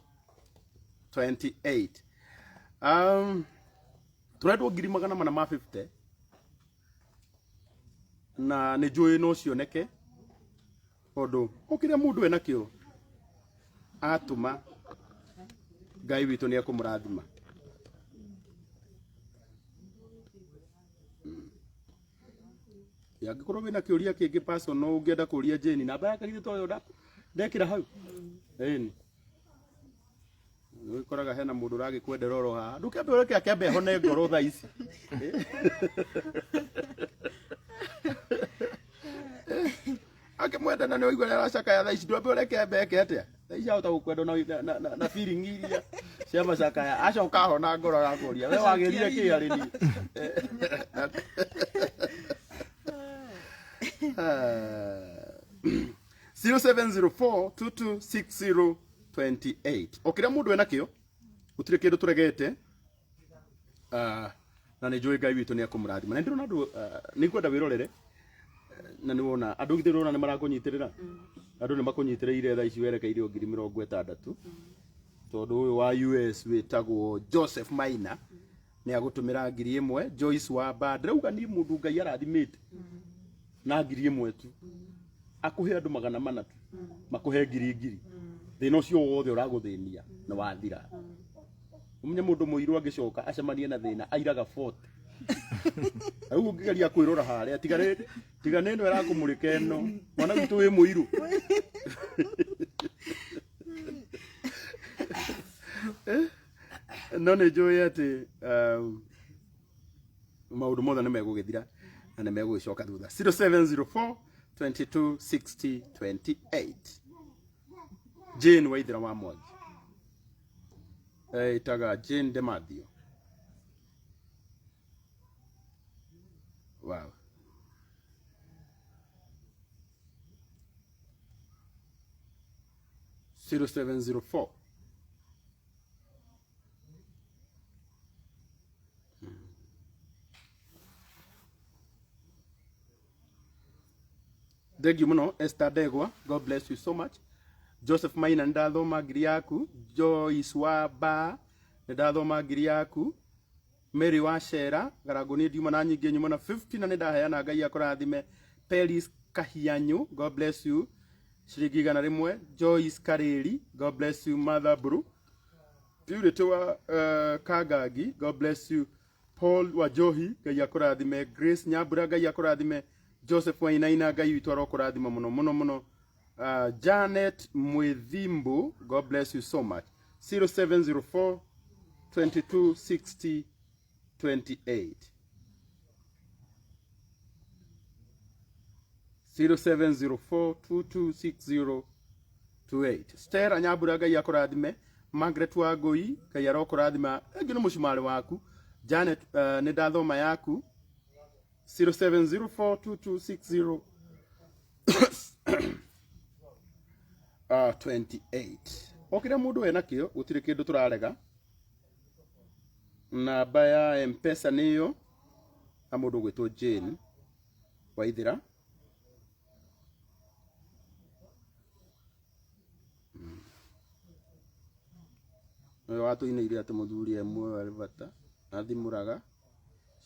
28. Tũrendwo ngiri magana mana ma 50 na nĩ njũĩ no cioneke tondũ o kĩrĩa mũndũ enakĩo atũma Ngai witũ nĩ ekũmũrathima. Angĩkorwo wĩna kĩũria kĩngĩ personal ũngĩenda kũria Jane, namba yake githĩ toyo ndekĩra hau. Ĩni. Nĩũkoraga hena mũndũ ũragĩkwendera oro haha. Ndũkĩambe ũreke akĩambe ahone ngoro thaa ici. Akĩmwenda na nĩwaigua nĩaracakaya thaa ici, ndwambe ũreke ambe eke atĩa? Thaa ici ahota gũkwenda na feeling iria cia macakaya. Acoka ahona ngoro arakũria, we wagĩrire kĩ harĩ niĩ? 0704 2260 28. O kĩrĩa mũndũ enakĩo gũtirĩ kĩndũ tũregete, na nĩ njũĩ Ngai witũ nĩ ekũmũrathima. Na nĩ ndĩrona andũ, nĩ ngwenda wĩrorere, na nĩ wona andũ githĩ ndũrona nĩ marakũnyitĩrĩra. Andũ nĩ makũnyitĩrĩire thaa ici werekeire o ngiri mĩrongo ĩtandatũ, tondũ ũyũ wa US wĩtagwo Joseph Maina nĩ agũtũmĩra ngiri ĩmwe. Joyce wa Ba, ndĩrauga niĩ mũndũ Ngai arathimĩte na ngiri ĩmwe tu, akũhe andũ magana mana tu, makũhe ngiri ngiri, thĩna ũcio wothe ũragũthĩnia nĩ wathira. Ũmenye mũndũ mũirũ angĩcoka acemanie na thĩna airaga 40. Rĩu ũngĩgeria kwĩrora harĩa, tiga nĩ ĩno ĩrakũmũrĩka ĩno, mwana witũ wĩ mũirũ. No nĩ njũĩ atĩ maũndũ mothe nĩ megũgĩthira na nĩ megũgĩcoka thutha. 0704 22 60 28. Jane Waithera wa Mwangi, ĩtaga Jane Demathio. Wow. 0704. Thank you muno Esther Ndegwa, God bless you so much. Joseph Maina, nĩndathoma ngiri yaku. Joyce wa Ba, nĩndathoma ngiri yaku. Mary wa Shera, Garango niĩ ndiuma na nyingĩ, nyuma na 50 na nĩndaheana, Ngai akũrathime. Peris Kahianyu, God bless you. Ciringi igana rĩmwe. Joyce Karĩri, God bless you. Mother Blue Purity wa Kangangi, God bless you. Paul wa Johi, Ngai akũrathime. Grace Nyambura, Ngai akũrathime. Joseph Wainaina, Ngai witũ arokũrathima mũno mũno mũno. Janet Mwithimbu, God bless you so much. 0704 22 60 28. 0704 2260 28. Stella Nyambura, Ngai akũrathime. Margaret Wangũi, Ngai arokũrathima. Ĩngĩ nĩ mũcumarĩ waku. Janet, nĩ ndathoma yaku. 0704 2260 28. O kĩrĩa mũndũ enakĩo gũtirĩ kĩndũ tũrarega. Namba ya Mpesa nĩyo na mũndũ ũgwĩtwo Jane Waithera. Nĩwe watũinĩire atĩ mũthuri e muoyo arĩ bata na thimũraga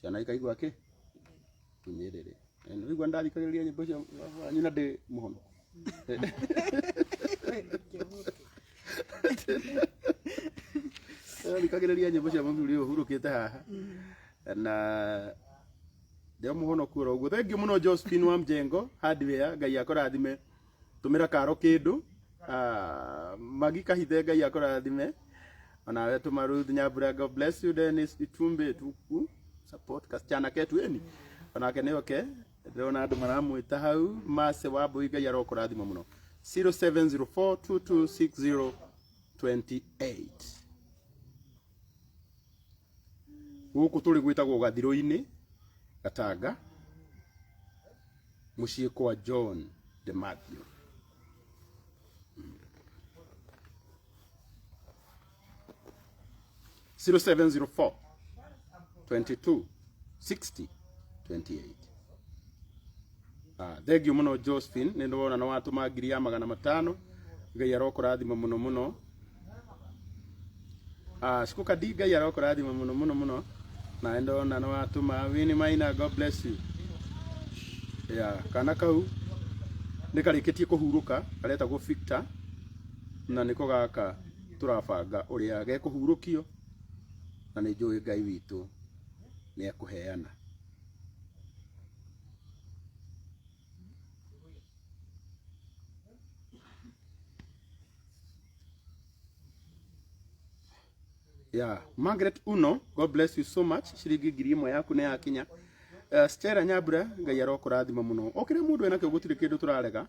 ciana ikaigua kĩ nyĩrĩrĩ. Nĩwaigua ndathikagĩrĩria nyĩmbo cia wanyu na ndĩ mũhonoku. Thikagĩrĩria nyĩmbo cia mũthuri ũyũ ũhurũkĩte haha na ndĩ mũhonoku oro ũguo. Thank you mũno Josephine wa Mjengo Hardware, Ngai akũrathime. Tũmĩra karo kĩndũ. Magi Kahithe, Ngai akũrathime. Onawe tũma. Ruth Nyambura, God bless you. Dennis Itumbe, tuku support kasichana ketu eni onake nĩ oke. Ndĩrona andũ maramwĩta hau Mercy Wambui, Ngai arokũrathima mũno. 0704226028. Gũkũ tũrĩ gwĩtagwo Gathirũ-inĩ, Gatanga, mũciĩ kwa John de Matthew. 0704 22 60 28. Ah, thank you muno Josephine, nĩ ndona nĩ watũma 500,000. Ngai arokũrathima mũno mũno. Ah, Sikuka D, Ngai arokũrathima mũno mũno mũno. Na nĩ ndona nĩ watũma. Winnie Maina, God bless you. Yeah, kana kau nĩ karĩkĩtie kũhurũka, karetagwo Victor, na nĩko gaka tũrabanga ũrĩa gekũhurũkio, na nĩ njũĩ Ngai witũ nĩ ekũheana. Yeah, Margaret Uno, God bless you so much. Ciringi 1,000 yaku nĩ yakinya. Stella Nyambura, Ngai arokũrathima mũno. O kĩrĩa mũndũ enakĩo gũtirĩ kĩndũ tũrarega.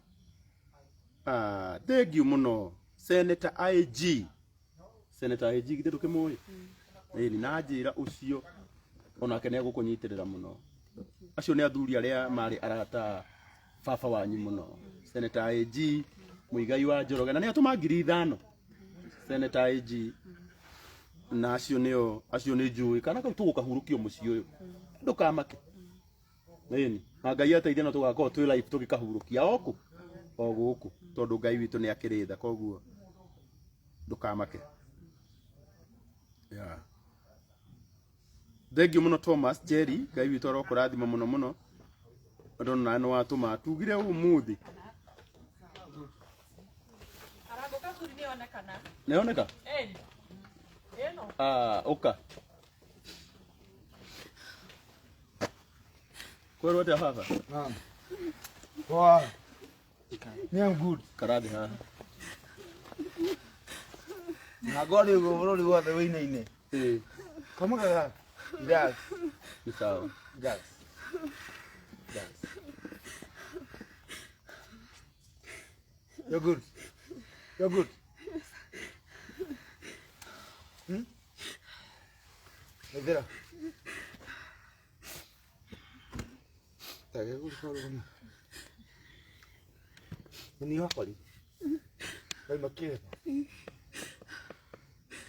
Ah, thank you mũno. Senator IG. Senator IG githĩ ndũkĩmũĩ? Ĩni na njĩra ũcio onake nĩ egũkũnyitĩrĩra mũno. Acio nĩ athuri arĩa marĩ arata baba wanyu mũno. Senator IG, Muigai wa Njoroge, na nĩ atũma 5,000. Senator IG na acio nĩo, acio nĩ njũĩ kana kau tũgũkahurũkio mũciĩ ũyũ, ndũkamake. Ĩni na Ngai ateithia no tũgakorwo twĩ live tũgĩkahurũkia o kũ o gũkũ, tondũ Ngai witũ nĩ akĩrĩ tha, koguo ndũkamake. Yeah. Thank you mũno Thomas Jerry, Ngai witũ arokũrathima mũno mũno. Ndona nawe nĩ watũma tugire ũmũthĩ. Nĩoneka? Ah, ũka. Kwerwo atĩa baba? Naam. Poa. Me I'm good. Karathi haha. Na ngori ũguo bũrũri wothe wĩinaine. Ĩĩ, Kamũgaga. Relax. nĩ sawa. Relax. Relax. You're good. You're good. Hmm? Ethera. Tage gũkorwo. Nĩ wakwa rĩ. Waima kĩrĩma.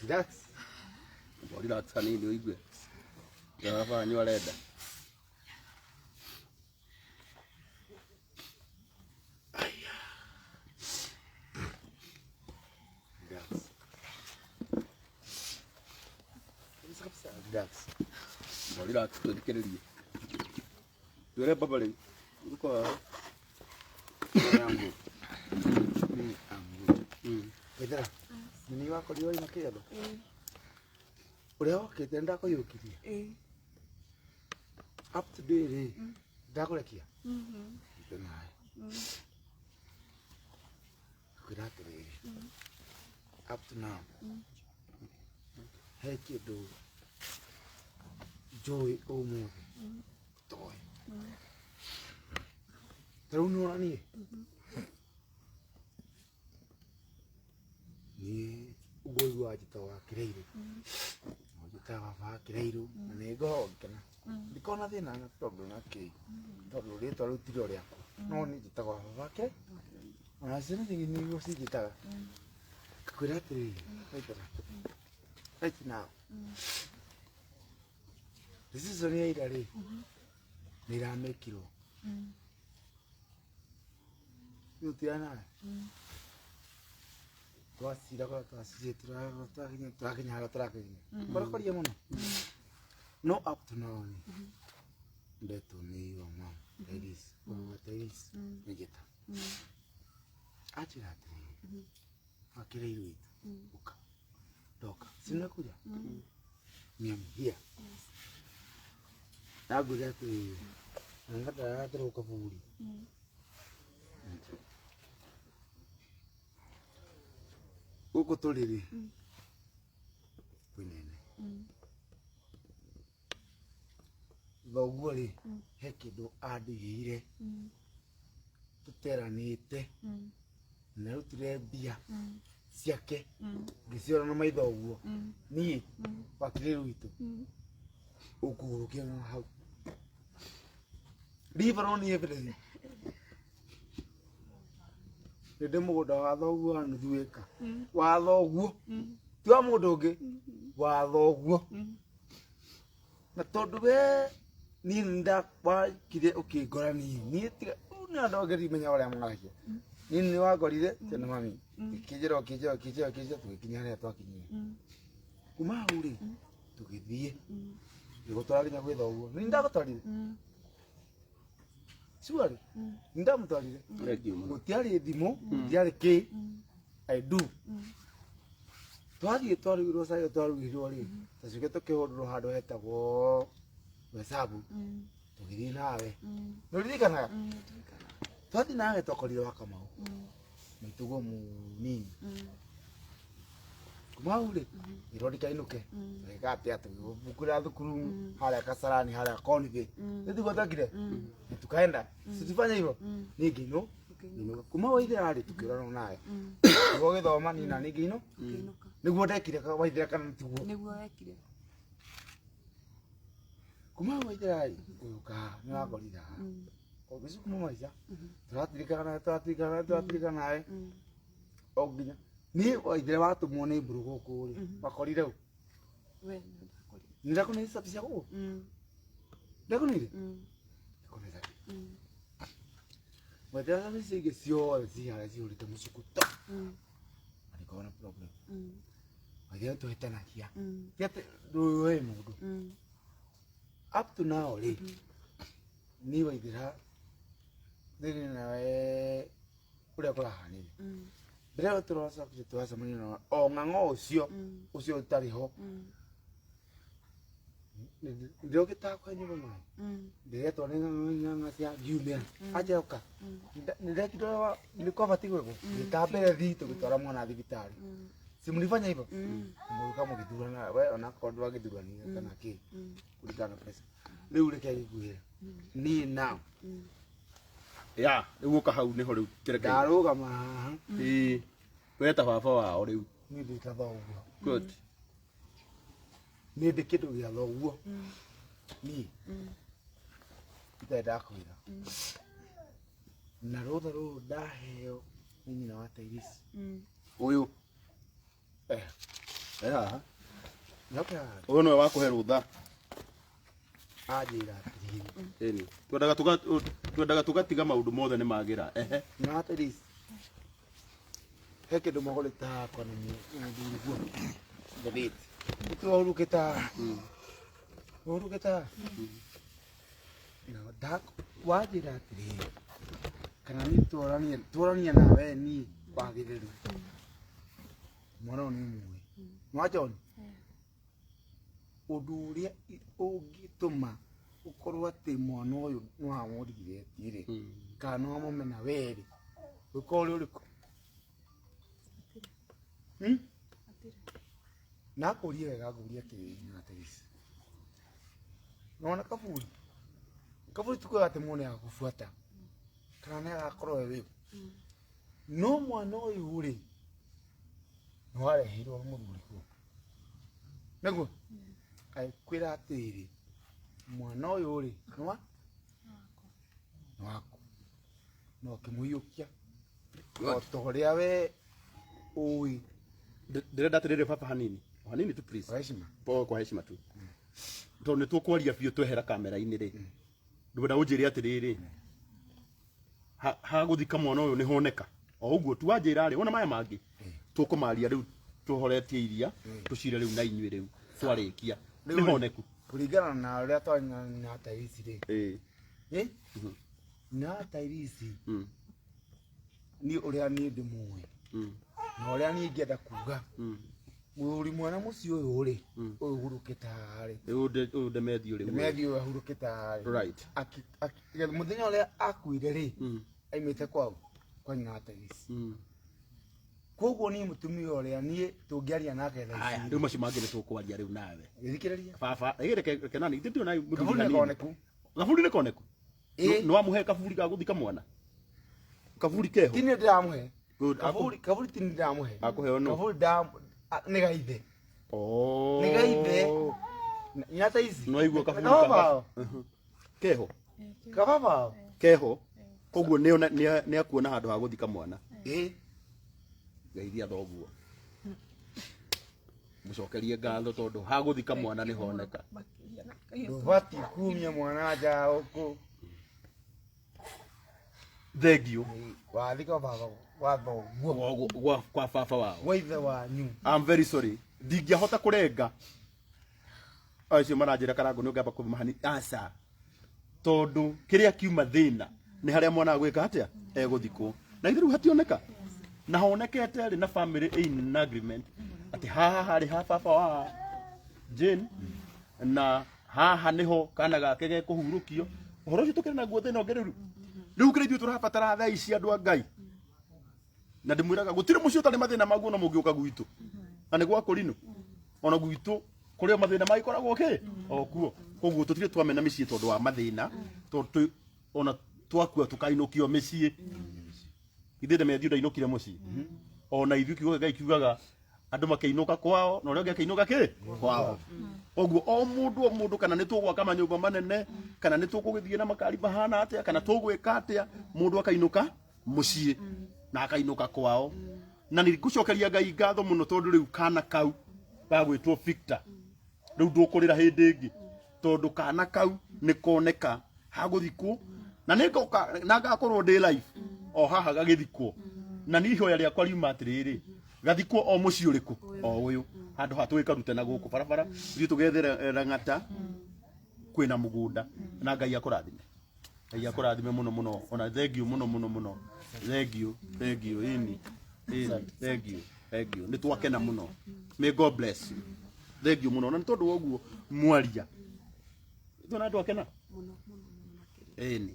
Relax. Relax hanini ũigue. Baba wanyu arenda. Relax. Relax. Relax tũthikĩrĩrie. Twĩre baba rĩu. Ũko haha. I'm good. Me, I'm good. Ethera. Nĩ wakorirwo waima kĩrĩma. Ũrĩa wokĩte nĩndakũiyũkirie. Up to date rĩ, ndakũrekia. Ite nawe. Ngwĩra atĩrĩrĩ. Up to now. He kĩndũ njũĩ ũmũthĩ. Toĩ. Ta rĩu nĩwona niĩ. Niĩ ũguo ũiguaga njĩtagwo wa Kĩrairũ. Njĩtaga baba wa Kĩrairũ na nĩ ngoragwo ngĩkena. Ndikoragwo na thĩna na problem na kĩ tondũ rĩtwa rĩu ti rĩo rĩakwa. No niĩ njĩtagwo baba wa Kĩrairũ. Ona ciana nyingĩ nĩguo cinjĩtaga. Ngakwĩra atĩrĩrĩ, right now. Decision ya ira rĩ, nĩ iramĩkirwo. Rĩu tiranawe. Twacira kũrĩa twacirire tũrakinya tũrakinya harĩa tũrakinya. Kũrakoria mũno. No up to now rĩ, ndetwo nĩ your mom, ladies, mama ladies, nĩnjĩta. Anjĩra atĩrĩrĩ, wakĩrĩirwo witũ, ũka. Ndoka. Si nimekuja? Me I'm here. Ndangwĩra atĩrĩrĩ, anga ndarathĩrwo kaburi. Gũkũ tũrĩ rĩ, kwĩnene. Thoguo rĩ, he kĩndũ andigĩire tũteranĩte, narutire mbia ciake ngĩciora na maitho ũguo. Niĩ wakiri witũ ũkũgũrũkia na hau. Leave alone everything. Nĩ ndĩ mũgũnda wa thoguo wa nuthu ĩka wa thoguo, ti wa mũndũ ũngĩ, wa thoguo. Na tondũ we niĩ nĩndawakire ũkĩngora niĩ tiga rĩu nĩ andũ angĩ ndimenya ũrĩa maragia. Niĩ nĩ wangorire tene mami ĩkĩnjĩra ũkĩnjĩra ũkĩnjĩra ũkĩnjĩra, tũgĩkinya harĩa twakinyire. Kuma hau rĩ, tũgĩthiĩ ngĩgũtwara nginya gwĩ thoguo. Nĩ ndagũtwarire surely, nĩ ndamũtwarire. Thank you mũno. Gũtiarĩ thimũ, gũtiarĩ kĩ. I do twathiĩ twarugirwo cai, twarugirwo rĩ, tũcoke tũkĩhũndũrwo handũ hetagwo Wesabu. Tũgĩthiĩ nawe, nĩũririkanaga twathiĩ nawe, twakorire wa Kamau maitũguo mũnini. Kuma hau rĩ, ĩrwo ndikainũke, tũgĩka atĩa? Tũgĩbukũra thukuru harĩa Kasarani, harĩa Convent. Nĩtiguo twekire na tukaenda, situfanya hivyo? Niĩ ngĩinũ ngĩinũka kuma Waithera rĩ, tũkĩũranwo nawe nĩguo gĩthoma niĩ na niĩ ngĩinũ. Ũkĩinũka. Nĩguo ndekire Waithera kana tiguo? Nĩguo wekire. Kuma Waithera rĩ, ngũka nĩ wangorire haha ũgĩcukuma maica, tũratirikana nawe, tũratirikana nawe, tũratirikana nawe o nginya niĩ Waithera watũmwo nĩ mbũrũ gũkũ rĩ, wakorire ũ? We nĩ ndakorire. Nĩ ndakuneire cabi cia gũkũ, ndakuneire, ndakuneire cabi. Waithera cabi icio ingĩ ciothe ci harĩa cihũrĩte mũcuku to na ndikoragwo na problem. Waithera tũhĩtanagia ti atĩ ndũĩ mũndũ. Up to now rĩ, niĩ Waithera thĩinĩ nawe ũrĩa kũrahanire mbere ĩyo tũracokire tũracemania na o ng'ang'o ũcio ũcio ũtarĩ ho. Ndĩrokĩtaga kwa nyũmba maĩ, ndĩretwo nĩ ng'ang'a cia ngiumĩra anjoka nĩndekire ũrĩa nĩ kwabatiĩ gwĩkwo, ngĩta mbere thi tũgĩtwara mwana thibitarĩ. Si mlifanya hivyo? Mũgĩũka mũgĩthurana, we onakorwo ndwagĩthuranire kana kĩ, kũringana na pesa. Rĩu reke ngĩkwĩre niĩ now Ya rĩu ũka hau nĩho rĩu kĩreke. Ndarũgama haha. Ĩĩ, we ta baba wao rĩu. Niĩ ndĩ ta thoguo. Good. Niĩ ndĩ kĩndũ gĩa thoguo, niĩ itarĩ ndakwĩra na rũtha rũrũ ndaheo nĩ nyina wa Tairisi. Ũyũ eh e haha. Nyoke haha. Ũyũ nĩwe wakũhe rũtha. Anjĩra atĩrĩrĩ. Ĩni twendaga tũgatiga maũndũ mothe nĩ magĩra ehe. Nyina wa Tairisi he kĩndũ magũrĩte hakwa na mũthuriguo ngathĩti nĩtwahurũkĩte haha, ũhurũkĩte haha na wanjĩra atĩrĩrĩ, kana niĩ twaranie twaranie nawe niĩ wagĩrĩru mwana ũyũ nĩ mũĩ nwa John, ũndũ ũrĩa ũngĩtũma ũkorwo atĩ mwana ũyũ nĩ wamũriretie rĩ, kana nĩ wamũmena werĩ, ũkorwo ũrĩ ũrĩkũ? Hmm? Nakũria wega, ngũria atĩrĩrĩ na Teresa. Nona kaburi kaburi tukuga atĩ mũndũ nĩagagũbuata kana nĩagakorwo we wĩu, no mwana ũyũ rĩ, nĩwareheirwo mũthuri kuo nĩguo agĩkwĩra atĩrĩrĩ, mwana ũyũ rĩ, nĩwa nĩ waku, na ũkĩmũiyũkia o ta ũrĩa we ũĩ. Ndĩrenda atĩrĩrĩ baba, hanini o hanini tu, please. Kwa heshima. Po kwa heshima tu, tondũ nĩ tũkwaria biũ twehera kamera-inĩ rĩ, ndwenda ũnjĩre atĩrĩrĩ, ha gũthika mwana ũyũ nĩ honeka o ũguo tu wanjĩra rĩ, wona maya mangĩ tũkũmaria rĩu tũhoretie iria tũcire rĩu na inyuĩ rĩu twarĩkia Rĩu nĩ rĩ, honeku. Kũringana na ũrĩa twarĩ na Tairisi rĩ, Ĩĩ. ĩ na Tairisi, niĩ ũrĩa niĩ ndĩmũĩ na ũrĩa niĩ ingĩenda kuga, mũthuri mwene mũciĩ ũyũ rĩ, ũyũ ũhurũkĩte haha rĩ, Ũyũ Ndemethio rĩu. Ndemethio ũyũ ahurũkĩte haha rĩ, Right. Mũthenya ũrĩa akuire rĩ, aimĩte kwao kwa nyina wa Tairisi. Koguo niĩ mũtumia ũrĩa niĩ tũngĩaria nake thaa Aya, ici. rĩu macio mangĩ nĩ tũkwaria rĩu nawe. Gĩthikĩrĩria. Baba, ĩ reke reke nani, ithuĩ tũrĩ na mũthuri Kaburi nĩ hanini. koneku. Gaburi nĩ koneku. Ĩ. Nĩ wamũhe kaburi ga gũthika mwana? Kaburi keho. Ti niĩ ndĩramũhe. Good. Kaburi kaburi ti niĩ ndĩramũhe. Akũheo nũ? Kaburi nda nĩ ga ithe. Oh. Nĩ ga ithe. Nyata ici. Nĩ waigua kaburi Kababa ka ao. Keho. Kababa ao. Keho. Koguo nĩ akuona handũ ha gũthika mwana. Ĩ. Geithia thoguo. Mũcokerie ngatho tondũ ha gũthika mwana nĩ honeka. Ndũbatiĩ kumia mwana nja gũkũ. Thengiũ. Wathika baba wa thoguo. Gwa kwa baba wao. Gwa ithe wanyu. I'm very sorry. Ndingĩahota kũrenga. Acio maranjĩra Karangũ nĩ ũngĩamba kũmahani aca. Tondũ kĩrĩa kiuma thĩna nĩ harĩa mwana agwĩka atĩa egũthikwo. Na ithe rĩu hationeka. Na honekete rĩ na family in agreement atĩ haha harĩ ha baba wa Jane na haha nĩho kana gake gekũhurũkio. Ũhoro ũcio tũkĩrĩ naguo thĩna ũngĩ rĩu. Rĩu kĩrĩa ithuĩ tũrabatara thaa ici andũ a Ngai na ndĩmwĩraga gũtirĩ mũciĩ ũtarĩ mathĩna maguo na mũngĩũka gwitũ na nĩ gwa kũrinũ ona gwitũ kũrĩ o mathĩna magĩkoragwo kĩ o kuo. Koguo tũtirĩ twamena mĩciĩ tondũ wa mathĩna, tondũ ona twakua tũkainũkio mĩciĩ. Ithuĩ Demetrio ndainũkire mũciĩ. Ona ithuĩ kiugo kĩa Ngai kiugaga andũ makĩinũka kwao na ũrĩa ũngĩ akĩinũka kĩ kwao. Koguo o mũndũ o mũndũ, kana nĩ tũgwaka manyũmba manene, kana nĩ tũgũgĩthiĩ na makari mahana atĩa, kana tũgwĩka atĩa, mũndũ akainũka mũciĩ na akainũka kwao. Na nĩ ngũcokeria Ngai ngatho mũno tondũ rĩu kana kau gagwĩtwo Victor rĩu ndũkũrĩra hĩndĩ ĩngĩ tondũ kana kau nĩ koneka hagũthikwo na nĩ ngoka na ngakorwo ndĩ live o haha gagĩthikwo. Na niĩ ihoya rĩakwa riuma atĩrĩrĩ, gathikwo o mũciĩ ũrĩkũ o ũyũ, handũ ha tũgĩkarute na gũkũ barabara ithuĩ tũgethere rang'ata kwĩna mũgũnda. Na Ngai akũrathime, Ngai akũrathime mũno mũno, ona thengiũ mũno mũno mũno, thengiũ thengiũ, ĩni ĩni, thengiũ thengiũ, nĩ twakena mũno. May God bless you. Thengiũ mũno, na nĩ tondũ wa ũguo mwaria ithuĩ na twakena ĩni.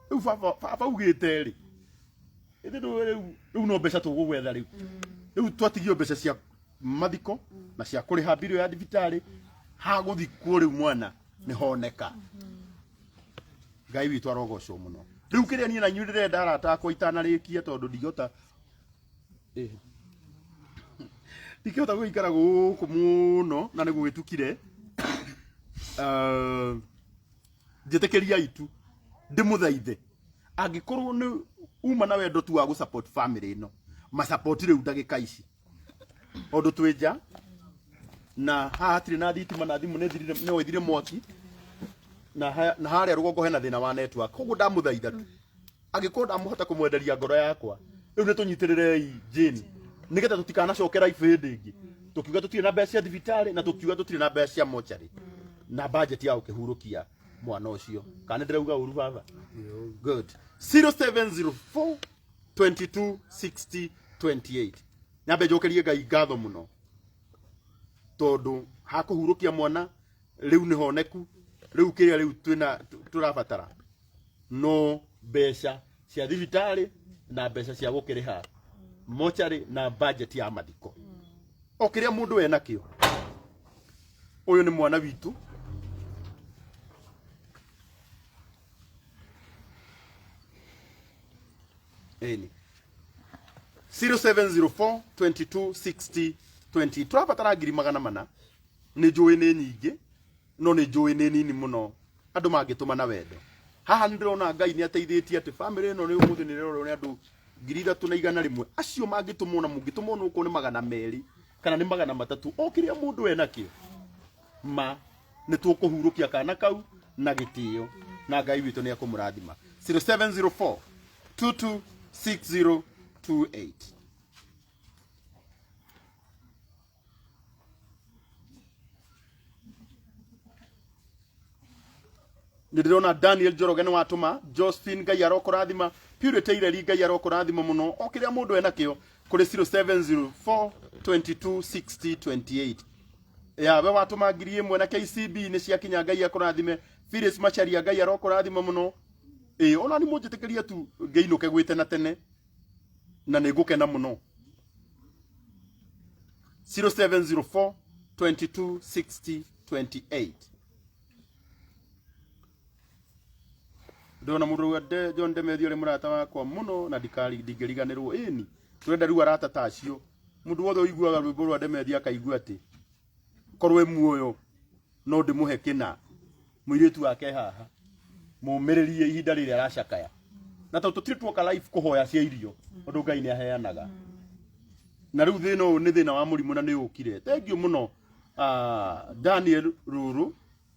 Rĩu baba baba ugĩte rĩ, ĩthĩ rĩu rĩu no mbeca tũgũgwetha rĩu. Rĩu twatigio mbeca cia mathiko na cia kũrĩha mbirũ ya thibitarĩ, ha gũthikwo rĩu mwana nĩ honeka. Ngai witũ arogocwo mũno. Rĩu kĩrĩa niĩ na inyuĩ ndĩrenda arata akwa itanarĩkia, tondũ ndingĩhota ndingĩhota gũikara gũkũ mũno na nĩ gũgĩtukire. Njĩtĩkĩriai tu ndĩmũthaithe, angĩkorwo nĩ uma na wendo tu wa gũ support family ĩno, ma support rĩu ndagĩka ici tondũ twĩ nja na haha hatirĩ na thitima na thimũ nĩ thirire, nĩ waithire mwaki na na harĩa rũgongo hena thĩna wa network. Koguo ndamũthaitha tu, angĩkorwo ndamũhota kũmwenderia ngoro yakwa, rĩu nĩ tũnyitĩrĩrei Jane nĩgetha tũtikanacokera hĩndĩ ĩngĩ tũkiuga tũtirĩ na mbeca cia thibitarĩ na tũkiuga tũtirĩ na mbeca cia mocarĩ na budget ya gũkĩhurũkia mwana ũcio. Kana nĩ ndĩrauga ũru baba? Good. 0704 22 60 28. Nyambe njokerie Ngai ngatho mũno tondũ hakũhurũkia mwana rĩu nĩ honeku. Rĩu kĩrĩa rĩu twĩna tũrabatara no mbeca cia thibitarĩ na mbeca cia gũkĩrĩha mocarĩ na budget ya mathiko o kĩrĩa mũndũ enakĩo. Ũyũ nĩ mwana witũ. Ĩni 0704 22 60 20. Tũrabatara 400,000. Nĩ njũĩ nĩ nyingĩ, no nĩ njũĩ nĩ nini mũno andũ mangĩtũma na wendo. Haha nĩ ndĩrona Ngai nĩ ateithĩtie atĩ family ĩno nĩ ũmũthĩ nĩ ĩrorwo nĩ andũ 3,100. Acio mangĩtũmwo na mũngĩtũmwo nĩ ũkorwo nĩ 200 kana nĩ 300, o kĩrĩa mũndũ enakĩo, ma nĩ tũkũhurũkia kana kau na gĩtĩo na Ngai witũ nĩ ekũmũrathima. 0704 226028. Nĩ ndĩrona Daniel Njoroge nĩ watũma, Josephine Ngai arokũrathima, Purity Ireri Ngai arokũrathima mũno. O kĩrĩa mũndũ enakĩo kũrĩ 0704 22 60 28. Yawe watũma 1,000 na KCB nĩ ciakinya, Ngai akũrathime. Phyllis Macharia Ngai arokũrathima mũno. Ĩ ona nĩ mũnjĩtĩkĩrie tu ngĩinũke gwĩ tene tene na nĩ ngũkena mũno. 0704 22 60 28. Ndona mundu wa John Demethi uri murata wakwa muno na ndikari ndingiriganirwo ini turenda riu arata ta acio mundu wothe uiguaga rwimbo rwa Demethi akaigua ati korwo muoyo no ndimuhe kina muiritu wake haha mumiririe ihinda riri aracakaya na to tutiri tuoka life kuhoya cia irio undu Ngai ni aheanaga na riu thina uyu ni thina wa murimu na ni ukire. Thank you muno Daniel Ruru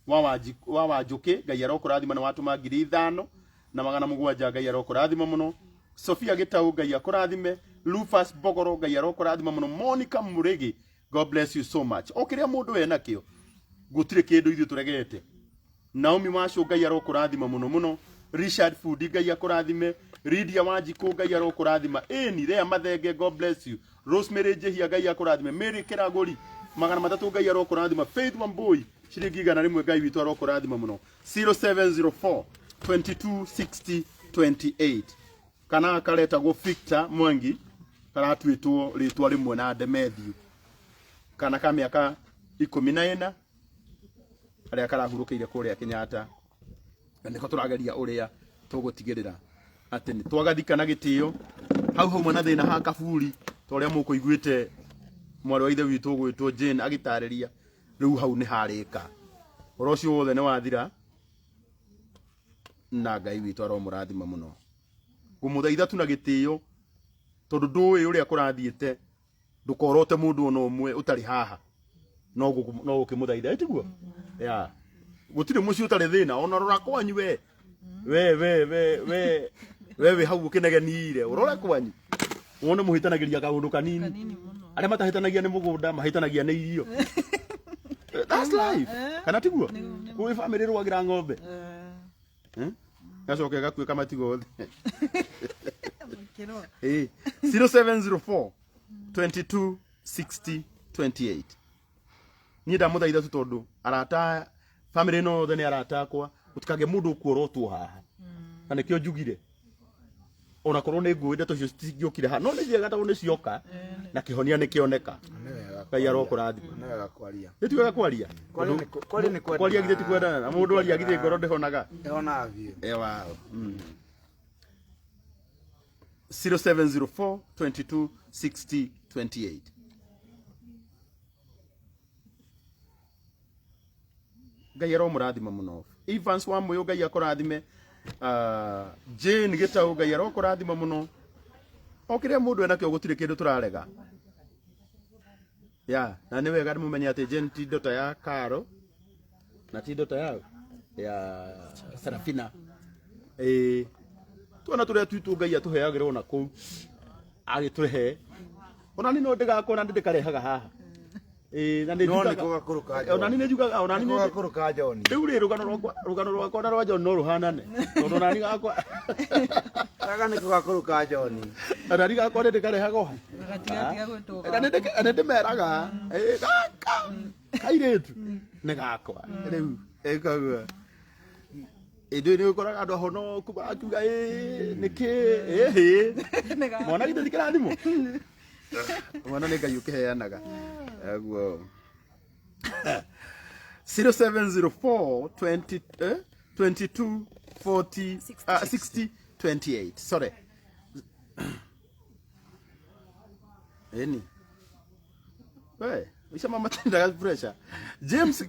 wa Wanjuki Ngai arokurathima na watuma 5700 Ngai arokurathima muno. Sofia Gitau Ngai akurathime. Rufus Bogoro Ngai arokurathima muno. Monica Murigi God bless you so much. O kiria mundu ena kio gutire kindu ithuĩ turegete. Naomi Wacu Ngai arokurathima muno muno. Richard Fudi Ngai akurathime. Lydia Wanjiku Ngai arokurathima. Eni Lea Mathenge God bless you. Rosemary Njihia Ngai akurathime. Mary Kiraguri 300 Ngai arokurathima. Faith Wambui ciringi 100 Ngai witũ arokurathima muno. 0704 22 60 28 kana karetagwo Victor Mwangi karatuĩtwo rĩtwa rĩmwe na Demethiu kana ka mĩaka 14 arĩa karahurũkĩire kũrĩa Kenyatta na nĩko tũrageria ũrĩa tũgũtigĩrĩra atĩ nĩ twagathika na gĩtĩo hau hauma na thĩna ha kaburi ta ũrĩa mũkũiguĩte mwarĩ wa ithe witũ ũgwĩtwo Jane agĩtarĩria rĩu hau nĩ harĩka ũhoro ũcio wothe nĩ wathira na Ngai witũ aromũrathima mũno. Ngũmũthaitha tu na gĩtĩo tondũ ndũĩ ũrĩa kũrathiĩte ndũkorote mũndũ ona ũmwe ũtarĩ haha no gũkĩmũthaitha ĩtiguo ya gũtirĩ mũciĩ ũtarĩ thĩna ona rora kwanyu we we we we we we wĩ hau ũkĩnegenire ũrore kwanyu wone mũhĩtanagĩria kaũndũ kanini arĩa matahĩtanagia nĩ mũgũnda mahĩtanagia nĩ irio. That's life kana tiguo kwĩ family rũagĩra ng'ombe gacoke gakuĩka matigo othe. 0704 22 60 28 niĩ ndamũthaitha tu tondũ arata family ĩno othe nĩ arata akwa gũtikage mũndũ ũkuorotwo haha na nĩkĩo njugire ona korwo nĩ ngũĩ ndeto icio citingĩũkire haha no nĩ njega tondũ nĩ cioka na kĩhonia nĩ kĩoneka. Ngai arokũrathima. Nĩ wega kwaria. Nĩ ti wega kwaria. Kwaria githĩ ti kwendana na mũndũ aria githĩ ngoro ndĩhonaga. Ndĩhonaga biũ. Ewa. 0704 22 60 28 Ngai aromũrathima mũno. Evans wa Muyu Ngai akũrathime. Jane Gitau Ngai arokũrathima mũno. O kĩrĩa mũndũ enakĩo gũtirĩ kĩndũ tũrarega. Ya, na nĩ wega mũmenye atĩ Jane ti ndota ya Karo na ti ndota ya Serafina. Tuona tũrĩa twitũ Ngai atũheagĩra ona kũu agĩtũhe ona ni no ndĩgakora ndĩkarehaga haha. Na nĩ njugaga ona ni nĩ njugaga ona ni nĩ gakũrũ John. Rĩu rĩ rũgano rwakwa na rwa John no rũhanane tondũ ona ni gakwa kaga nĩ gakũrũ ka John. Ona ni gakwa nĩ ndĩkarehaga ho. Na nĩ ndĩmeraga gaka kairĩtu nĩ gakwa rĩu ĩkoguo ĩndĩ nĩ ũkoraga andũ ahonoku makiuga nĩkĩ ĩhĩ mwana githĩ ti kĩrathimo mwana nĩ Ngai ũkĩheanaga aguo. 0704 20 22 40 60 28 sorry. Eni we Isha mama tendaga pressure. James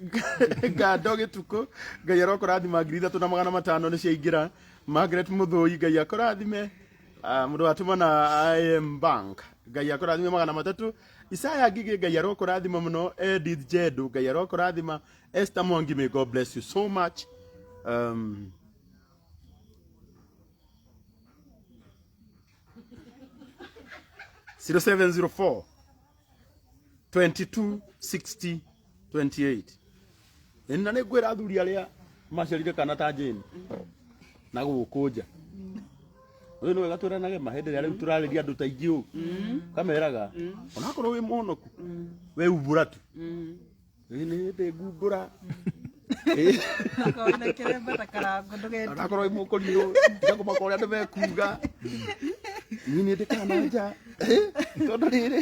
Gado Gituko Ngai arokũrathima 3500 nĩ ciaingĩra. Margaret Muthũi Ngai akũrathime. Mũndũ watũma na IM Bank Ngai akũrathime 300. Isaya Ngigĩ Ngai arokũrathima mũno. Edith Jedu Ngai arokũrathima. Esther Mwangi may God bless you so much. 0704 22 60 28 na nĩ ngwĩra athuri arĩa maciarire kana ta Jane na gũkũ nja ũyũ nĩ wega twĩranage ma hĩndĩ ĩrĩa rĩu tũrarĩria andũ ta ingĩ ũũ kameraga onakorwo wĩ mũhonoku we umbũra tu ĩ nĩ hĩndĩ ngumbũra onakorwo wĩ mũkũrinũ tiga kũmaka ũrĩa andũ mekuga niĩ nĩ ndĩkana nja tondũ rĩrĩ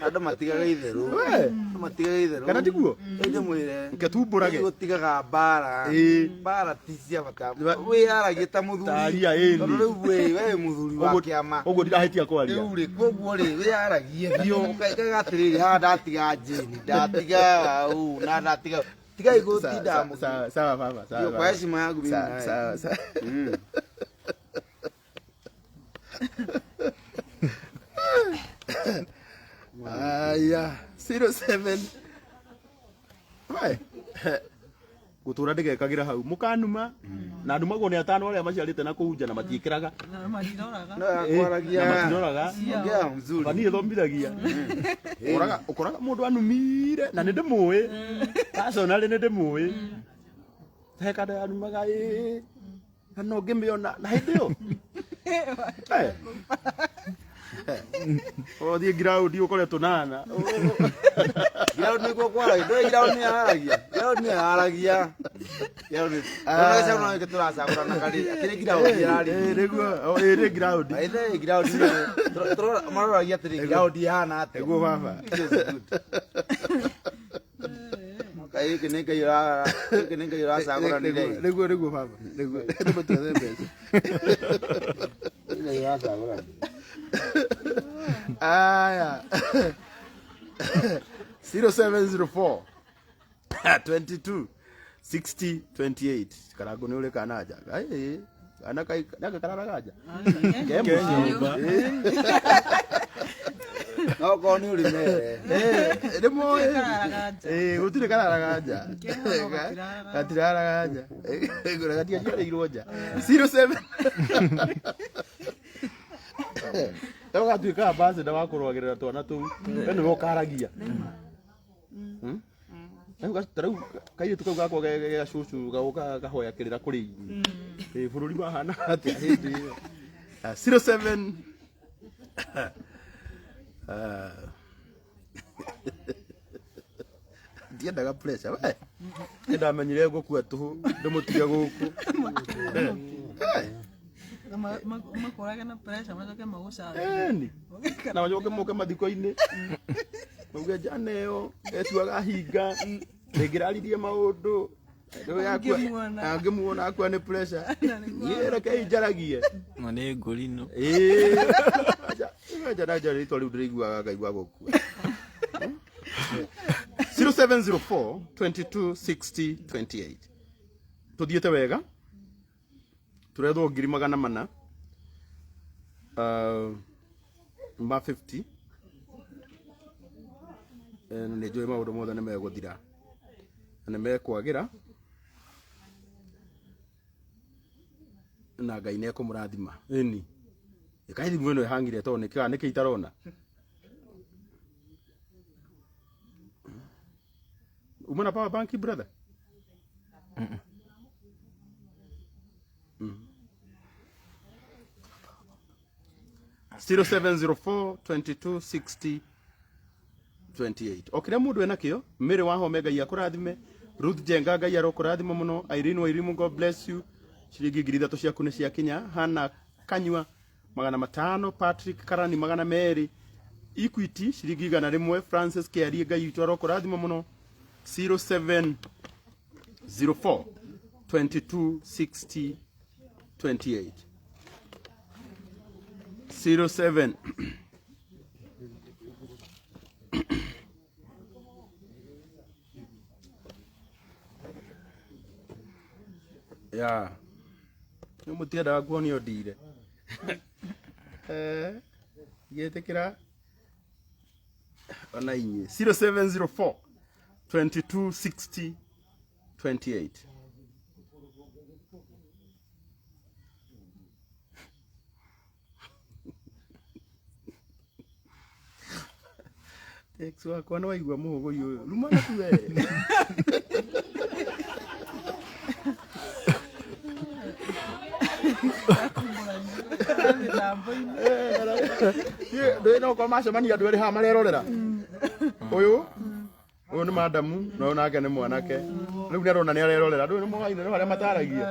Andũ matigaga itherũ. We. Andũ matigaga itherũ. Kana tiguo? Ĩndĩ mwĩre. Nke tumbũrage. Gũtigaga mbara. Ĩĩ. Mbara ti cia bata. Wĩyaragie ta mũthuri. Taria, ĩni. Tondũ rĩu we we mũthuri wa Ũguo- kĩama. Ũguo ndirahĩtia kwaria. Rĩu rĩ, koguo rĩ, wĩyaragie biũ. Ũkaigaga atĩrĩrĩ, haha ndatiga Jane, ndatiga ũũ, na ndatiga. Tigai gũtinda Sawa, sawa, sawa baba, sawa. Ndio, kwa baba. heshima yangu mimi Sawa, nawe. sawa, sawa. Aya, 07. We. Gũtũra ndĩgekagĩra hau mũkanuma na ndumagwo nĩ atano arĩa maciarĩte na kũhunja na matiĩkĩraga Na matiroraga. No yakwaragia. na matiroraga Ongea mzuri. Ba niĩ thomithagia ũkoraga ũkoraga mũndũ anumire na nĩ ndĩmũĩ personally nĩ ndĩmũĩ he kada anumaga ĩ na no ngĩmĩona na hĩndĩ ĩyo Eh. Ũthiĩ ground ũkore tũnana Ground nĩkuo kwaragia. Ndũĩ ground nĩ yaragia. Ground nĩ yaragia. Ground nĩ. Ndũĩ gĩcagũrano gĩkĩ tũracagũrana karĩ. Akĩrĩ ground yararia. Ĩ, nĩguo o, ĩ, nĩ ground By the way, ground nĩ- maroragia atĩrĩ ground ihana atĩa. nĩguo baba Which is good. Kaĩ gĩkĩ nĩ Ngai gĩkĩ nĩ Ngai ũracagũranire. nĩguo nĩguo baba nĩguo tũmũtuethe mbeca Ngai ũracagũranire. Aya. 0704 22 60 28 karango nä å rä kana nja kana naka kararaga nja Ke mũciĩ. No korwo nĩ ũrĩ mere. Nĩ moĩ Kararaga nja. Gũtirĩ kararaga nja Keho gatiraraga. gatiraraga nja Ngũra gatiaciarĩirwo nja 07 Rĩu gatuĩka ambassador wa kũrũagĩrĩra twana tũu we nĩwe ũkaragia Rĩu ta rĩu kairĩtu kau gakwa ge gacucu gaũka kahoya kĩrĩra kũrĩ ithuĩ Ĩ, bũrũri wahana atĩa hĩndĩ ĩyo 07 ndiendaga pressure we nĩ ndamenyire ngũkua tũhũ ndĩmũtige gũkũ Makũrage na pressure macoke magũcage. Ĩni. Na macoke moke mathiko-inĩ mauge njana ĩyo etuaga hinga ndĩngĩraririe maũndũ Rĩu yakua- Angĩmuona. angĩmuona akua nĩ pressure niĩ rekei njaragie Na nĩ ngũrinũ. Ĩĩ. Acha, nja rĩtwa rĩu ndĩrĩiguaga ngaigua gũkua 0704 22 60 28 tũthiĩte wega tũrethwo ngiri magana mana ma 50 na nĩ njũĩ maũndũ mothe nĩ megũthira na nĩ mekwagĩra na Ngai nĩ ekũmũrathima ĩni ĩkai thimũ ĩno ĩhang'ire tondũ nĩkĩ nĩkĩ itarona uma na power bank brother Mm. 0704 22 60 28 o kĩrĩa mũndũ enakĩo Mary Wahome Ngai akũrathime Ruth Njenga Ngai arokũrathima mũno Irene Wairimu God bless you ciringi 3,000 ciaku nĩ ciakinya Hana Kanyua 500 Patrick Karani 200 Equity ciringi 100 Francis Kĩarie Ngai witũ arokũrathima mũno 0704 22 60 28 07 ya nä må tiendaga kuonio ndire gä tä kä ra ona inyuä 0704 22 60 28 Tex wakwa nĩ waigua mũhũgũi ũyũ ruma na tu we Mĩtambo-inĩ. Ndũĩ no korwo macemania andũ erĩ haha marerorera ũyũ Ũyũ nĩ madamu na ũyũ nake nĩ mwanake. Rĩu nĩ arona nĩ arerorera. Ndũĩ nĩ mogaine rĩu arĩa mataragia.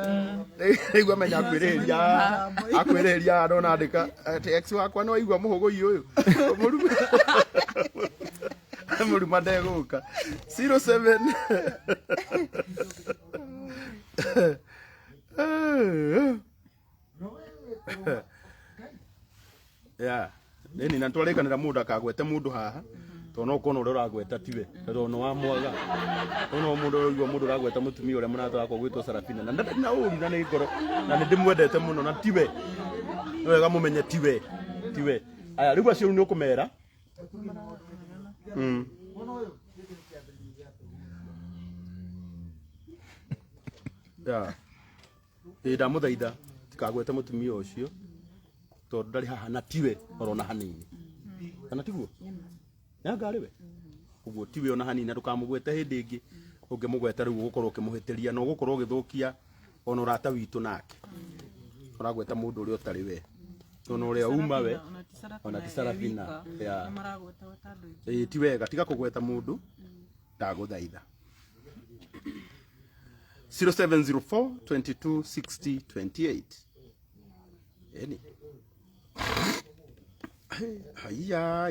Rĩu amenya akwĩrĩhĩria akwĩrĩhĩria ndona andĩka atĩ ex wakwa nĩ waigua mũhũgũi ũyũ. Mũrume mũruma ndegũka. 07 yeah nini na twarikanira mundu akagwete mundu haha to no kono uria uragweta tiwe to no wa mwaga no mundu uraigua mundu uragweta mutumia uria murata wakwa gwitwo Sarafina na na uru na ni ngoro na ni ndimwendete muno na tiwe ni wega mumenye tiwe tiwe aya riu acio ni ukumera yeah ndamuthaitha tikagwete mutumia ucio tondu ndari haha na tiwe orona hanini kana tiguo nanga ariwe uguo tiwe ona hanini na ndukamugwete hindi ingi ungimugweta riu ugukorwo ukimuhitiria na ugukorwo ugithukia ona urata witu nake uragweta mundu uria utari we ona uria uma we ona ti Sarafina ya ti wega tiga kugweta mundu ndaguthaitha 0704 22 60 28 eni haiya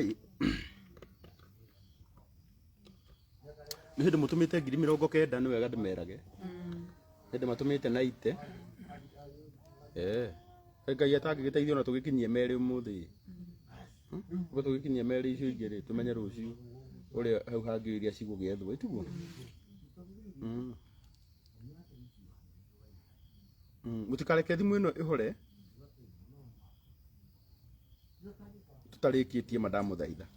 nä hä ndä må tå mä te ngiri mä rongo kenda nä wega ndä merage hä ndä matå mä te na ite Ngai atangä gä teithio na tå gä kinyie merä å må thä tå gä kinyie merä icio ingä rä tå menye rå ciå å rä a hau hangä iria cigå gä ethwo ĩtiguo mũtikareke thimũ ĩno ĩhore tũtarĩkĩtie mandamũthaitha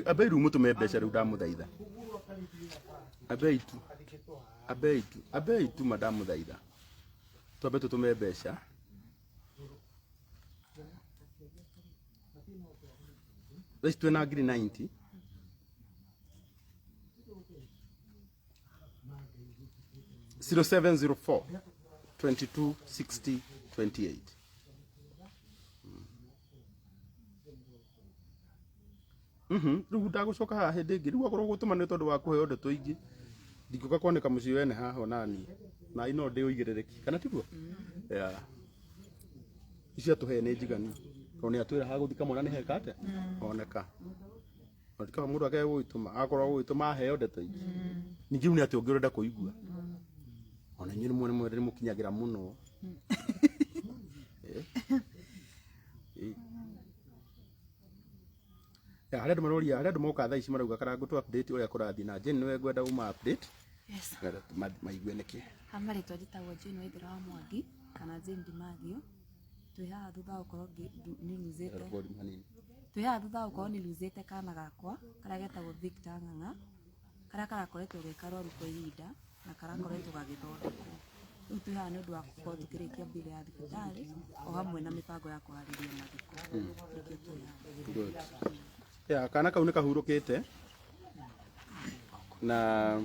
ambei rĩu mũtũme mbeca rĩu ndamũthaitha ambei tu ambei tu ambei tu mandamũthaitha twambe tũtũme mbeca thaa ici twĩna ngiri 90 0704 22 60 28 riu ndagucoka haha hindi ingi riu akorwo gutuma ni tondu wa kuheo ndeto ingi ndingũka kwanĩka mũciĩ wene haha onani na ino ndĩ ũigĩrĩrĩki kana tiguo yeah icio atũhe nĩ njiganu tondũ nĩ atwĩra ha gũthika mwana nĩ heka atĩa oneka na mũndũ akage gũgĩtũma akorwo gũgĩtũma aheo ndeto ingĩ ningĩ rĩu nĩ atĩ ũngĩ ũrenda kũigua ona inyuĩ nĩ mwene nĩ mũkinyagĩra mũno ya harĩa andũ maroria harĩa andũ moka thaa ici marauga Karangũ tũ update ũrĩa kũrathiĩ na Jane nĩwe ngwenda uma update Yes. maigue nĩkĩ Ha marĩtwa njĩtagwo Jane Waithera wa Mwangi kana Jane Ndimathio twĩ haha thutha wa gũkorwo nĩ losete twĩ haha thutha wa gũkorwo nĩ losete kana gakwa karĩa getagwo Victor Ng'ang'a karĩa karakoretwo ge karwaru kwa ihinda na karakoretwo gagĩthondekwo rĩu twĩ haha nĩ ũndũ wa gũkorwo tũkĩrĩkia bill ya thibitarĩ o hamwe na mĩbango ya kũharĩria mathiko nĩkĩo twĩ haha. Good. Ya kana kau nĩ kahurũkĩte na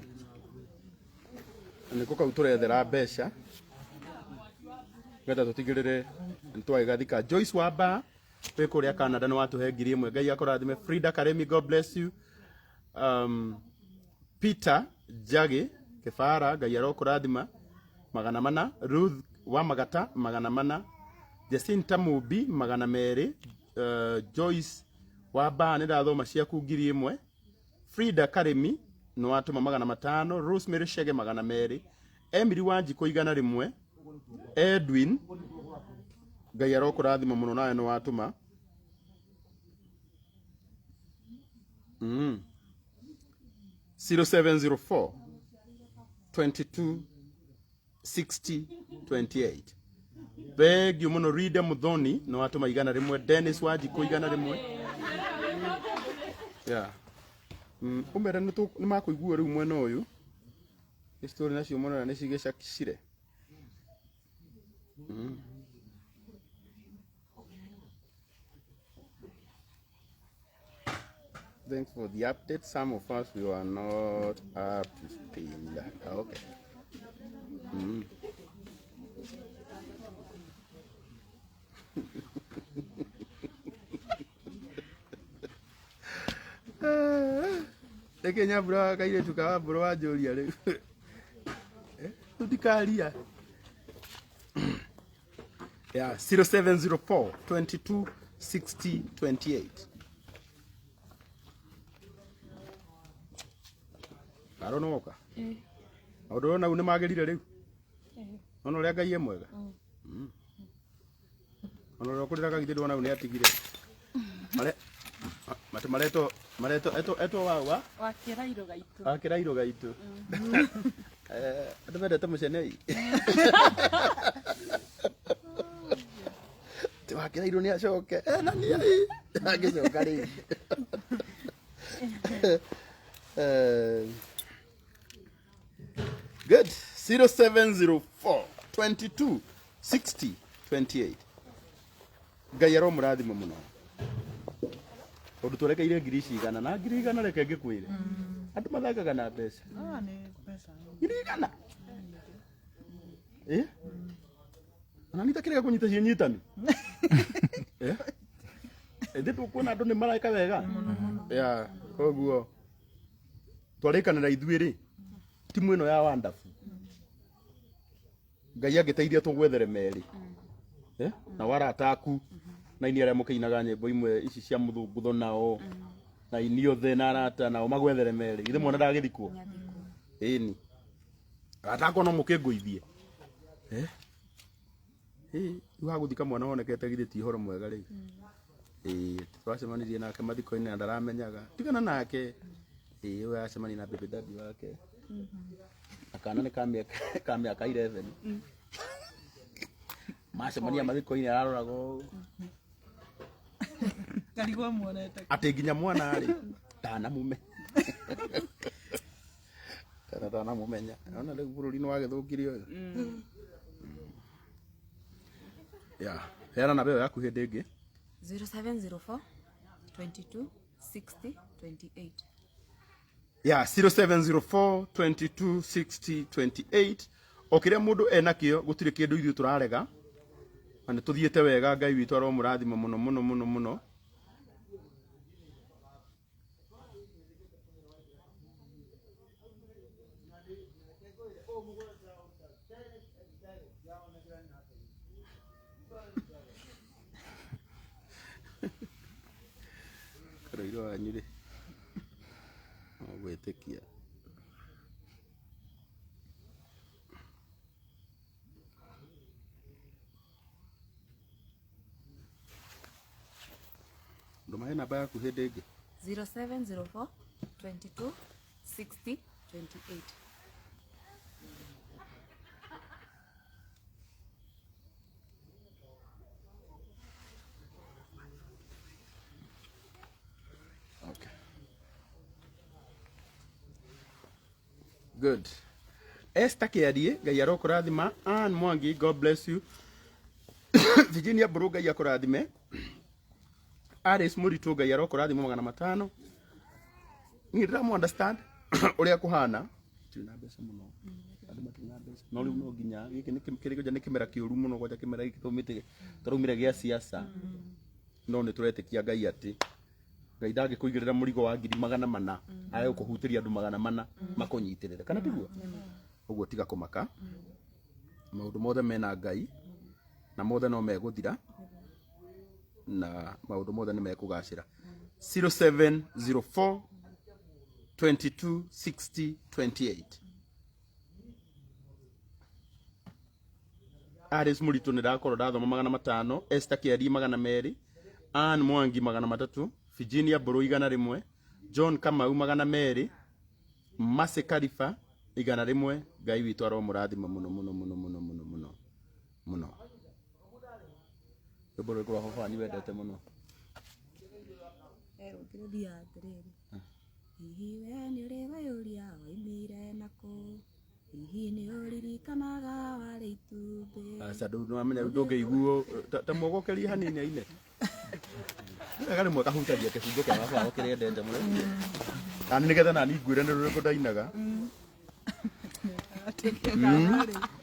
nĩko kau tũrethera mbeca getha tũtigĩrĩre nĩtwagĩgathika. Joyce Wamba wĩ kũrĩa Canada nĩ watũhe ngiri ĩmwe Ngai akũrathime. Frida Karemi God bless you. Peter Njagi Kibara Ngai arokũrathima 400. Ruth wa Magata 400. Jacinta Mumbi 200. Joyce Wamba nĩ ndathoma ciaku ngiri ĩmwe. Frida Karemi nĩ watũma 500. Rosemary Shege 200. Emily Wanjikũ 100. Edwin Ngai arokũrathima mũno nawe nĩ watũma 0704 22 60 28. Thengiũ mũno Rida Muthoni nĩ watũma 100. Dennis Wanjikũ 100. Yeah. Ũmere nĩ makũigua rĩu mwena ũyũ nĩ story nacio mũno na nĩ cigĩcakicire. Thanks for the update. Some of us we were not up to speed. Okay. Nĩkĩ nyambura wa kairĩtu ka wambũrũ wanjũria rĩu? Tũtikaria. Yeah, 0704 22 60 28. Karo nĩ woka? Maũndũ ũrona rĩu nĩ magĩrire rĩu? Ona ũrĩa Ngai e mwega? Ona ũrĩa ũkũrĩraga githĩ ndwona rĩu nĩ atigire. Mare mate maretwo maretwo etwo etwo wa wa Wakĩrairũ gaitũ. Wakĩrairũ gaitũ. Andũ mendete mũcenei. Ti wakĩrairũ nĩ acoke. Na nĩ ai. Angĩcoka rĩngĩ. Good. 0704 22 60 28. Ngai aromũrathima mũno. Tondũ twerekeire ngiri ici igana na ngiri igana reke ngĩkwĩre. Andũ mathakaga na mbeca. Ah, nĩ mbeca. Ngiri igana. Eh? Ona nĩ itakĩrega kũnyita ciĩnyitanu. Eh? Ĩndĩ tũkuona andũ nĩ mareka wega. Yeah, koguo twarĩkanĩra ithuĩ rĩ timu ĩno ya wandabu Ngai angĩteithia tũgwethere merĩ eh? Na warata aku na ini arĩa mũkĩinaga nyĩmbo imwe ici cia mũthũngũtho nao na ini othe na arata nao magwethere merĩ githĩ mwana ndagĩthikwo ĩni arata akwa no mũkĩngũithie eh? Ĩ, rĩu hagũthika mwana wonekete githĩ ti ũhoro mwega rĩu. Ĩ, twacemanirie nake mathiko-inĩ na ndaramenyaga tigana nake. Ĩ, ũyũ acemania na baby daddy wake na kana nĩ ka mĩaka 11 macemania mathiko-inĩ araroraga ũũ Ngarigwo muonete. Atĩ nginya mwana rĩ ndanamume kana ndanamũmenya. Ona rĩu bũrũri nĩ wagĩthũkirie ũyũ. Ya heana namba ĩyo yaku hĩndĩ ĩngĩ. 0704 22 60 28. Ya 0704 22 60 28. O kĩrĩa mũndũ enakĩo gũtirĩ kĩndũ ithuĩ tũrarega na nĩ tũthiĩte wega. Ngai witũ aromũrathima mũno mũno mũno mũno. Karũirũ wanyu rĩ no gwĩtĩkia ndũmahe namba yaku hĩndĩ ĩngĩ. 0704 22 60 28. Okay. Good. Esther Kĩarie, Ngai arokũrathima. Ann Mwangi, God bless you. Virginia Mbũrũ, Ngai akũrathime. Alice Mũritũ, Ngai arokũrathima 500. Niĩ ndĩramũ understand ũrĩa kũhana. Tũtirĩ na mbeca mũno. Andũ matirĩ na mbeca. No rĩu no nginya gĩkĩ nĩ kĩrĩ kwanja nĩ kĩmera kĩũru mũno kwanja kĩmera gĩkĩ tũmĩte tũraumire gĩa siasa. No nĩ tũretĩkia Ngai atĩ Ngai ndangĩkũigĩrĩra mũrigo wa ngiri 400 age gũkũhutĩria andũ 400 makũnyitĩrĩre kana tiguo ũguo. Tiga kũmaka, maũndũ mothe mena Ngai na mothe no megũthira na maũndũ mothe nĩ mekũgacĩra. 0704 22 60 28. Aris Mũritũ nĩ ndakorwo ndathoma 500, Esther Kĩarie 200, Ann Mwangi 300, Virginia Mbũrũ 100, John Kamau 200, Mercy Kariba 100. Ngai witũ aromũrathima mũno mũno mũno mũno mũno mũno mũno. Rwĩmbo rũrĩkũ rwa baba wanyu wendete mũno? Rũngĩ rũthiaga atĩrĩrĩ, hihi we nĩ ũrĩ weyũria waumire nakũ, hihi nĩ ũririkanaga warĩ itumbĩ? Aca ndũ nĩwamenya rĩu ndũngĩiguo ta mwogokerie hanini aine wega rĩmwe kahutagia kĩbungo kĩa baba wao kĩrĩa endete mũno nani nĩgetha nani ngwĩre nĩ rũrĩkũ ndainaga.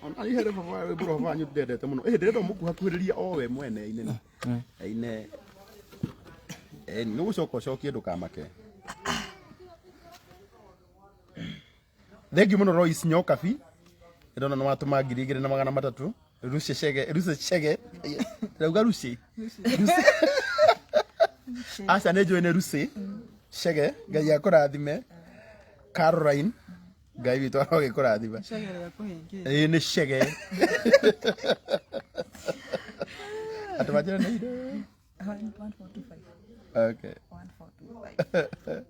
Ona niĩ harĩ baba rwĩmbo rwa baba wanyu ndendete mũno. Ĩ ndĩrenda mũkuhakuhĩrĩria o we mwene aine aine. Nĩ ũgũcoka ũcokie ndũkamake. Thank you muno Royce Nyokabi. Ndona nĩ watũma 2300. Ruce chege, ruce chege. Rauga ruce. Ruce. Aca nĩ njũĩ nĩ ruce. Chege, Ngai akũrathime. Caroline, Ngai witũ arogĩkũrathima. Chege rĩa kũhĩngĩca. Ĩĩ nĩ chege. Andũ manjĩra nĩ indo. 1425. Okay. 1425.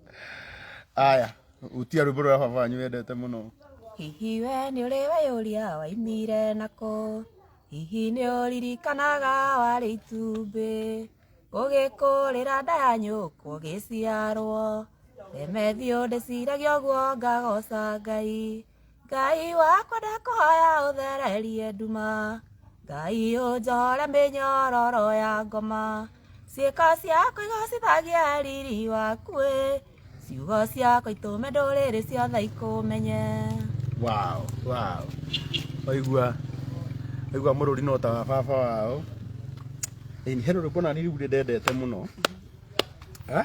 Aya, utia rwĩmbo rũrĩa baba wanyu wendete mũno. Hihi we nĩ ũrĩ weyũria waimire nakũ? Hihi nĩ ũririkanaga warĩ itumbĩ? Ũgĩkũrĩra nda ya nyũkwa ũgĩciarwo. Demethiũ ndĩciragia ũguo ngagoca Ngai. Ngai wakwa ndakũhoya ũthererie nduma. Ngai ũnjohore mĩnyororo ya ngoma. Ciĩko ciakwa igocithagie riri waku ĩ. Ciugo ciakwa itũme ndũrĩrĩ ciothe ikũmenye. Wow, wow. Waigua waigua mũrũri no ta wa baba wao. Ĩni he rwĩmbo nani rĩu ndendete mũno. Eh?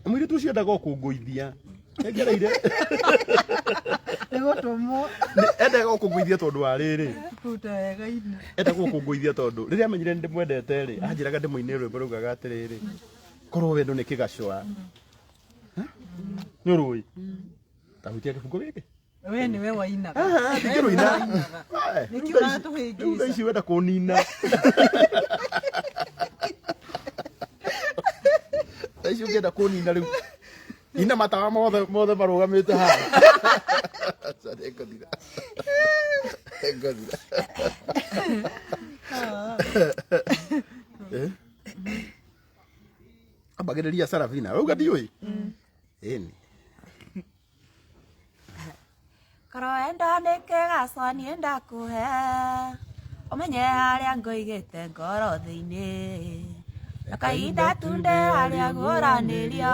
Mũirĩtu ũcio endaga o kũngũithia. Engereire. Nĩ gũtũmwo Endaga o kũngũithia tondũ wa rĩrĩ. kũruta wega-inĩ. Endaga o kũngũithia tondũ rĩrĩa amenyire nĩ ndĩmwendete rĩ, anjĩraga ndĩmũinĩre rwĩmbo raugaga atĩrĩrĩ, korwo wendo nĩ kĩgacũa. Nĩ ũrũĩ? Ta hutia kĩbungo gĩkĩ. We nĩwe wainaga. Ndingĩrũina. Nĩkĩo ũratũhĩngĩca. Rĩu thaa ici wenda kũnina. Thaa ici ũngĩenda kũnina rĩu. Ina matawa mothe mothe marũgamĩte haha. Aca, nĩngũthira. Nĩngũthira. Eh? Ambagĩrĩria Sarafina. Wauga ndiũĩ? Ĩni. Korwo wendo nĩ kĩgacwa niĩ ndakũhe ũmenye harĩa ngũigĩte ngoro thĩinĩ na kahinda tunde harĩa gũranĩria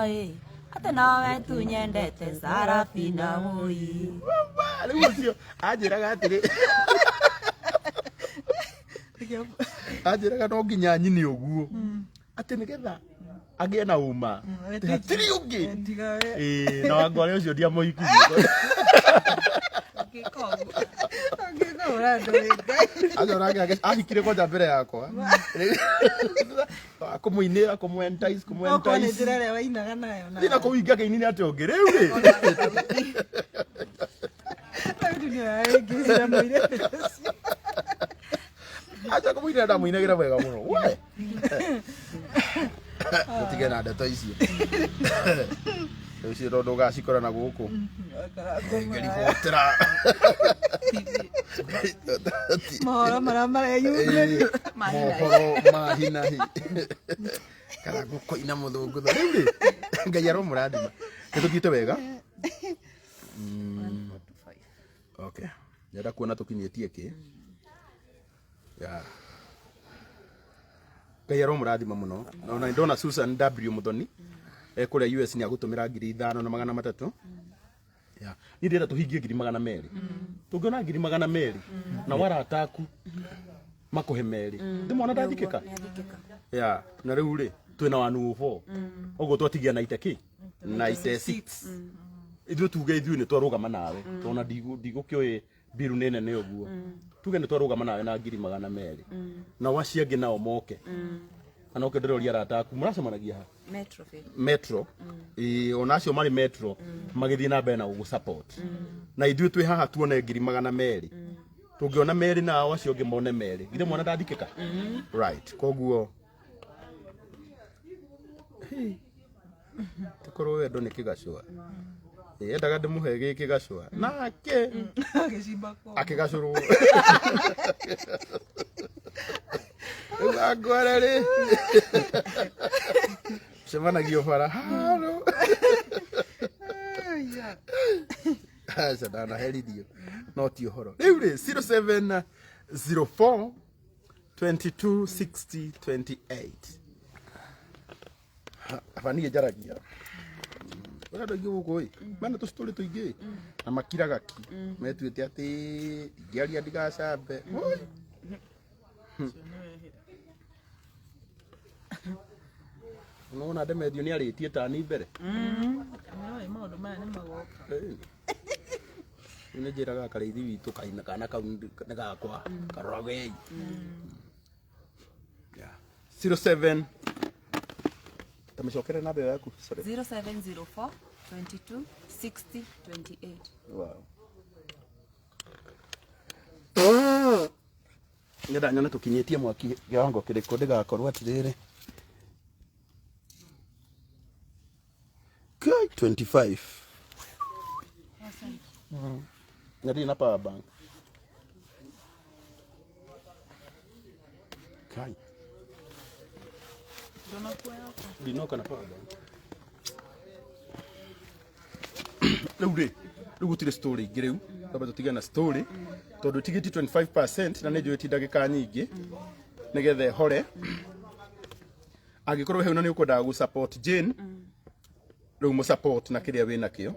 ĩ atĩ nowe tu nyendete Sarafina wũi. Rĩu ũcio anjĩraga atĩrĩ anjĩraga no nginya nyine ũguo atĩ nĩgetha agĩe na ũma atĩ hatirĩ ũngĩ. Tiga we. Ĩĩ, na wangwarĩ ũcio ndiamũhikirie. Ũngĩka ũguo. Ũngĩka ũrandũ Ngai. Acio nake ahikire kwanja mbere yakwa. Kũmũinĩra, kũmũ-entice, Okorwo nĩ kũmũ-entice. njĩra ĩrĩa wainaga nayo na. Thiĩ na kũu ingĩ akĩinire atĩ ũngĩ rĩu rĩ. Rĩu nĩ ũrahĩngĩcire mũirĩtu ũcio. Acha kũmũinĩra ndamũinagĩra wega mũno. We. Tũtige na ndeto icio. Rĩu icio tondũ ũgacikora na gũkũ. Ngĩribotera. Mohoro marĩa mareyumĩria. Mohoro ma hi na hi. Kana gũkoina mũthũngũtho. Rĩu rĩ, Ngai aromũrathima. Nĩ tũthiĩte wega. Okay. Ndĩrenda kuona tũkinyĩtie kĩ. Yeah. Ngai aromũrathima mũno. Na ona ndona Susan W Muthoni ekũrĩa US nĩ agũtũmĩra 5300. Yeah. Niĩ ndĩrenda tũhingie 200,000. Tũngĩona 200,000 na warata aku makũhe merĩ. Ndĩmona ndathikĩka. Nĩathikĩka. Yeah. Na rĩu rĩ twĩna 104. Ũguo twatigia 90 kĩ? 96. Ithuĩ tuge ithuĩ nĩ twarũgama nawe. Tondũ ndigũkĩũĩ mbiru nĩ nene ũguo. Tuge nĩ twarũgama nawe na 200,000. Nao acio angĩ nao moke. Kana oke ndĩroria arata aku mũracemanagia ha? Metroville. Metro. Ĩĩ ona acio marĩ Metro magĩthiĩ na mbere na gũgũ support. Na ithuĩ twĩ haha tuone 200,000. Tũngĩona merĩ nao acio angĩ mone merĩ. Githĩ mwana ndathikĩka? Right. Koguo Tũkorwo wendo nĩ kĩgacũa. Ĩĩ, endaga ndĩmũhe gĩ kĩgacũa. Nake Agĩcimba kwa. akĩgacũrwo. Rĩu angware rĩ. Cemanagio bara haro. Aca ndanaherithio. No ti ũhoro. Rĩu rĩ 0704 22 60 28. Aba niĩ njaragia. Ũrĩa andũ aingĩ gũkũ ĩ, mena tũcitũrĩ tũingĩ na makiraga ki. Metuĩte atĩ ingĩaria ndigacambe. Oi. Nona Demetrio nĩ arĩtie tani mbere. Nĩoĩ maũndũ maya. Rĩu nĩ njĩraga karĩithi witũ kaina kana kau nĩ gakwa karoragei. Yeah. 07 ta mĩcokere namba ĩyo yaku, sorry. 0704 22 60 28. Wow. Nyenda nyone tũkinyĩtie mwaki kĩwango kĩrĩkũ ndĩgakorwo atĩrĩrĩ. Kai 25. Na ndirĩ na power bank. Kai. Ndinoka na power bank. Rĩu rĩ, rĩu gũtirĩ story ingĩ rĩu. Twambe tũtige na story tondũ tigĩti 25% na nĩ njũĩ ti ndagĩka nyingĩ nĩgetha ĩhore. Angĩkorwo hau na nĩ ũkwendaga gũ support Jane, rĩu mũ support na kĩrĩa wĩ nakĩo.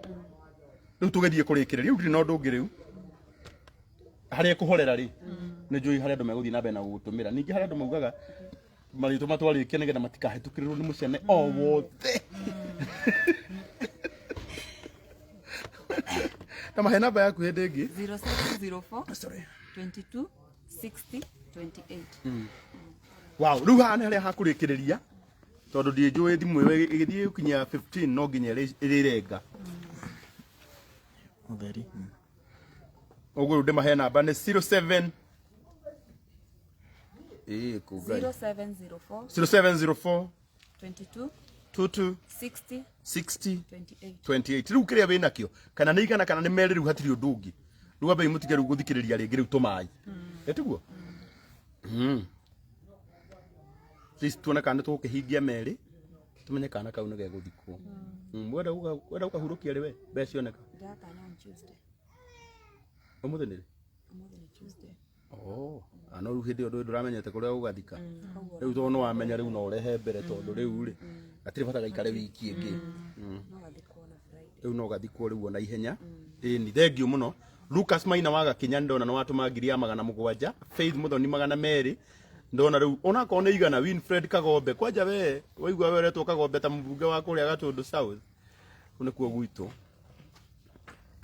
Rĩu tũgerie kũrĩkĩrĩria, rĩu ndirĩ na ũndũ ũngĩ rĩu. Harĩa ĩkũhorera rĩ, nĩ njũĩ harĩa andũ megũthiĩ na mbere na gũgũtũmĩra. Ningĩ harĩa andũ maugaga marĩtwa matwarĩkia nĩgetha matikahĩtũkĩrĩrwo nĩ mũcene o wothe. Na mahe namba yaku hĩndĩ ĩngĩ. 0704 Sorry. 22 60 28. Wow, rĩu haha nĩ harĩa hakũrĩkĩrĩria tondũ ndiĩnjũĩ thimũ ĩyo ĩgĩthiĩ gũkinya 15 no nginya ĩrĩrenga. Ũtheri. Ũguo rĩu ndĩmahe namba nĩ 07 ĩĩ kũ Ngai. 0704 0704 22 22 60 60 28. 28. Rĩu kĩrĩa wĩ nakĩo kana nĩ igana kana nĩ merĩ rĩu hatirĩ ũndũ ũngĩ. Rĩu ambei mũtige rĩu gũthikĩrĩria rĩngĩ rĩu tũmai. Ĩtiguo? Please tuone kana nĩ tũgũkĩhingia merĩ tumenye kana kau nĩ gegũthikwo. Wenda wenda ũkahurũkia rĩ we mbeca cioneka. Ndĩratanya on Tuesday. Ũmũthĩ nĩ rĩ? Ũmũthĩ nĩ Tuesday. Oh, ano rĩu hĩndĩ ĩyo ndũĩ ndũramenyete kũrĩa ũgathika. Koguo Rĩu tondũ nĩ wamenya rĩu no ũrehe mbere tondũ rĩu rĩ gatirĩ bata gaikare wiki ĩngĩ. No gathikwo na Friday. Rĩu no gathikwo rĩu ona ihenya. Ĩni thengiũ mũno. Lucas Maina wa Gakinya ndona nĩ watũma 7,700. Faith Muthoni 200. Ndona rĩu onakorwo nĩ igana. Winfred Kagombe kwanja we waigua we ũretwo Kagombe ta mũmbunge wa kũrĩa Gatũndũ South. Kũu nĩkuo gwitũ.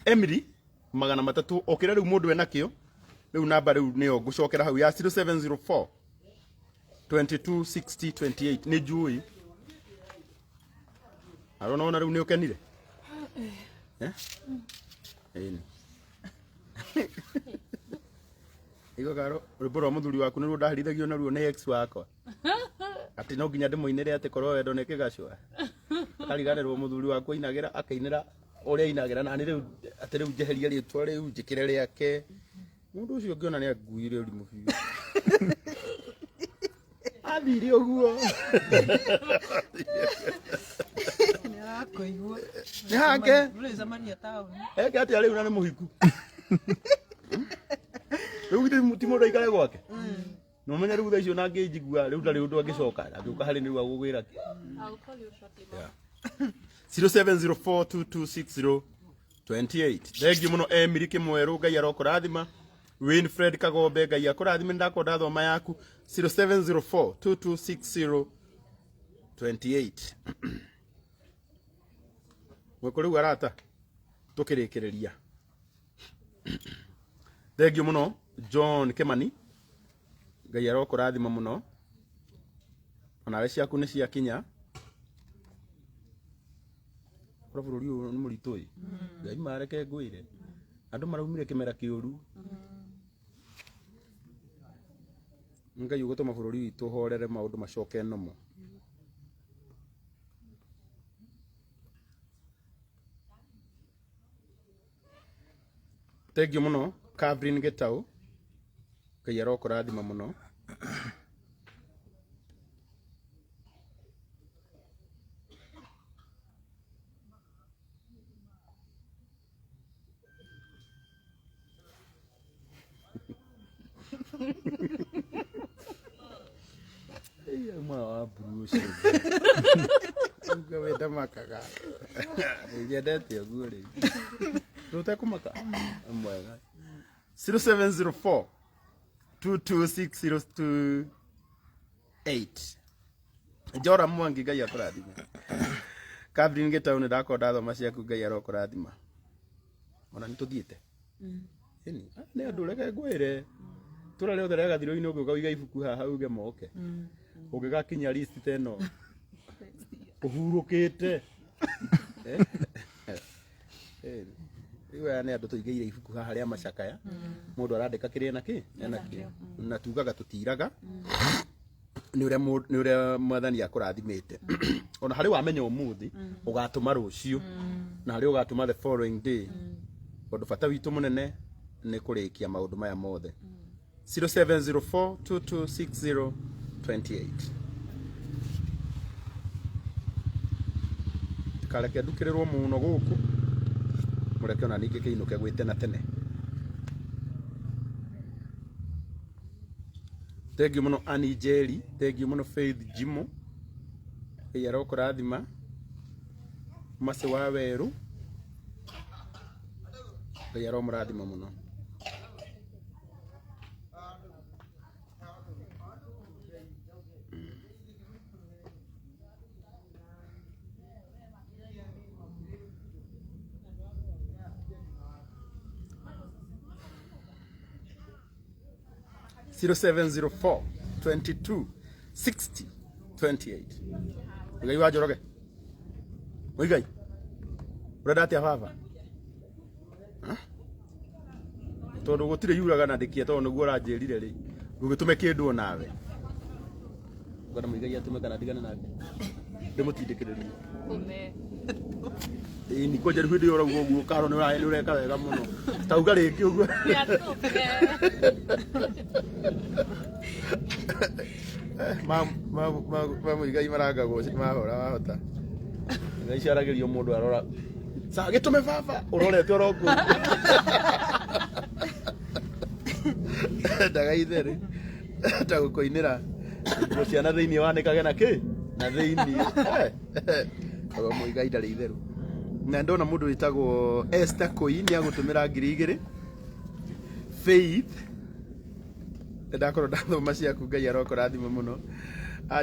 Emily 300 o kĩrĩa rĩu mũndũ enakĩo. Rĩu namba rĩu nĩyo ngũcokera hau ya 0704 22 60 28 nĩ njũĩ. Arona ona rĩu nĩ ũkenire? Eh? Ĩni. Igua karo rwĩmbo rwa mũthuri waku nĩruo ndaherithagio naruo nĩ ex wakwa. Atĩ no nginya ndĩmũinĩre atĩ korwo wendo nĩ kĩgacũa. Akariganĩrwo mũthuri wakwa ainagĩra akainĩra ũrĩa ainagĩra na nĩ rĩu atĩ rĩu njeherie rĩtwa rĩu njĩkĩre rĩake. Mũndũ ũcio ngĩona nĩ anguire ũrimũ biũ. Athire ũguo. Nĩ arakũigua. Nĩ hake. Mũrĩcemania taũni. Eke atĩa rĩu na nĩ mũhiku. Rĩu githĩ ti mũndũ aikare gwake. Na ũmenye rĩu thaa icio na angĩnjigua rĩu ndarĩ ũndũ angĩcoka angĩũka harĩ nĩ rĩu agũgwĩra kĩ. I'll call you shortly. Mom. 0704226028. Thengiũ mũno Emily Kĩmwerũ Ngai arokũrathima. Winfred Kagombe Ngai akũrathime ndakorwo ndathoma yaku 0704226028. Mwĩkũ rĩu arata tũkĩrĩkĩrĩria. Thengiũ mũno John Kimani Ngai arokũrathima mũno. Onawe ciaku nĩ ciakinya. Korwo bũrũri ũyũ nĩ mũritũ ĩ. Ngai mareke ngwĩre. Andũ maraumire kĩmera kĩũru. Ngai ũgũtũma bũrũri witũ ũhorere maũndũ macoke nomo. Thengiũ mũno Catherine Gĩtaũ. Ngai arokũrathima mũno. Mwana wa mburu ũcio. Uga we ndamakaga. Nyendete ũguo rĩ. Ndũtekũmaka? Mwega. 0704 226028. Njora Mwangi Ngai akũrathime. Catherine Gĩtaũ nĩ ndakorwo ndathoma ciaku Ngai arokũrathima. Ona nĩ tũthiĩte. Ĩni, nĩ andũ reke ngwĩre. Tũra rĩothe rĩa gathirũ-inĩ ũngĩũka ũige ibuku haha uge moke. Ũngĩgakinya list ta ĩno ũhurũkĩte. Eh? Ĩni. Rĩu aya nĩ andũ tũigĩire ibuku haha rĩa macakaya. Mũndũ arandĩka kĩrĩa ena kĩ? Ena kĩo. Na tugaga tũtiraga. Nĩ ũrĩa nĩ ũrĩa mwathani akũrathimĩte. Ona harĩ wamenya ũmũthĩ ũgatũma rũciũ. Na harĩ ũgatũma the following day. Tondũ bata witũ mũnene nĩ kũrĩkia maũndũ maya mothe. 0704 2260 28. Tikareke ndukĩrĩrwo mũno gũkũ mũreke ona ningĩ kĩinũke gwĩ tena tene. Thengiũ mũno Annie Njeri, thengiũ mũno Faith Jimo, Ngai arokũrathima. Mercy wa Werũ, Ngai aromũrathima mũno. 0704 22 60 28. Ngai wa Njoroge. Muigai. Ũrenda atĩa baba? Tondũ gũtirĩ yuraga na ndĩkie tondũ nĩguo ũranjĩrire rĩ. Ndũgĩtũme kĩndũ onawe. Ngona Muigai atũme kana ndigane nake. Ndĩmũtindĩkĩrĩrie. Ĩni kwanja rĩu hĩndĩ ĩyo ũrauga ũguo karo nĩ ũreka wega mũno. Tauga rĩngĩ ũguo. Ma ma ma ma Muigai marangagwo mahora wahota. Ngai ciaragĩrio mũndũ arora. Sa gĩtũme baba ũrorete oro kũu. Ndagaitherĩ ta gũkũinĩra nguo ciana thĩinĩ wanĩkage na kĩ na thĩinĩ. Koguo Muigai ndarĩ itherũ. Na ndona mũndũ wĩtagwo Esther Koi nĩ agũtũmĩra 2000. Faith ndakorwo ndathoma ciaku Ngai arokũrathima mũno.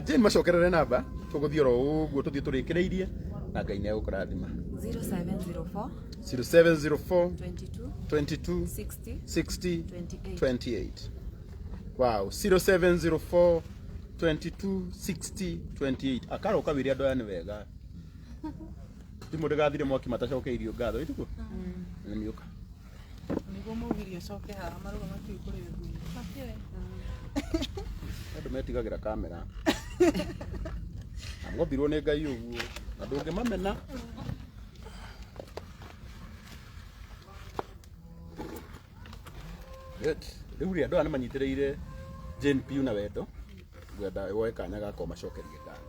Jane macokerere namba tũgũthiĩ oro ũguo tũthiĩ tũrĩkĩrĩirie na Ngai nĩ egũkũrathima. 0704 0704 22 22 60 60 28. 28. Wow, 0704 22 60 28. Akaroka wĩre andũ aya nĩ wega. Thimũ ndĩgathire mwaki matacokeirio ngatho ĩtiguo? Nĩ mĩũka. Nĩguo maugirie coke haha marauga matiũĩ kũrĩa ngui. Andũ metigagĩra kamera. Na mombirwo nĩ Ngai ũguo na ndũngĩmamena. Good. Rĩu rĩ andũ aya nĩ manyitĩrĩire Jane Piu na wendo. Ngwenda woe kanya gaka ũmacokerie ngatho.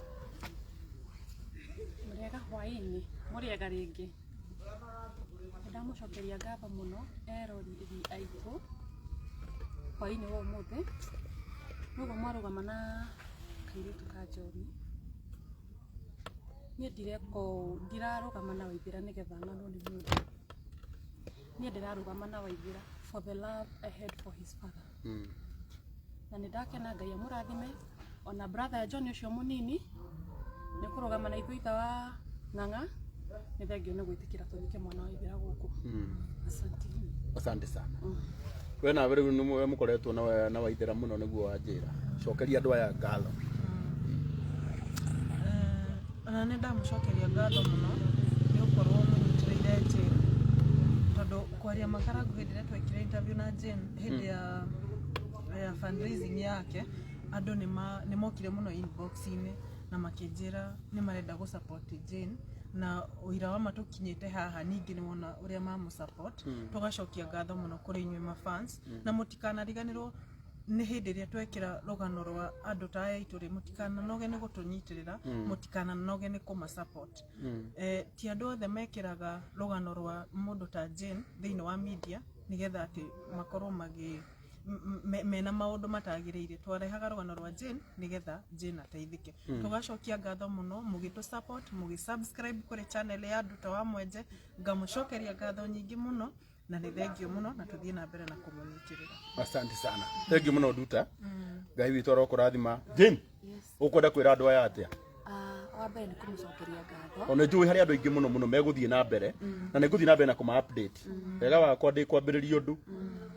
Mũrĩega hwaĩ-inĩ, mũrĩega rĩngĩ. Nĩndamũcokeria ngatho mũno erori aitũ hwaĩ-inĩ wa ũmũthĩ. Nĩũguo mwarũgama na kairĩtu ka John. Niĩ ndireka ũũ, ndirarũgama na Waithĩra nĩgetha ng'anwo nĩ mũndũ. Niĩ ndĩrarũgama na Waithĩra for the love I had for his father. Na nĩ ndakena Ngai amũrathime ona brother John ũcio mũnini nĩ kũrũgama na ithuĩ itha wa Ng'ang'a. Nĩ thengio nĩ gwĩtĩkĩra tũthike mwana wa Waithĩra gũkũ. Asante. Asante sana. We nawe rĩu nĩ mũkoretwo na Waithĩra mũno nĩguo wanjĩra. Cokeria andũ aya ngatho. Ona nĩ ndamũcokeria ngatho mũno nĩ gũkorwo mũnyitĩrĩire Jane, tondũ kwaria makarangu hĩndĩ ĩrĩa twekire interview na Jane hĩndĩ ya fundraising yake, andũ nĩ mokire mũno inbox-inĩ na makĩnjĩra nĩ marenda gũ support Jane, na ũira wa ma tũkinyĩte haha ningĩ nĩ wona ũrĩa mamũ support. Tũgacokia ngatho mũno kũrĩ inyuĩ ma fans, na mũtikanariganĩrwo nĩ hĩndĩ ĩrĩa twekĩra rũgano rwa andũ ta aya aitũ rĩ, mũtikananoge nĩ gũtũnyitĩrĩra, mũtikananoge nĩ kũma support. Ti andũ othe mekĩraga rũgano rwa mũndũ ta Jane thĩinĩ wa media nĩgetha atĩ makorwo magĩ mena maũndũ matagĩrĩire. Twarehaga rũgano rwa Jane nĩgetha Jane ateithĩke. Tũgacokia ngatho mũno mũgĩtũ support, mũgĩ subscribe kũrĩ channel ya Nduta wa Mwenje. Ngamũcokeria ngatho nyingĩ mũno na nĩ thengio mũno, na tũthiĩ na mbere na kũmũnyitĩrĩra. Asante sana. Thank you mũno Nduta. Ngai witũ arokũrathima. Jane, ũkwenda kwĩra andũ aya atĩa? Wa Wa mbere nĩ kũmũcokeria ngatho. Ona njũĩ harĩ andũ aingĩ mũno mũno megũthiĩ na mbere, na nĩ ngũthiĩ na mbere na kũma update. Wega wakwa ndĩ kwambĩrĩria ũndũ,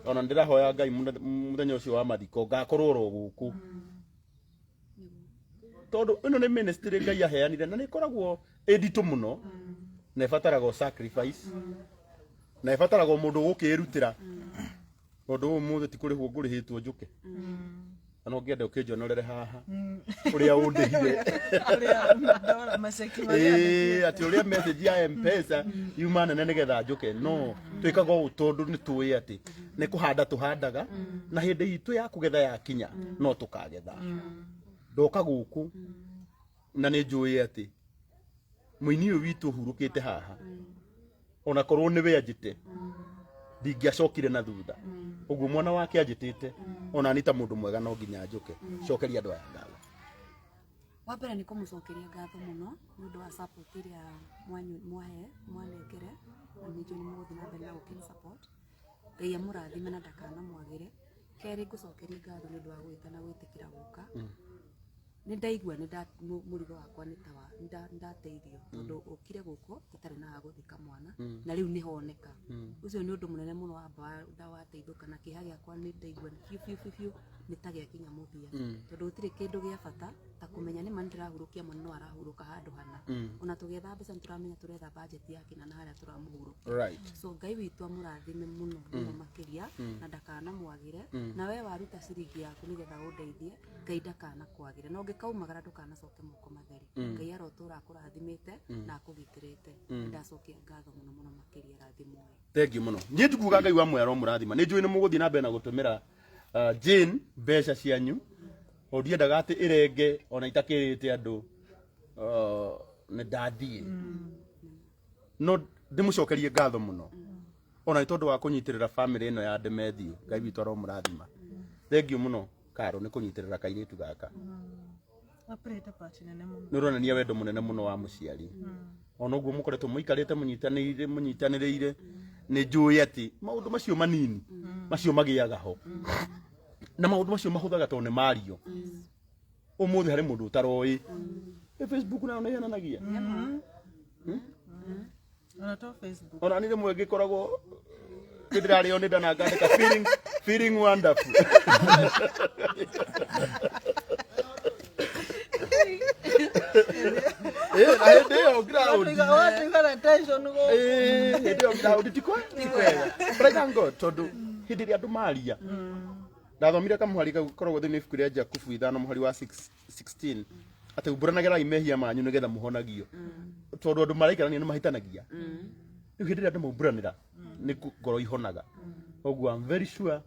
ona ndĩrahoya Ngai mũthenya ũcio wa mathiko ngakorwo oro gũkũ, tondũ ĩno nĩ ministry Ngai aheanire, na nĩ ĩkoragwo ĩ nditũ mũno, na ĩbataraga o sacrifice, na ĩbataraga o mũndũ ũgũkĩĩrutĩra, tondũ ũmũthĩ ti kũrĩhwo ngũrĩhĩtwo njũke, na no ngĩenda ũkĩnjonorere haha ũrĩa ũndĩhire. Ũrĩa maceki marĩa. Ĩĩ, atĩ ũrĩa message ya Mpesa yuma nene nĩgetha njũke. No twĩkaga ũũ tondũ nĩ tũĩ atĩ nĩ kũhanda tũhandaga, na hĩndĩ itũ ya kũgetha yakinya no tũkagetha. Ndoka gũkũ na nĩ njũĩ atĩ mũini ũyũ witũ ũhurũkĩte haha, ona korwo nĩwe anjĩte, ndingĩacokire na thutha. Ũguo mwana wake anjĩtĩte, ona ni ta mũndũ mwega no nginya njũke. Cokeria andũ aya ngatho. Wa mbere nĩ kũmũcokeria ngatho mũno nĩ ũndũ wa support ĩrĩa mwahe mwanengere, na nĩ njũĩ nĩ mũgũthiĩ na mbere na gũkĩ support. Ngai amũrathime na ndakanamwagĩre. Kerĩ, ngũcokeria ngatho nĩ ũndũ wa gwĩta na gwĩtĩkĩra gũka. Nĩ ndaigua nĩ mũrigo wakwa nĩ ta nĩ ndateithio, tondũ ũkire gũkũ itarĩ na ha gũthika mwana, na rĩu nĩ honeka. Ũcio nĩ ũndũ mũnene mũno wamba wateithũka na kĩeha gĩakwa. Nĩ ndaigua biũ biũ biũ biũ nĩ ta gĩakinya mũthia, tondũ gũtirĩ kĩndũ gĩa bata ta kũmenya nĩ ma nĩ ndĩrahurũkia mwana, no arahurũka handũ hana. Ona tũgĩetha mbeca nĩ tũramenya tũretha budget ya kĩna na harĩa tũramũhurũkia. So Ngai witũ amũrathime mũno mũno makĩria na ndakanamwagĩre. Na we waruta ciringi yaku nĩgetha ũndeithie, Ngai ndakanakwagĩre, na ũngĩkaumagara ndũkanacoke moko matheri. Ngai arotũra akũrathimĩte na akũgitĩrĩte. Ndacokia ngatho mũno mũno makĩria, rathimwo. Thank you mũno. Niĩ ndikuga Ngai wa mwero mũrathima. Nĩ njũĩ nĩ mũgũthiĩ na mbere na gũtũmĩra Jane mbeca cianyu, o ndiendaga atĩ ĩrenge ona itakĩrĩte andũ nĩ ndathiĩ, no ndĩmũcokerie ngatho mũno ona nĩ tondũ wa kũnyitĩrĩra family ĩno ya Demethiũ. Ngai witũ aromũrathima. Thank you mũno, Karo, nĩ kũnyitĩrĩra kairĩtu gaka. Apurĩte part nene mũno. Nĩ ũronania wendo mũnene mũno wa mũciari, ona ũguo mũkoretwo mũikarĩte mũnyitanĩire mũnyitanĩrĩire. Nĩ njũĩ atĩ maũndũ macio manini macio magĩaga ho, na maũndũ macio mahũthaga tondũ nĩ mario. Ũmũthĩ harĩ mũndũ ũtaroĩ. Ĩ Facebook nayo nĩ yonanagia. Ona to Facebook. Ona nĩ rĩmwe ngĩkoragwo ndĩrarĩo nĩ ndana ngandĩka feeling wonderful. Ĩ, na hĩndĩ ĩyo ground Watuiga na tension gũkũ. Ĩ, hĩndĩ ĩyo ground ti kwega, but I thank God tondũ hĩndĩ ĩrĩa andũ maria, ndathomire kamũhari kau gakoragwo thĩinĩ wa ibuku rĩa Jakubu 5 mũhari wa 6 16, atĩ umbũranagĩrai mehia manyu nĩgetha mũhonagio, tondũ andũ maraikarania nĩ mahĩtanagia. Rĩu hĩndĩ ĩrĩa andũ maumbũranĩra nĩ ngoro ihonaga. Ũguo I'm very sure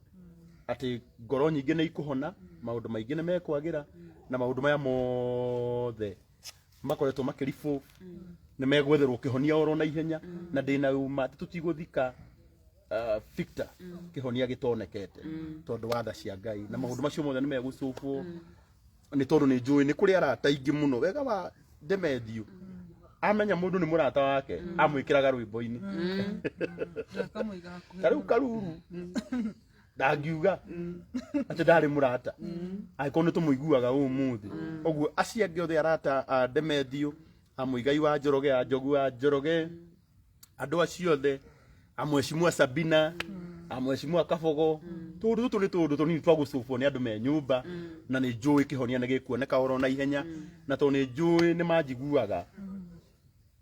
atĩ ngoro nyingĩ nĩ ikũhona, maũndũ maingĩ nĩ mekwagĩra, na maũndũ maya mothe makoretwo makĩribũ nĩ megwetherwo kĩhonia oro na ihenya, na ndĩna ũma atĩ tũtigũthika Victor kĩhonia gĩtonekete, tondũ wa tha cia Ngai na maũndũ macio mothe nĩ megũcũbwo, nĩ tondũ nĩ njũĩ nĩ kũrĩ arata aingĩ mũno. Wega wa Demethiũ, amenya mũndũ nĩ mũrata wake, amwĩkĩraga rwĩmbo-inĩ. Akamũiga hakuhĩ. Ta rĩu Karuru ndangiuga atĩ ndarĩ mũrata angĩkorwo nĩ tũmũiguaga ũmũthĩ ũguo. Acio angĩ othe arata a Demethiũ, a Mũigai wa Njoroge, a Njogu wa Njoroge, andũ acio othe, a Mheshimiwa Sabina, a Mheshimiwa Kabogo, tũndũ tũtũ nĩ tũndũ tũnini twa gũcũbwo nĩ andũ me nyũmba, na nĩ njũĩ kĩhonia nĩ gĩkuoneka oro na ihenya, na tondũ nĩ njũĩ nĩ manjiguaga,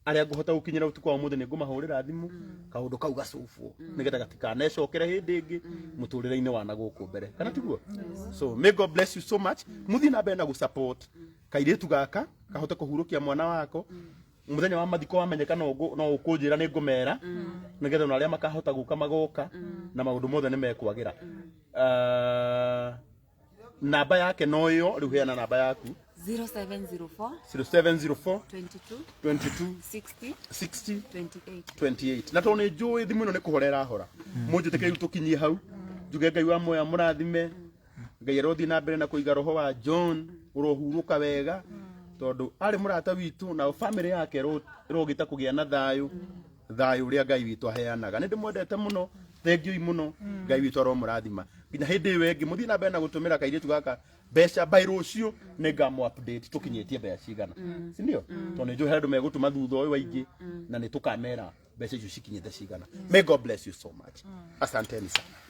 arĩa ngũhota gũkinyĩra ũtukũ wa ũmũthĩ nĩ ngũmahũrĩra thimũ kaũndũ kau gacũbwo nĩgetha gatikanecokere hĩndĩ ĩngĩ mũtũrĩre-inĩ wa na gũkũ mbere, kana tiguo? So may God bless you so much. Mũthiĩ na mbere na gũsupport kairĩtu gaka kahote kũhurũkia mwana wako. Mũthenya wa mathiko wamenyeka, no ũkũnjĩra, nĩ ngũmera nĩgetha ona arĩa makahota gũka magoka, na maũndũ mothe nĩ mekwagĩra. Namba yake no ĩyo rĩu, heana namba yaku. 0704 0704 22 22 60 60 28. 28. Na tondũ nĩ njũĩ thimũ ĩno nĩ kũhora ĩrahora, mũnjĩtĩkĩre rĩu tũkinyie hau, njuge Ngai wa moya mũrathime. Ngai arothiĩ na mbere na kũiga roho wa John ũrohurũka wega, tondũ arĩ mũrata witũ, na family yake ĩrogĩta kũgĩa na thayũ, thayũ ũrĩa Ngai witũ aheanaga. Nĩ ndĩmwendete mũno, thengiũi mũno. Ngai witũ aromũrathima nginya hĩndĩ ĩyo ĩngĩ. Mũthiĩ na mbere na gũtũmĩra kairĩtu gaka. Mbeca by rũciũ nĩ ngamũ update tũkinyĩtie mbeca cigana, si ndio? Tondũ nĩ njũĩ harĩ andũ megũtũma thutha ũyũ aingĩ na nĩ tũkamera mbeca icio cikinyĩte cigana. May God bless you so much. Asanteni sana.